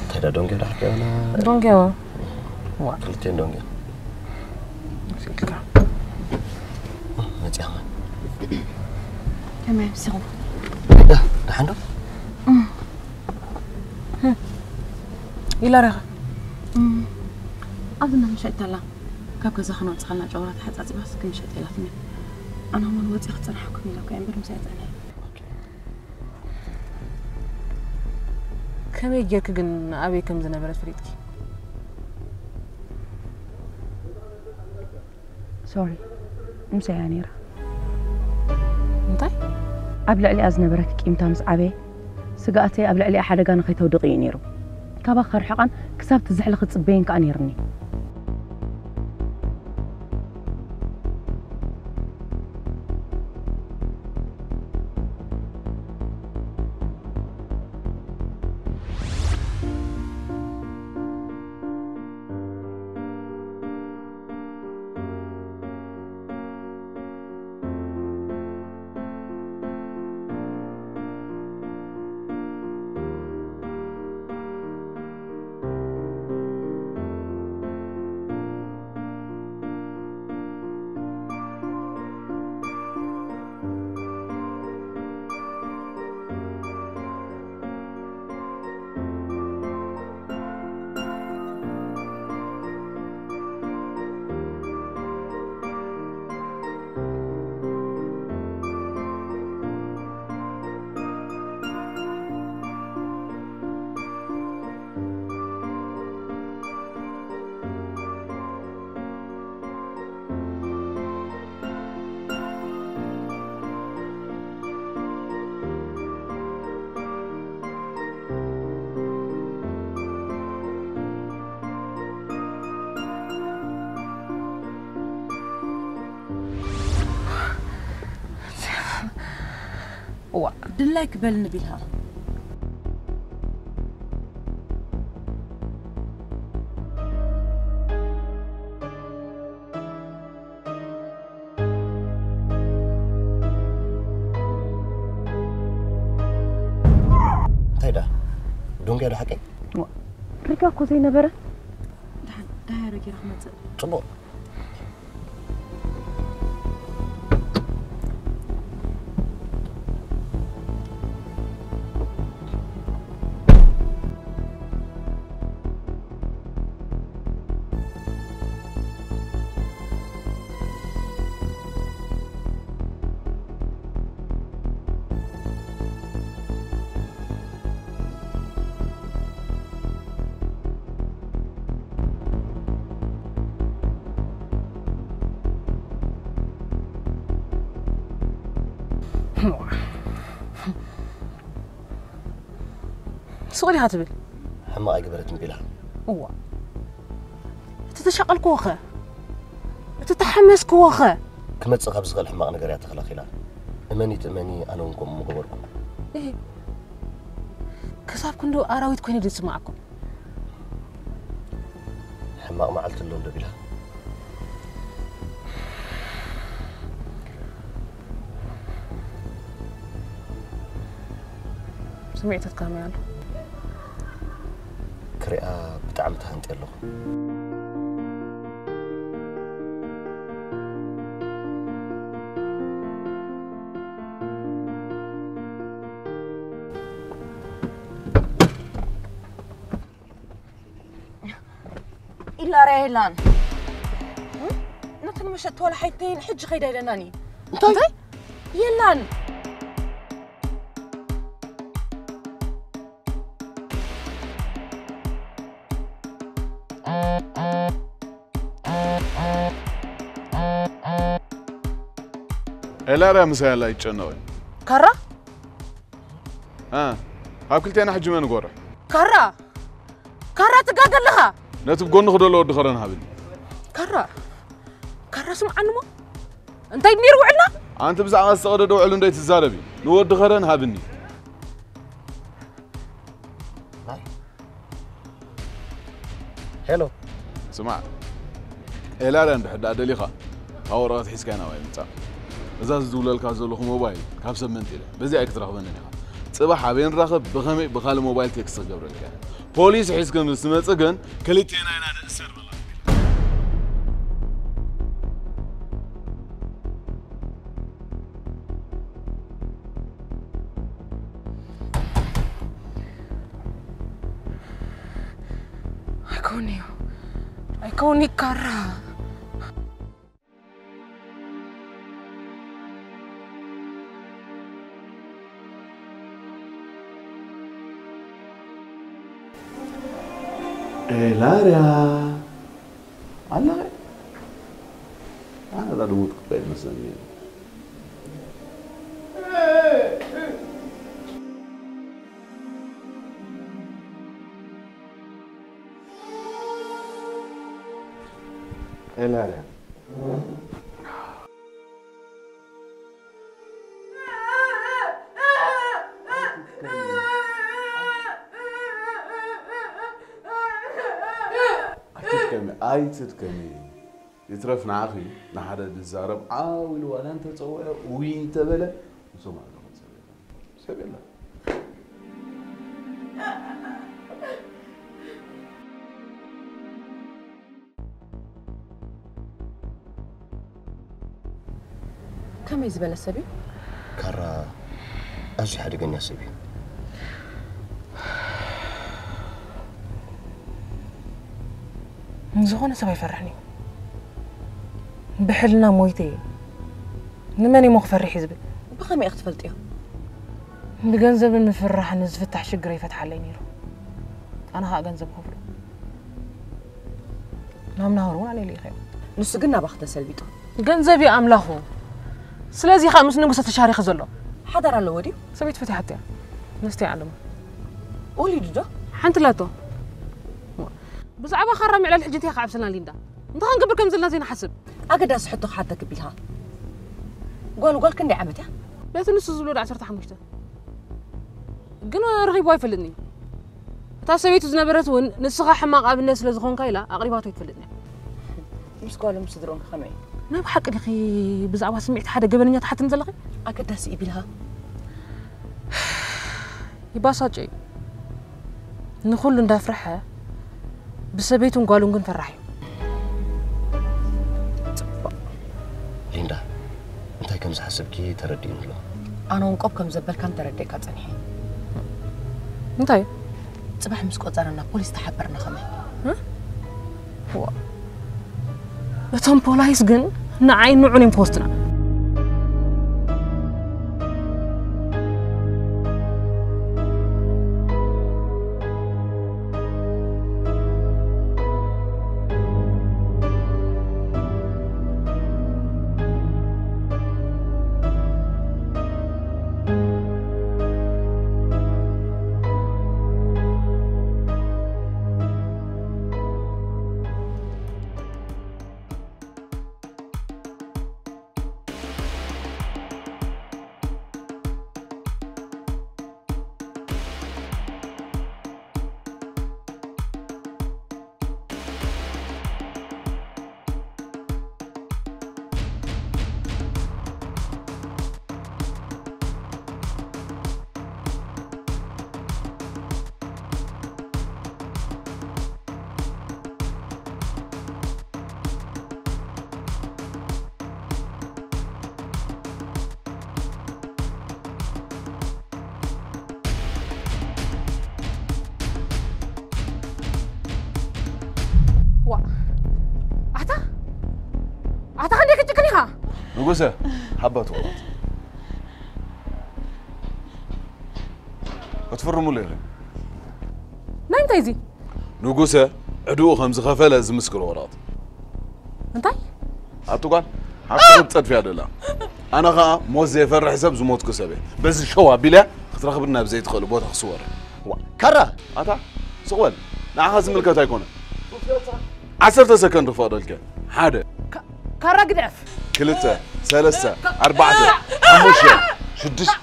እንታይ ደኣ ዶንጌ ደሓር ከይበላ? ዶንጌ ዋ። ዋ። ክልቴን ዶንጌ። ስልካ። መጽያኻ። ከመይ ምስኹም? ዳ፣ ደሓን ዶ? እም። ህም። ኢላ ሪኻ? እም። ኣብዚ እንዳ መሸጢት ኣላ። ካብ ገዛ ክንወጽእ ከለና ጨጉራ ተሓጻጺባስ ክንሸጥ ኢላትኒ። ኣነ እውን ወጺኣ ክጸንሓኩም ኢለ እኮ እየ እምበር ምሳይ ጸኒሐ። ከመይ ጌርኪ ግን ኣበይ ከም ዝነበረት ፈሊጥኪ? ሶሪ፣ ምሳይ እያ ነይራ። እንታይ? ኣብ ልዕሊኣ ዝነበረኪ ቂምታ ምስ ዓበየ፣ ስግኣተይ ኣብ ልዕሊኣ ሓደጋ ንኸይተውድቒ እዩ ነይሩ። ካባኺ ከርሕቓን ክሳብ ትዝሕሊ ክጽበየን ከኣ ነይርኒ። እዋ፣ ድላይ ክበልኒ ቢልካ። እንታይ ደኣ? ዶንግያ ዶ ሓቀይ? ዋ፣ ሪጋ እኮ ዘይነበረ። ገይረ ክመጽእ። ጽቡቕ። ሱቕ ዲኻ ትብል? ሕማቕ ኣይገበረትን ቢላ። እዋ፣ እቲ ተሻቐልክዎ ኸ? እቲ ተሓመስክዎ ኸ? ክመጽእ ካብ ዝኽእል ሕማቕ ነገር እያ ተኸላኺላ። እመኒ ትእመኒ፣ ኣነ እውን ከምኡ ምገበርኩ። እህ፣ ክሳብ ክንዱ ኣራዊት ኮይነ ድስማዕኩም። ሕማቕ መዓልቲ ኣሎ እንዶ ቢላ። ስምዒትካ ከመይ ኣሎ? ክሪኣ ብጣዕሚ ተሃንጢ ኣለኹ። ኢላርያ የላን። ነተን መሸጥቲ ዋላ ሓይተይን ሕጂ ኸይዳ ኢለናኒ። እንታይ? የላን። ኤላርያ ምሳይ ኣላ ኣይጨነቕን። ካራ እ፣ ካብ ክልቴና ሕጂ መን ጎርሕ? ካራ ካራ ትጋገ ኣለኻ። ነቲ ብጎንኺ ዘሎ ወዲ ኸረን ሃብኒ። ካራ ካራ ስምዓኒ እሞ እንታይ ነይሩ ውዕልና? ኣንቲ ብዛዕባ ዝተቐደደ ውዕል እንዶ ኣይትዛረቢ። ንወዲ ኸረን ሃብኒ። ሄሎ። ስማዕ፣ ኤላርያ እንድሕር ደኣ ደሊኻ፣ እታ ወረቐት ሒዝካያ ናባይ ምጻእ። እዛ ዝድውለልካ ዘለኹ ሞባይል ካብ ሰብ መንጢለ፣ በዚኣ ኣይክትረኽበንን ኢኻ። ጽባሕ ኣበይ ንራኸብ፣ ብኸመይ፣ ብኻልእ ሞባይል ቴክስት ክገብረልካ እየ። ፖሊስ ሒዝኪ ምስ ትመጽእ ግን ክልቴና ኢና ንእሰር በላ። ኣይከውንዩ ኣይከውኒ ካራ። ኤላርያ ኣለኸ? ኣነ እዛ ድሙት ክበል መስለኒ። ኤላርያ ኣይትድከሚ፣ ኣይትድከሚ። ይትረፍ ንዓኺ ንሓደ ዝዛረብ ዓው ኢሉ ዋላ እንተጸውዐ ውይ እንተበለ ንሶም ኣለኹም ሰብ የለን። ሰብ የለን። ከመይ ዝበለ ሰብ እዩ? ካራ ኣዝዩ ሓደገኛ ሰብ እዩ። ንዝኾነ ሰብ ኣይፈርሕን እዩ። ብሕልና ሞይተ እየ። ንመን እሞ ክፈርሕ እዩ ዝብል? ብኸመይ ኢኺ ትፈልጥዮ? ብገንዘብን ምፍርራሕን ዝፍታሕ ሽግር ይፈትሓለይ ነይሩ። ኣነ ኸኣ ገንዘብ ከፍሎ። ናብ ናሆር እውን ኣነ ልኢኸዮ። ንሱ ግን ናባኺ ተሰልቢጡ። ገንዘብ እዩ ኣምላኹ። ስለዚ ኸኣ ምስ ንጉሰ ተሻሪኹ ዘሎ። ሓዳር ኣለዎ ድዩ? ሰበይቲ ፈቲሓቶ እያ። ንስቲ እያ ዓለማ። ወሊዱ ዶ? ሓንቲ ላቶ። ብዛዕባ ኻራ ምዕላል ሕጂ እንታይ ክዓብሰልና ሊንዳ? እንታይ ክንገብር ከም ዘለና ዘይንሓስብ። ኣገዳሲ ሕቶ ክሓተክ ቢልካ። ጓል ጓል ክንደይ ዓመት እያ? በቲ ንሱ ዝብሎ ዶ ዓሰርተ ሓሙሽተ። ግን ረኺብዋ ኣይፈልጥን እዩ። እታ ሰበይቱ ዝነበረት እውን ንስኻ ሕማቕ ኣብነት ስለ ዝኾንካ ኢላ ኣቕሪባቶ ኣይትፈልጥን እያ። ምስ ጓሎም ስድሮም ከመይ? ናይ ብሓቂ ዲኺ ብዛዕባ ስምዒት ሓደ ገበነኛ ትሓትኒ ዘለኺ? ኣገዳሲ እዩ ቢልካ። ይባሳጨ እዩ። ንኹሉ እንዳፍረሐ ብሰበይቱን ጓሉን ግን ፈራሕ እዩ። ከም ዝሓሰብኪ ተረዲኡኒ ኣሎ። ኣነ እውን ቆብ ከም ዘበልካን ተረዲእካ ጸኒሐ። እንታይ? ጽባሕ ምስ ቆጸረና ፖሊስ ተሓበርና ከመይ? እቶም ፖላይስ ግን ንዓይ ንዑን እዮም ክወስዱና። ዋ ኣታ ኣታ ክንደይ ክትጭክን ኢኻ? ንጉሰ ሓባ ትቑረጽ ክትፍርሙሉ ኢኺ። ናይ እንታይ እዚ? ንጉሰ ዕድኡ ከም ዝኸፈለ ዝምስክር ወረቐት። እንታይ? ኣቲ ጓል ሓሳብ ጸድፍያ ደላ። ኣነ ኸኣ ሞት ዘይፈርሕ ሰብ ዝሞትኩ ሰብ እየ። በዚ ሸው ኣቢለ ክትረኽብኒ ናብ ዘይትኽእሉ ቦታ ክስወር። ዋ፣ ካራ! ኣታ ስቕ በል። ንዓኻ ዝምልከት ኣይኮነን። ዓሰርተ ሰከንድ ክፈቕደልከ። ሓደ። ካራ ግደፍ። ክልተ፣ ሰለስተ፣ ኣርባዕተ፣ ሓሙሽተ፣ ሽዱሽተ።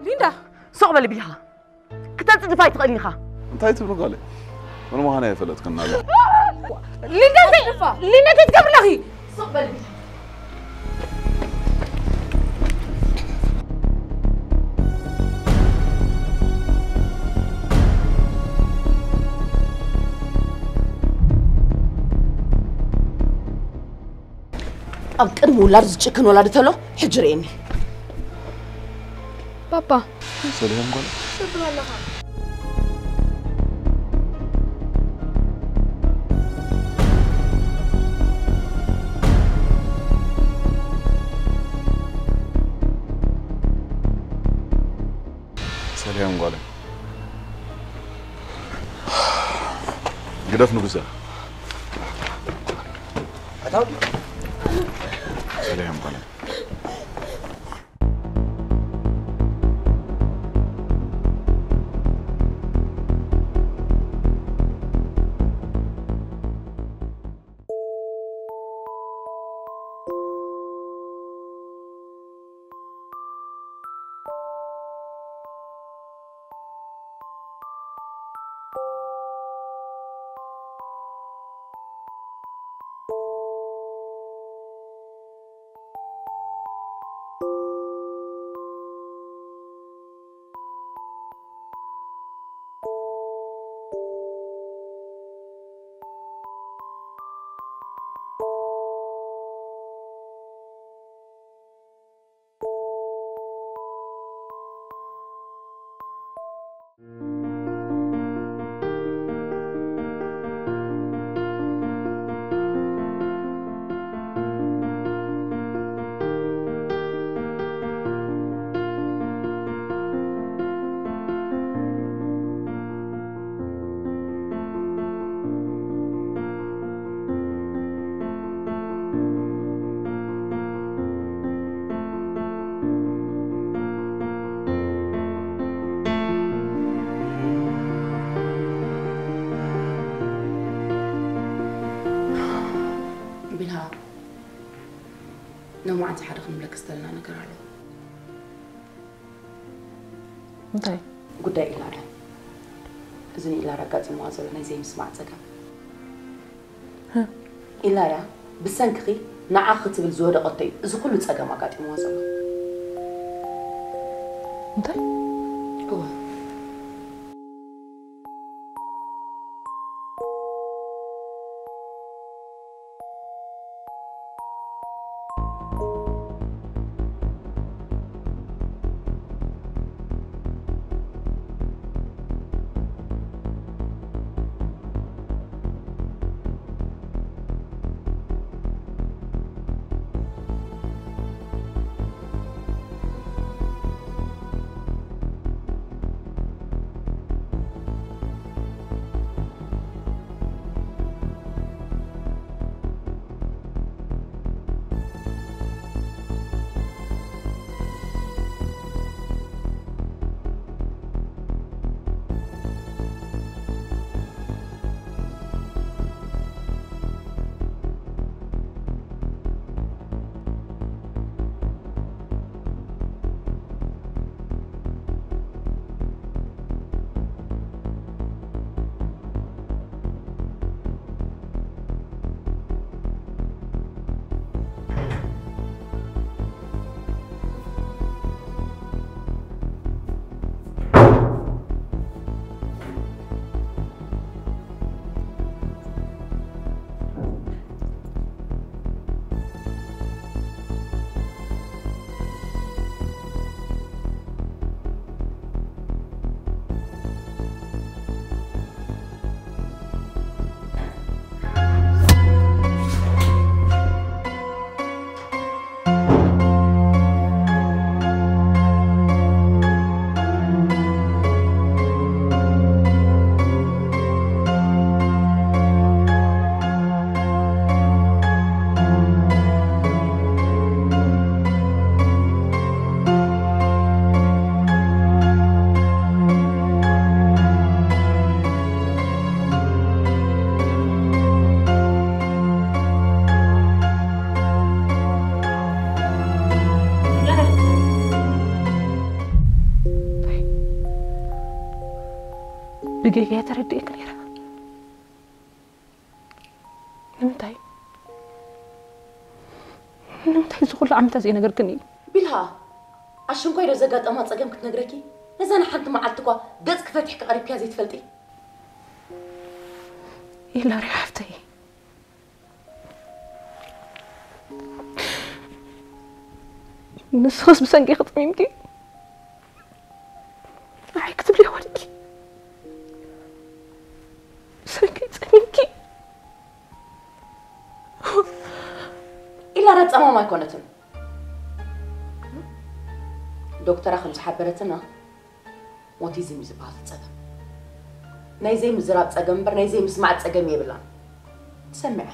ሊንዳ፣ ስቕ በል ቢልካ። ክተጽድፋ ኣይትኽእልን ኢኻ። እንታይ ትብሉ ጓለይ? መን ምዃና የፈለጥክና ኣሎ። ሊንዳ እንታይ ሊንዳ እንታይ ትገብሪ ኣለኺ? ስቕ በል ቢልካ። ኣብ ቅድሚ ውላድ ዝጭክን ወላዲ ተሎ ሕጂ ርእየኒ። ባባ ሰሊሆም ጓል ሰሊሆም ጓል ግደፍ ንጉሰ ኣታው ሰሊሆም ጓል ቢልሃ ሎማዓንቲ ሓደ ክንብለኪ ዝተለና ነገር ኣሎ። እንታይ? ጉዳይ ኢላዳ። እዚ ንኢላዳ ኣጋጢምዋ ዘሎ ናይ ዘይምስማዕ ጸገም። ኢላዳ ብሰንክኺ ንዓኺ ክትብል ዝወደቐቶ እዩ እዚ ኩሉ ጸገም ኣጋጢምዋ ዘሎ። እንታይ? እወ። ጌጋ ተረዲእክ ነይረ። ንምንታይ? ንምንታይ እዚ ኩሉ ዓመታት ዘይነገርክኒ? ቢልሃ፣ ኣሽንኳይ ዶ ዘጋጠማ ጸገም ክትነግረኪ? ነዛ ንሓንቲ መዓልቲ እኳ ገጽ ክፈትሕ ክቐሪብክያ ዘይትፈልጢ? ይላሪ ሓፍተይ፣ ንስኽስ ብሰንኪ ክጥሚምኪ ንዓይ ክትብሊ ወዲኪ ብሰንኪ ጸሚምኪ። ኢላራ ጸማም ኣይኮነትን። ዶክተራ ከም ዝሓበረትና ኦቲዝም እዩ ዝበሃል ጸገም። ናይ ዘይምዝራብ ጸገም እምበር ናይ ዘይምስማዕ ጸገም የብላን። ትሰምዐ?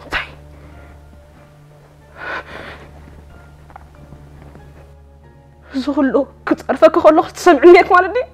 እንታይ? እዚ ኩሉ ክጸርፈኪ ከለኹ ትሰምዕኒ እየ ማለት ድዩ?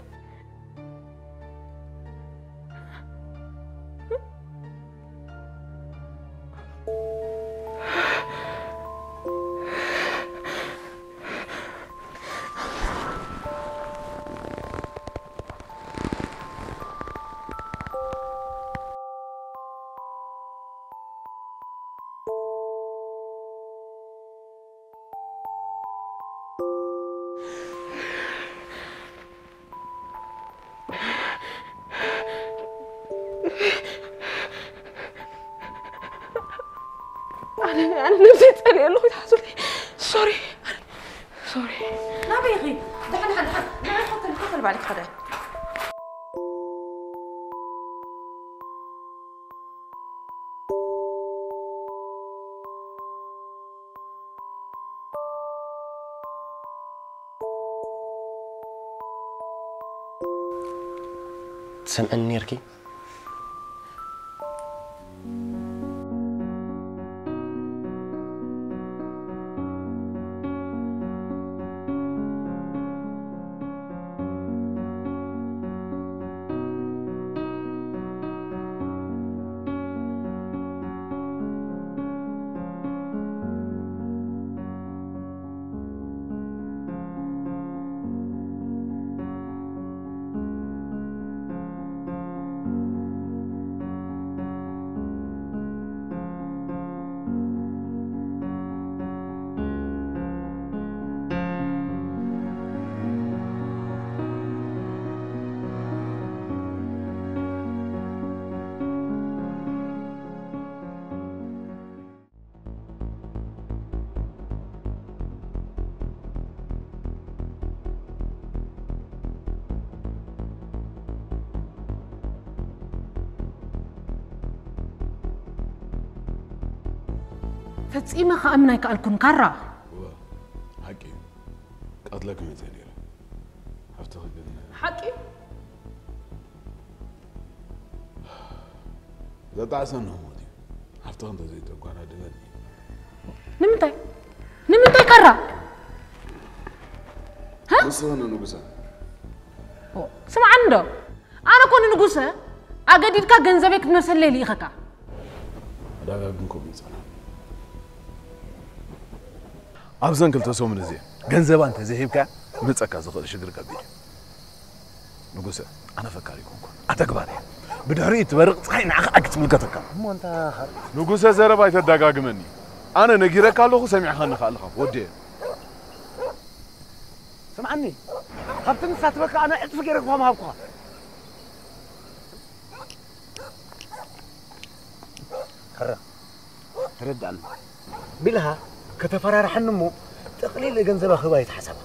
ኣነ ኣነ ነብሰይ ጸልየ ኣለኹ፣ ይትሓዙለይ። ሶሪ፣ ሶሪ። ናበይ ኢኺ? ደሓን፣ ደሓን፣ ደሓን። ንዕይ ኮተል፣ ኮተል ባልክ ሓደ። ትሰምዕኒ ነርኪ? ፈጺመ ክኣምን ኣይከኣልኩን ካራ። እወ፣ ሓቂ እዩ። ቀትለኪ መጽእ ነይረ። ሓፍትኺ ግን ሓቂ እዩ። ዘጣዕሰና ሞት እዩ። ሓፍትኺ እንተዘይተጓዳደበኒ። ንምንታይ? ንምንታይ ካራ? ሃ? ንስኺ ንንጉሰ። ኦ፣ ስምዓኒ ዶ? ኣነ እኮ ንንጉሰ ኣገዲድካ ገንዘበይ ክትመልሰለይ ልኢኸካ። ኣደጋግም ከምኡ ይጸናሕ። ኣብዘን ክልተ ሰሙን እዚኤን ገንዘባ እንተዘይሂብካያ ክመጸካ ዝኽእል ሽግር ከቢድ እዩ። ንጉሰ፣ ኣነ ፈካሪ ኣይኮንኩን፣ ኣተግባሪ እየ። ብድሕሪኡ እትበርቕ ጸሓይ ንዓኻ ኣይክትምልከተካ። እሞ እንታ ኸ-? ንጉሰ፣ ዘረባ ኣይተደጋግመኒ። ኣነ ነጊረካ ኣለኹ፣ ሰሚዕኻኒ ከኣ ኣለኻ፣ ወዲ እየ። ስምዓኒ፣ ካብቲ ንሳ ትበካ ኣነ ዕጽፊ ገይረ እኳ ምሃብኩኻ። ከረ፣ ተረድኣኒ። ቢልሃ ከተፈራርሐኒ እሞ ጥቕሊል ገንዘባ ክህባ እየ ዝሓሰባ።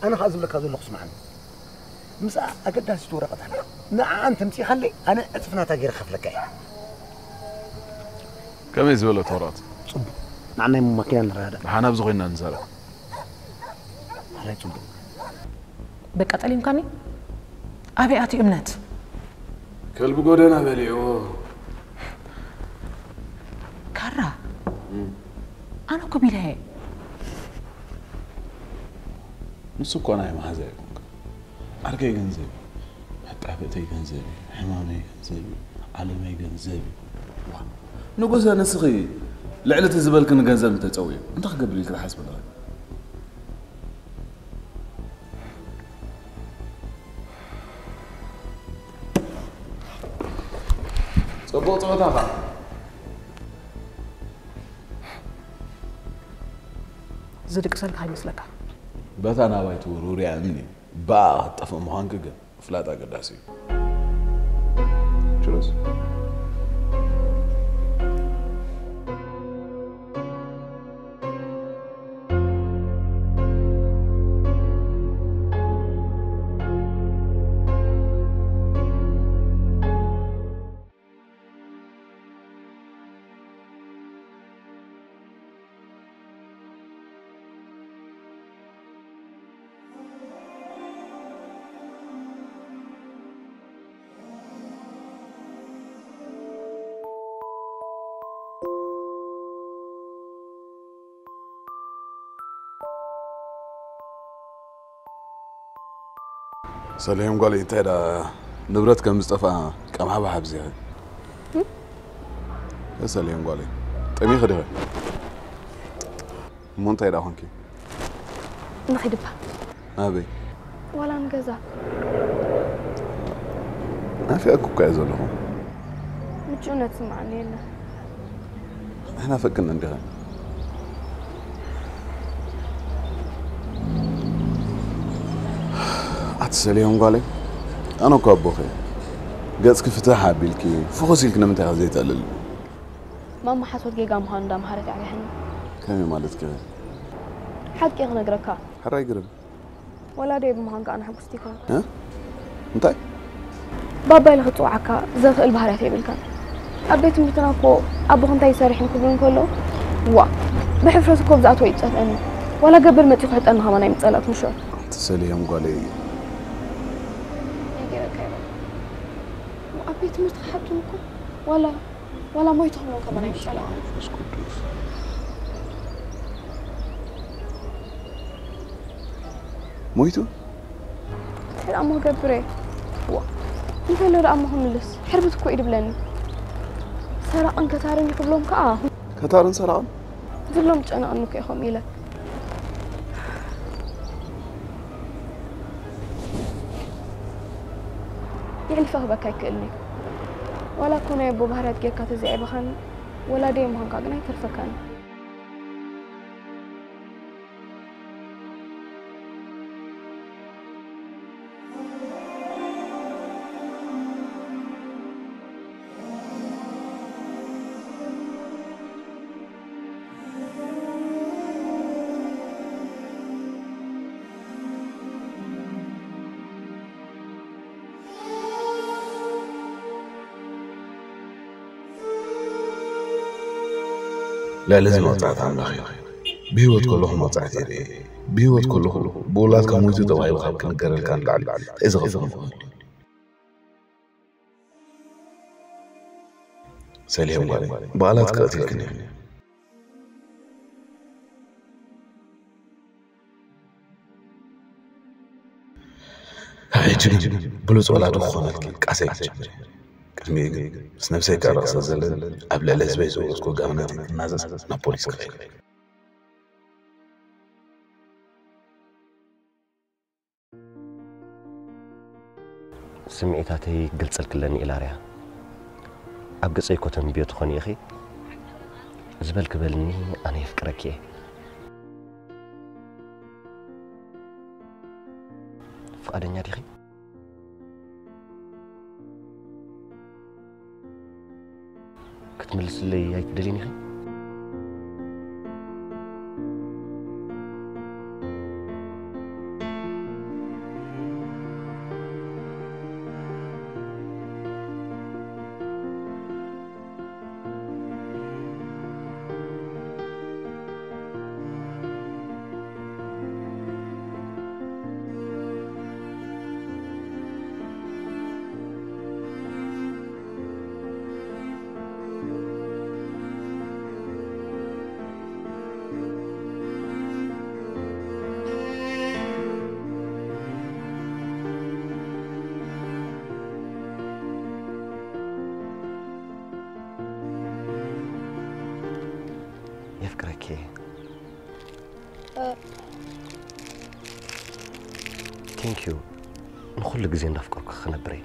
ኣነ ኸኣ ዝብለካ ዘለኹ ስምዓኒ። ምስኣ ኣገዳሲት ወረቐት ኣላ። ንዓኣ እንተምጺእኻለይ ኣነ ዕጽፊ ናታ ገይረ ክኸፍለካ እየ። ከመይ ዝበለት ወረቐት? ጽቡቕ። ንዓናይ ማኪና ንረዳዳእ። ደሓን ኣብዚ ኮይንና ንዛረብ። ኣራይ ጽቡቕ። በቃ ጠሊምካኒ? ኣበይ ኣትዩ እምነት? ከልቢ ጎደና በሊዕዎ። ካራ፣ እም። ኣነ እኮ ቢልሃ እየ። ንሱ እኮ ናይ መሓዛ ኣይኮንካ። ዓርከይ ገንዘብ እዩ። መጣበእተይ ገንዘብ እዩ። ሕማመይ ገንዘብ እዩ። ዓለመይ ገንዘብ እዩ። ዋ፣ ንጉሰ፣ ንስኺ ልዕሊ እቲ ዝበልክኒ ገንዘብ እንተጸውዩ፣ እንታይ ክገብር ኢልኪ ትሓስቢ ኣለኺ? ጽቡቕ ጸወታ ኸኣ። ዝድቅሰልካ ይመስለካ? በታ ናባይ ትውርውር እያ እምኒ፣ ብኣ ክትጠፍእ ምዃንኪ ግን ምፍላጥ ኣገዳሲ እዩ። ችሎስ። ሰሌም ጓለይ፣ እንታይ ደኣ ንብረት ከም ዝጠፍኣ ቀምሓ ባሕ ኣብዚኺ። እም? ሰሌም ጓለይ፣ ጠሚኺ ዲኺ? እሞ እንታይ ደኣ ኾንኪ? ንኺድ እባ። ናበይ? ዋላ ንገዛ። ናፊቐኪ እኮ እየ ዘለኹ። ምቹእነት ስምዓኒ የለን። ኣይናፈቅክን እንዲኻ። ኣቲ ሰሌም ጓለይ፣ ኣነ እኮ ኣቦኺ እየ። ገጽኪ ፍትሕ ኣቢልኪ፣ ፍኹስ ኢልኪ ንምንታይ ኢኺ ዘይተዕልሊ? ማማ ሓሶት ጌጋ ምዃኑ እንዳምሃረት ኣዕሪኸኒ። ከመይ ማለትኪ? ሓቂ ክነግረካ። ሕራይ ግርም። ወላደይ ብምዃንካ ኣነ ሕጉስቲ ኣይኮንኩ። እ? እንታይ? ባባ ኢለ ክጽውዓካ ዘኽእል ባህርያት የብልካን። ኣብ ቤት ትምህርትና እኮ ኣቦኽ እንታይ ይሰርሕ ክብሉ እንከለዉ፣ ዋ፣ ብሕፍረት እኮ ኣብ ዝኣትዎ ይጸፍአኒ። ዋላ ገበር መጺኡ ክሕጠኒ ከማን ኣይምጸላእኩን ሹዑ። ኣንቲ ሰሊሆም ጓለይ። ናይ ገይረካ ይበል። ኣብ ቤት ትምህርቲ ክሓቱን እኮ ዋላ ዋላ ሞይቱ ክብሎም ከማን ኣይምጸላእኩን። መንፈስ ቅዱስ። ሞይቱ? እንታይ ደኣ እሞ ክገብር እየ? ዋ፣ እንተሎ ደኣ እሞ ክምልስ፣ ሕርብት እኮ እዩ ድብለኒ። ሰራቕን ከታርን እዩ ክብሎም ከኣ። ከታርን ሰራቕን? ዝብሎም ጨነቐኒ እኮ እዩ ከምኡ ኢለ። የሕሊፈ ክህበካ ኣይክእልን እዩ። ዋላ እኮ ናይ ኣቦ ባህርያት ጌርካ ተዘይዕበኻኒ፣ ወላደይ ምዃንካ ግን ኣይተርፈካን። ልዕሊ እዚ መቕጻዕቲ ኣምላኽ እዩ። ብህይወት ከለኹ መቕጻዕቲ ይርኢ። ብህይወት ከለኹ ብውላድካ ሞይቱ ተባሂሉ ካብ ክንገረልካ ንላዕሊ እንታይ ዝኸፍእ ክኸውን እዩ? ሰሊሆም ጓለይ፣ ብቓላት ክቐትልክን እየ። ሕጂ ግን ብሉጽ ወላዲ ክኾነልኪ ቃሰይ ክጅምር እየ። ቅድሚኡ ግን ምስ ነብሰይ ክራኸስ ዘለኒ ኣብ ልዕሊ ህዝበይ ዘውረድኩ ጋብነት ክናዘዝ ናብ ፖሊስ ክኸይድ። ስምዒታተይ ግልጽ ኢልክለኒ ኢላርያ። ኣብ ገጸይ እኮ ተንብዮ ትኾኒ ኢኺ። ዝበልኪ በልኒ፣ ኣነ የፍቅረኪ እየ። ፍቓደኛ ዲኺ? ክትምልስለይ ኣይትደልይን ኢኺ? የፍቅረኪ። እ። Thank you። ንኹሉ ግዜ እንዳፍቀርኩ ክነብር እየ።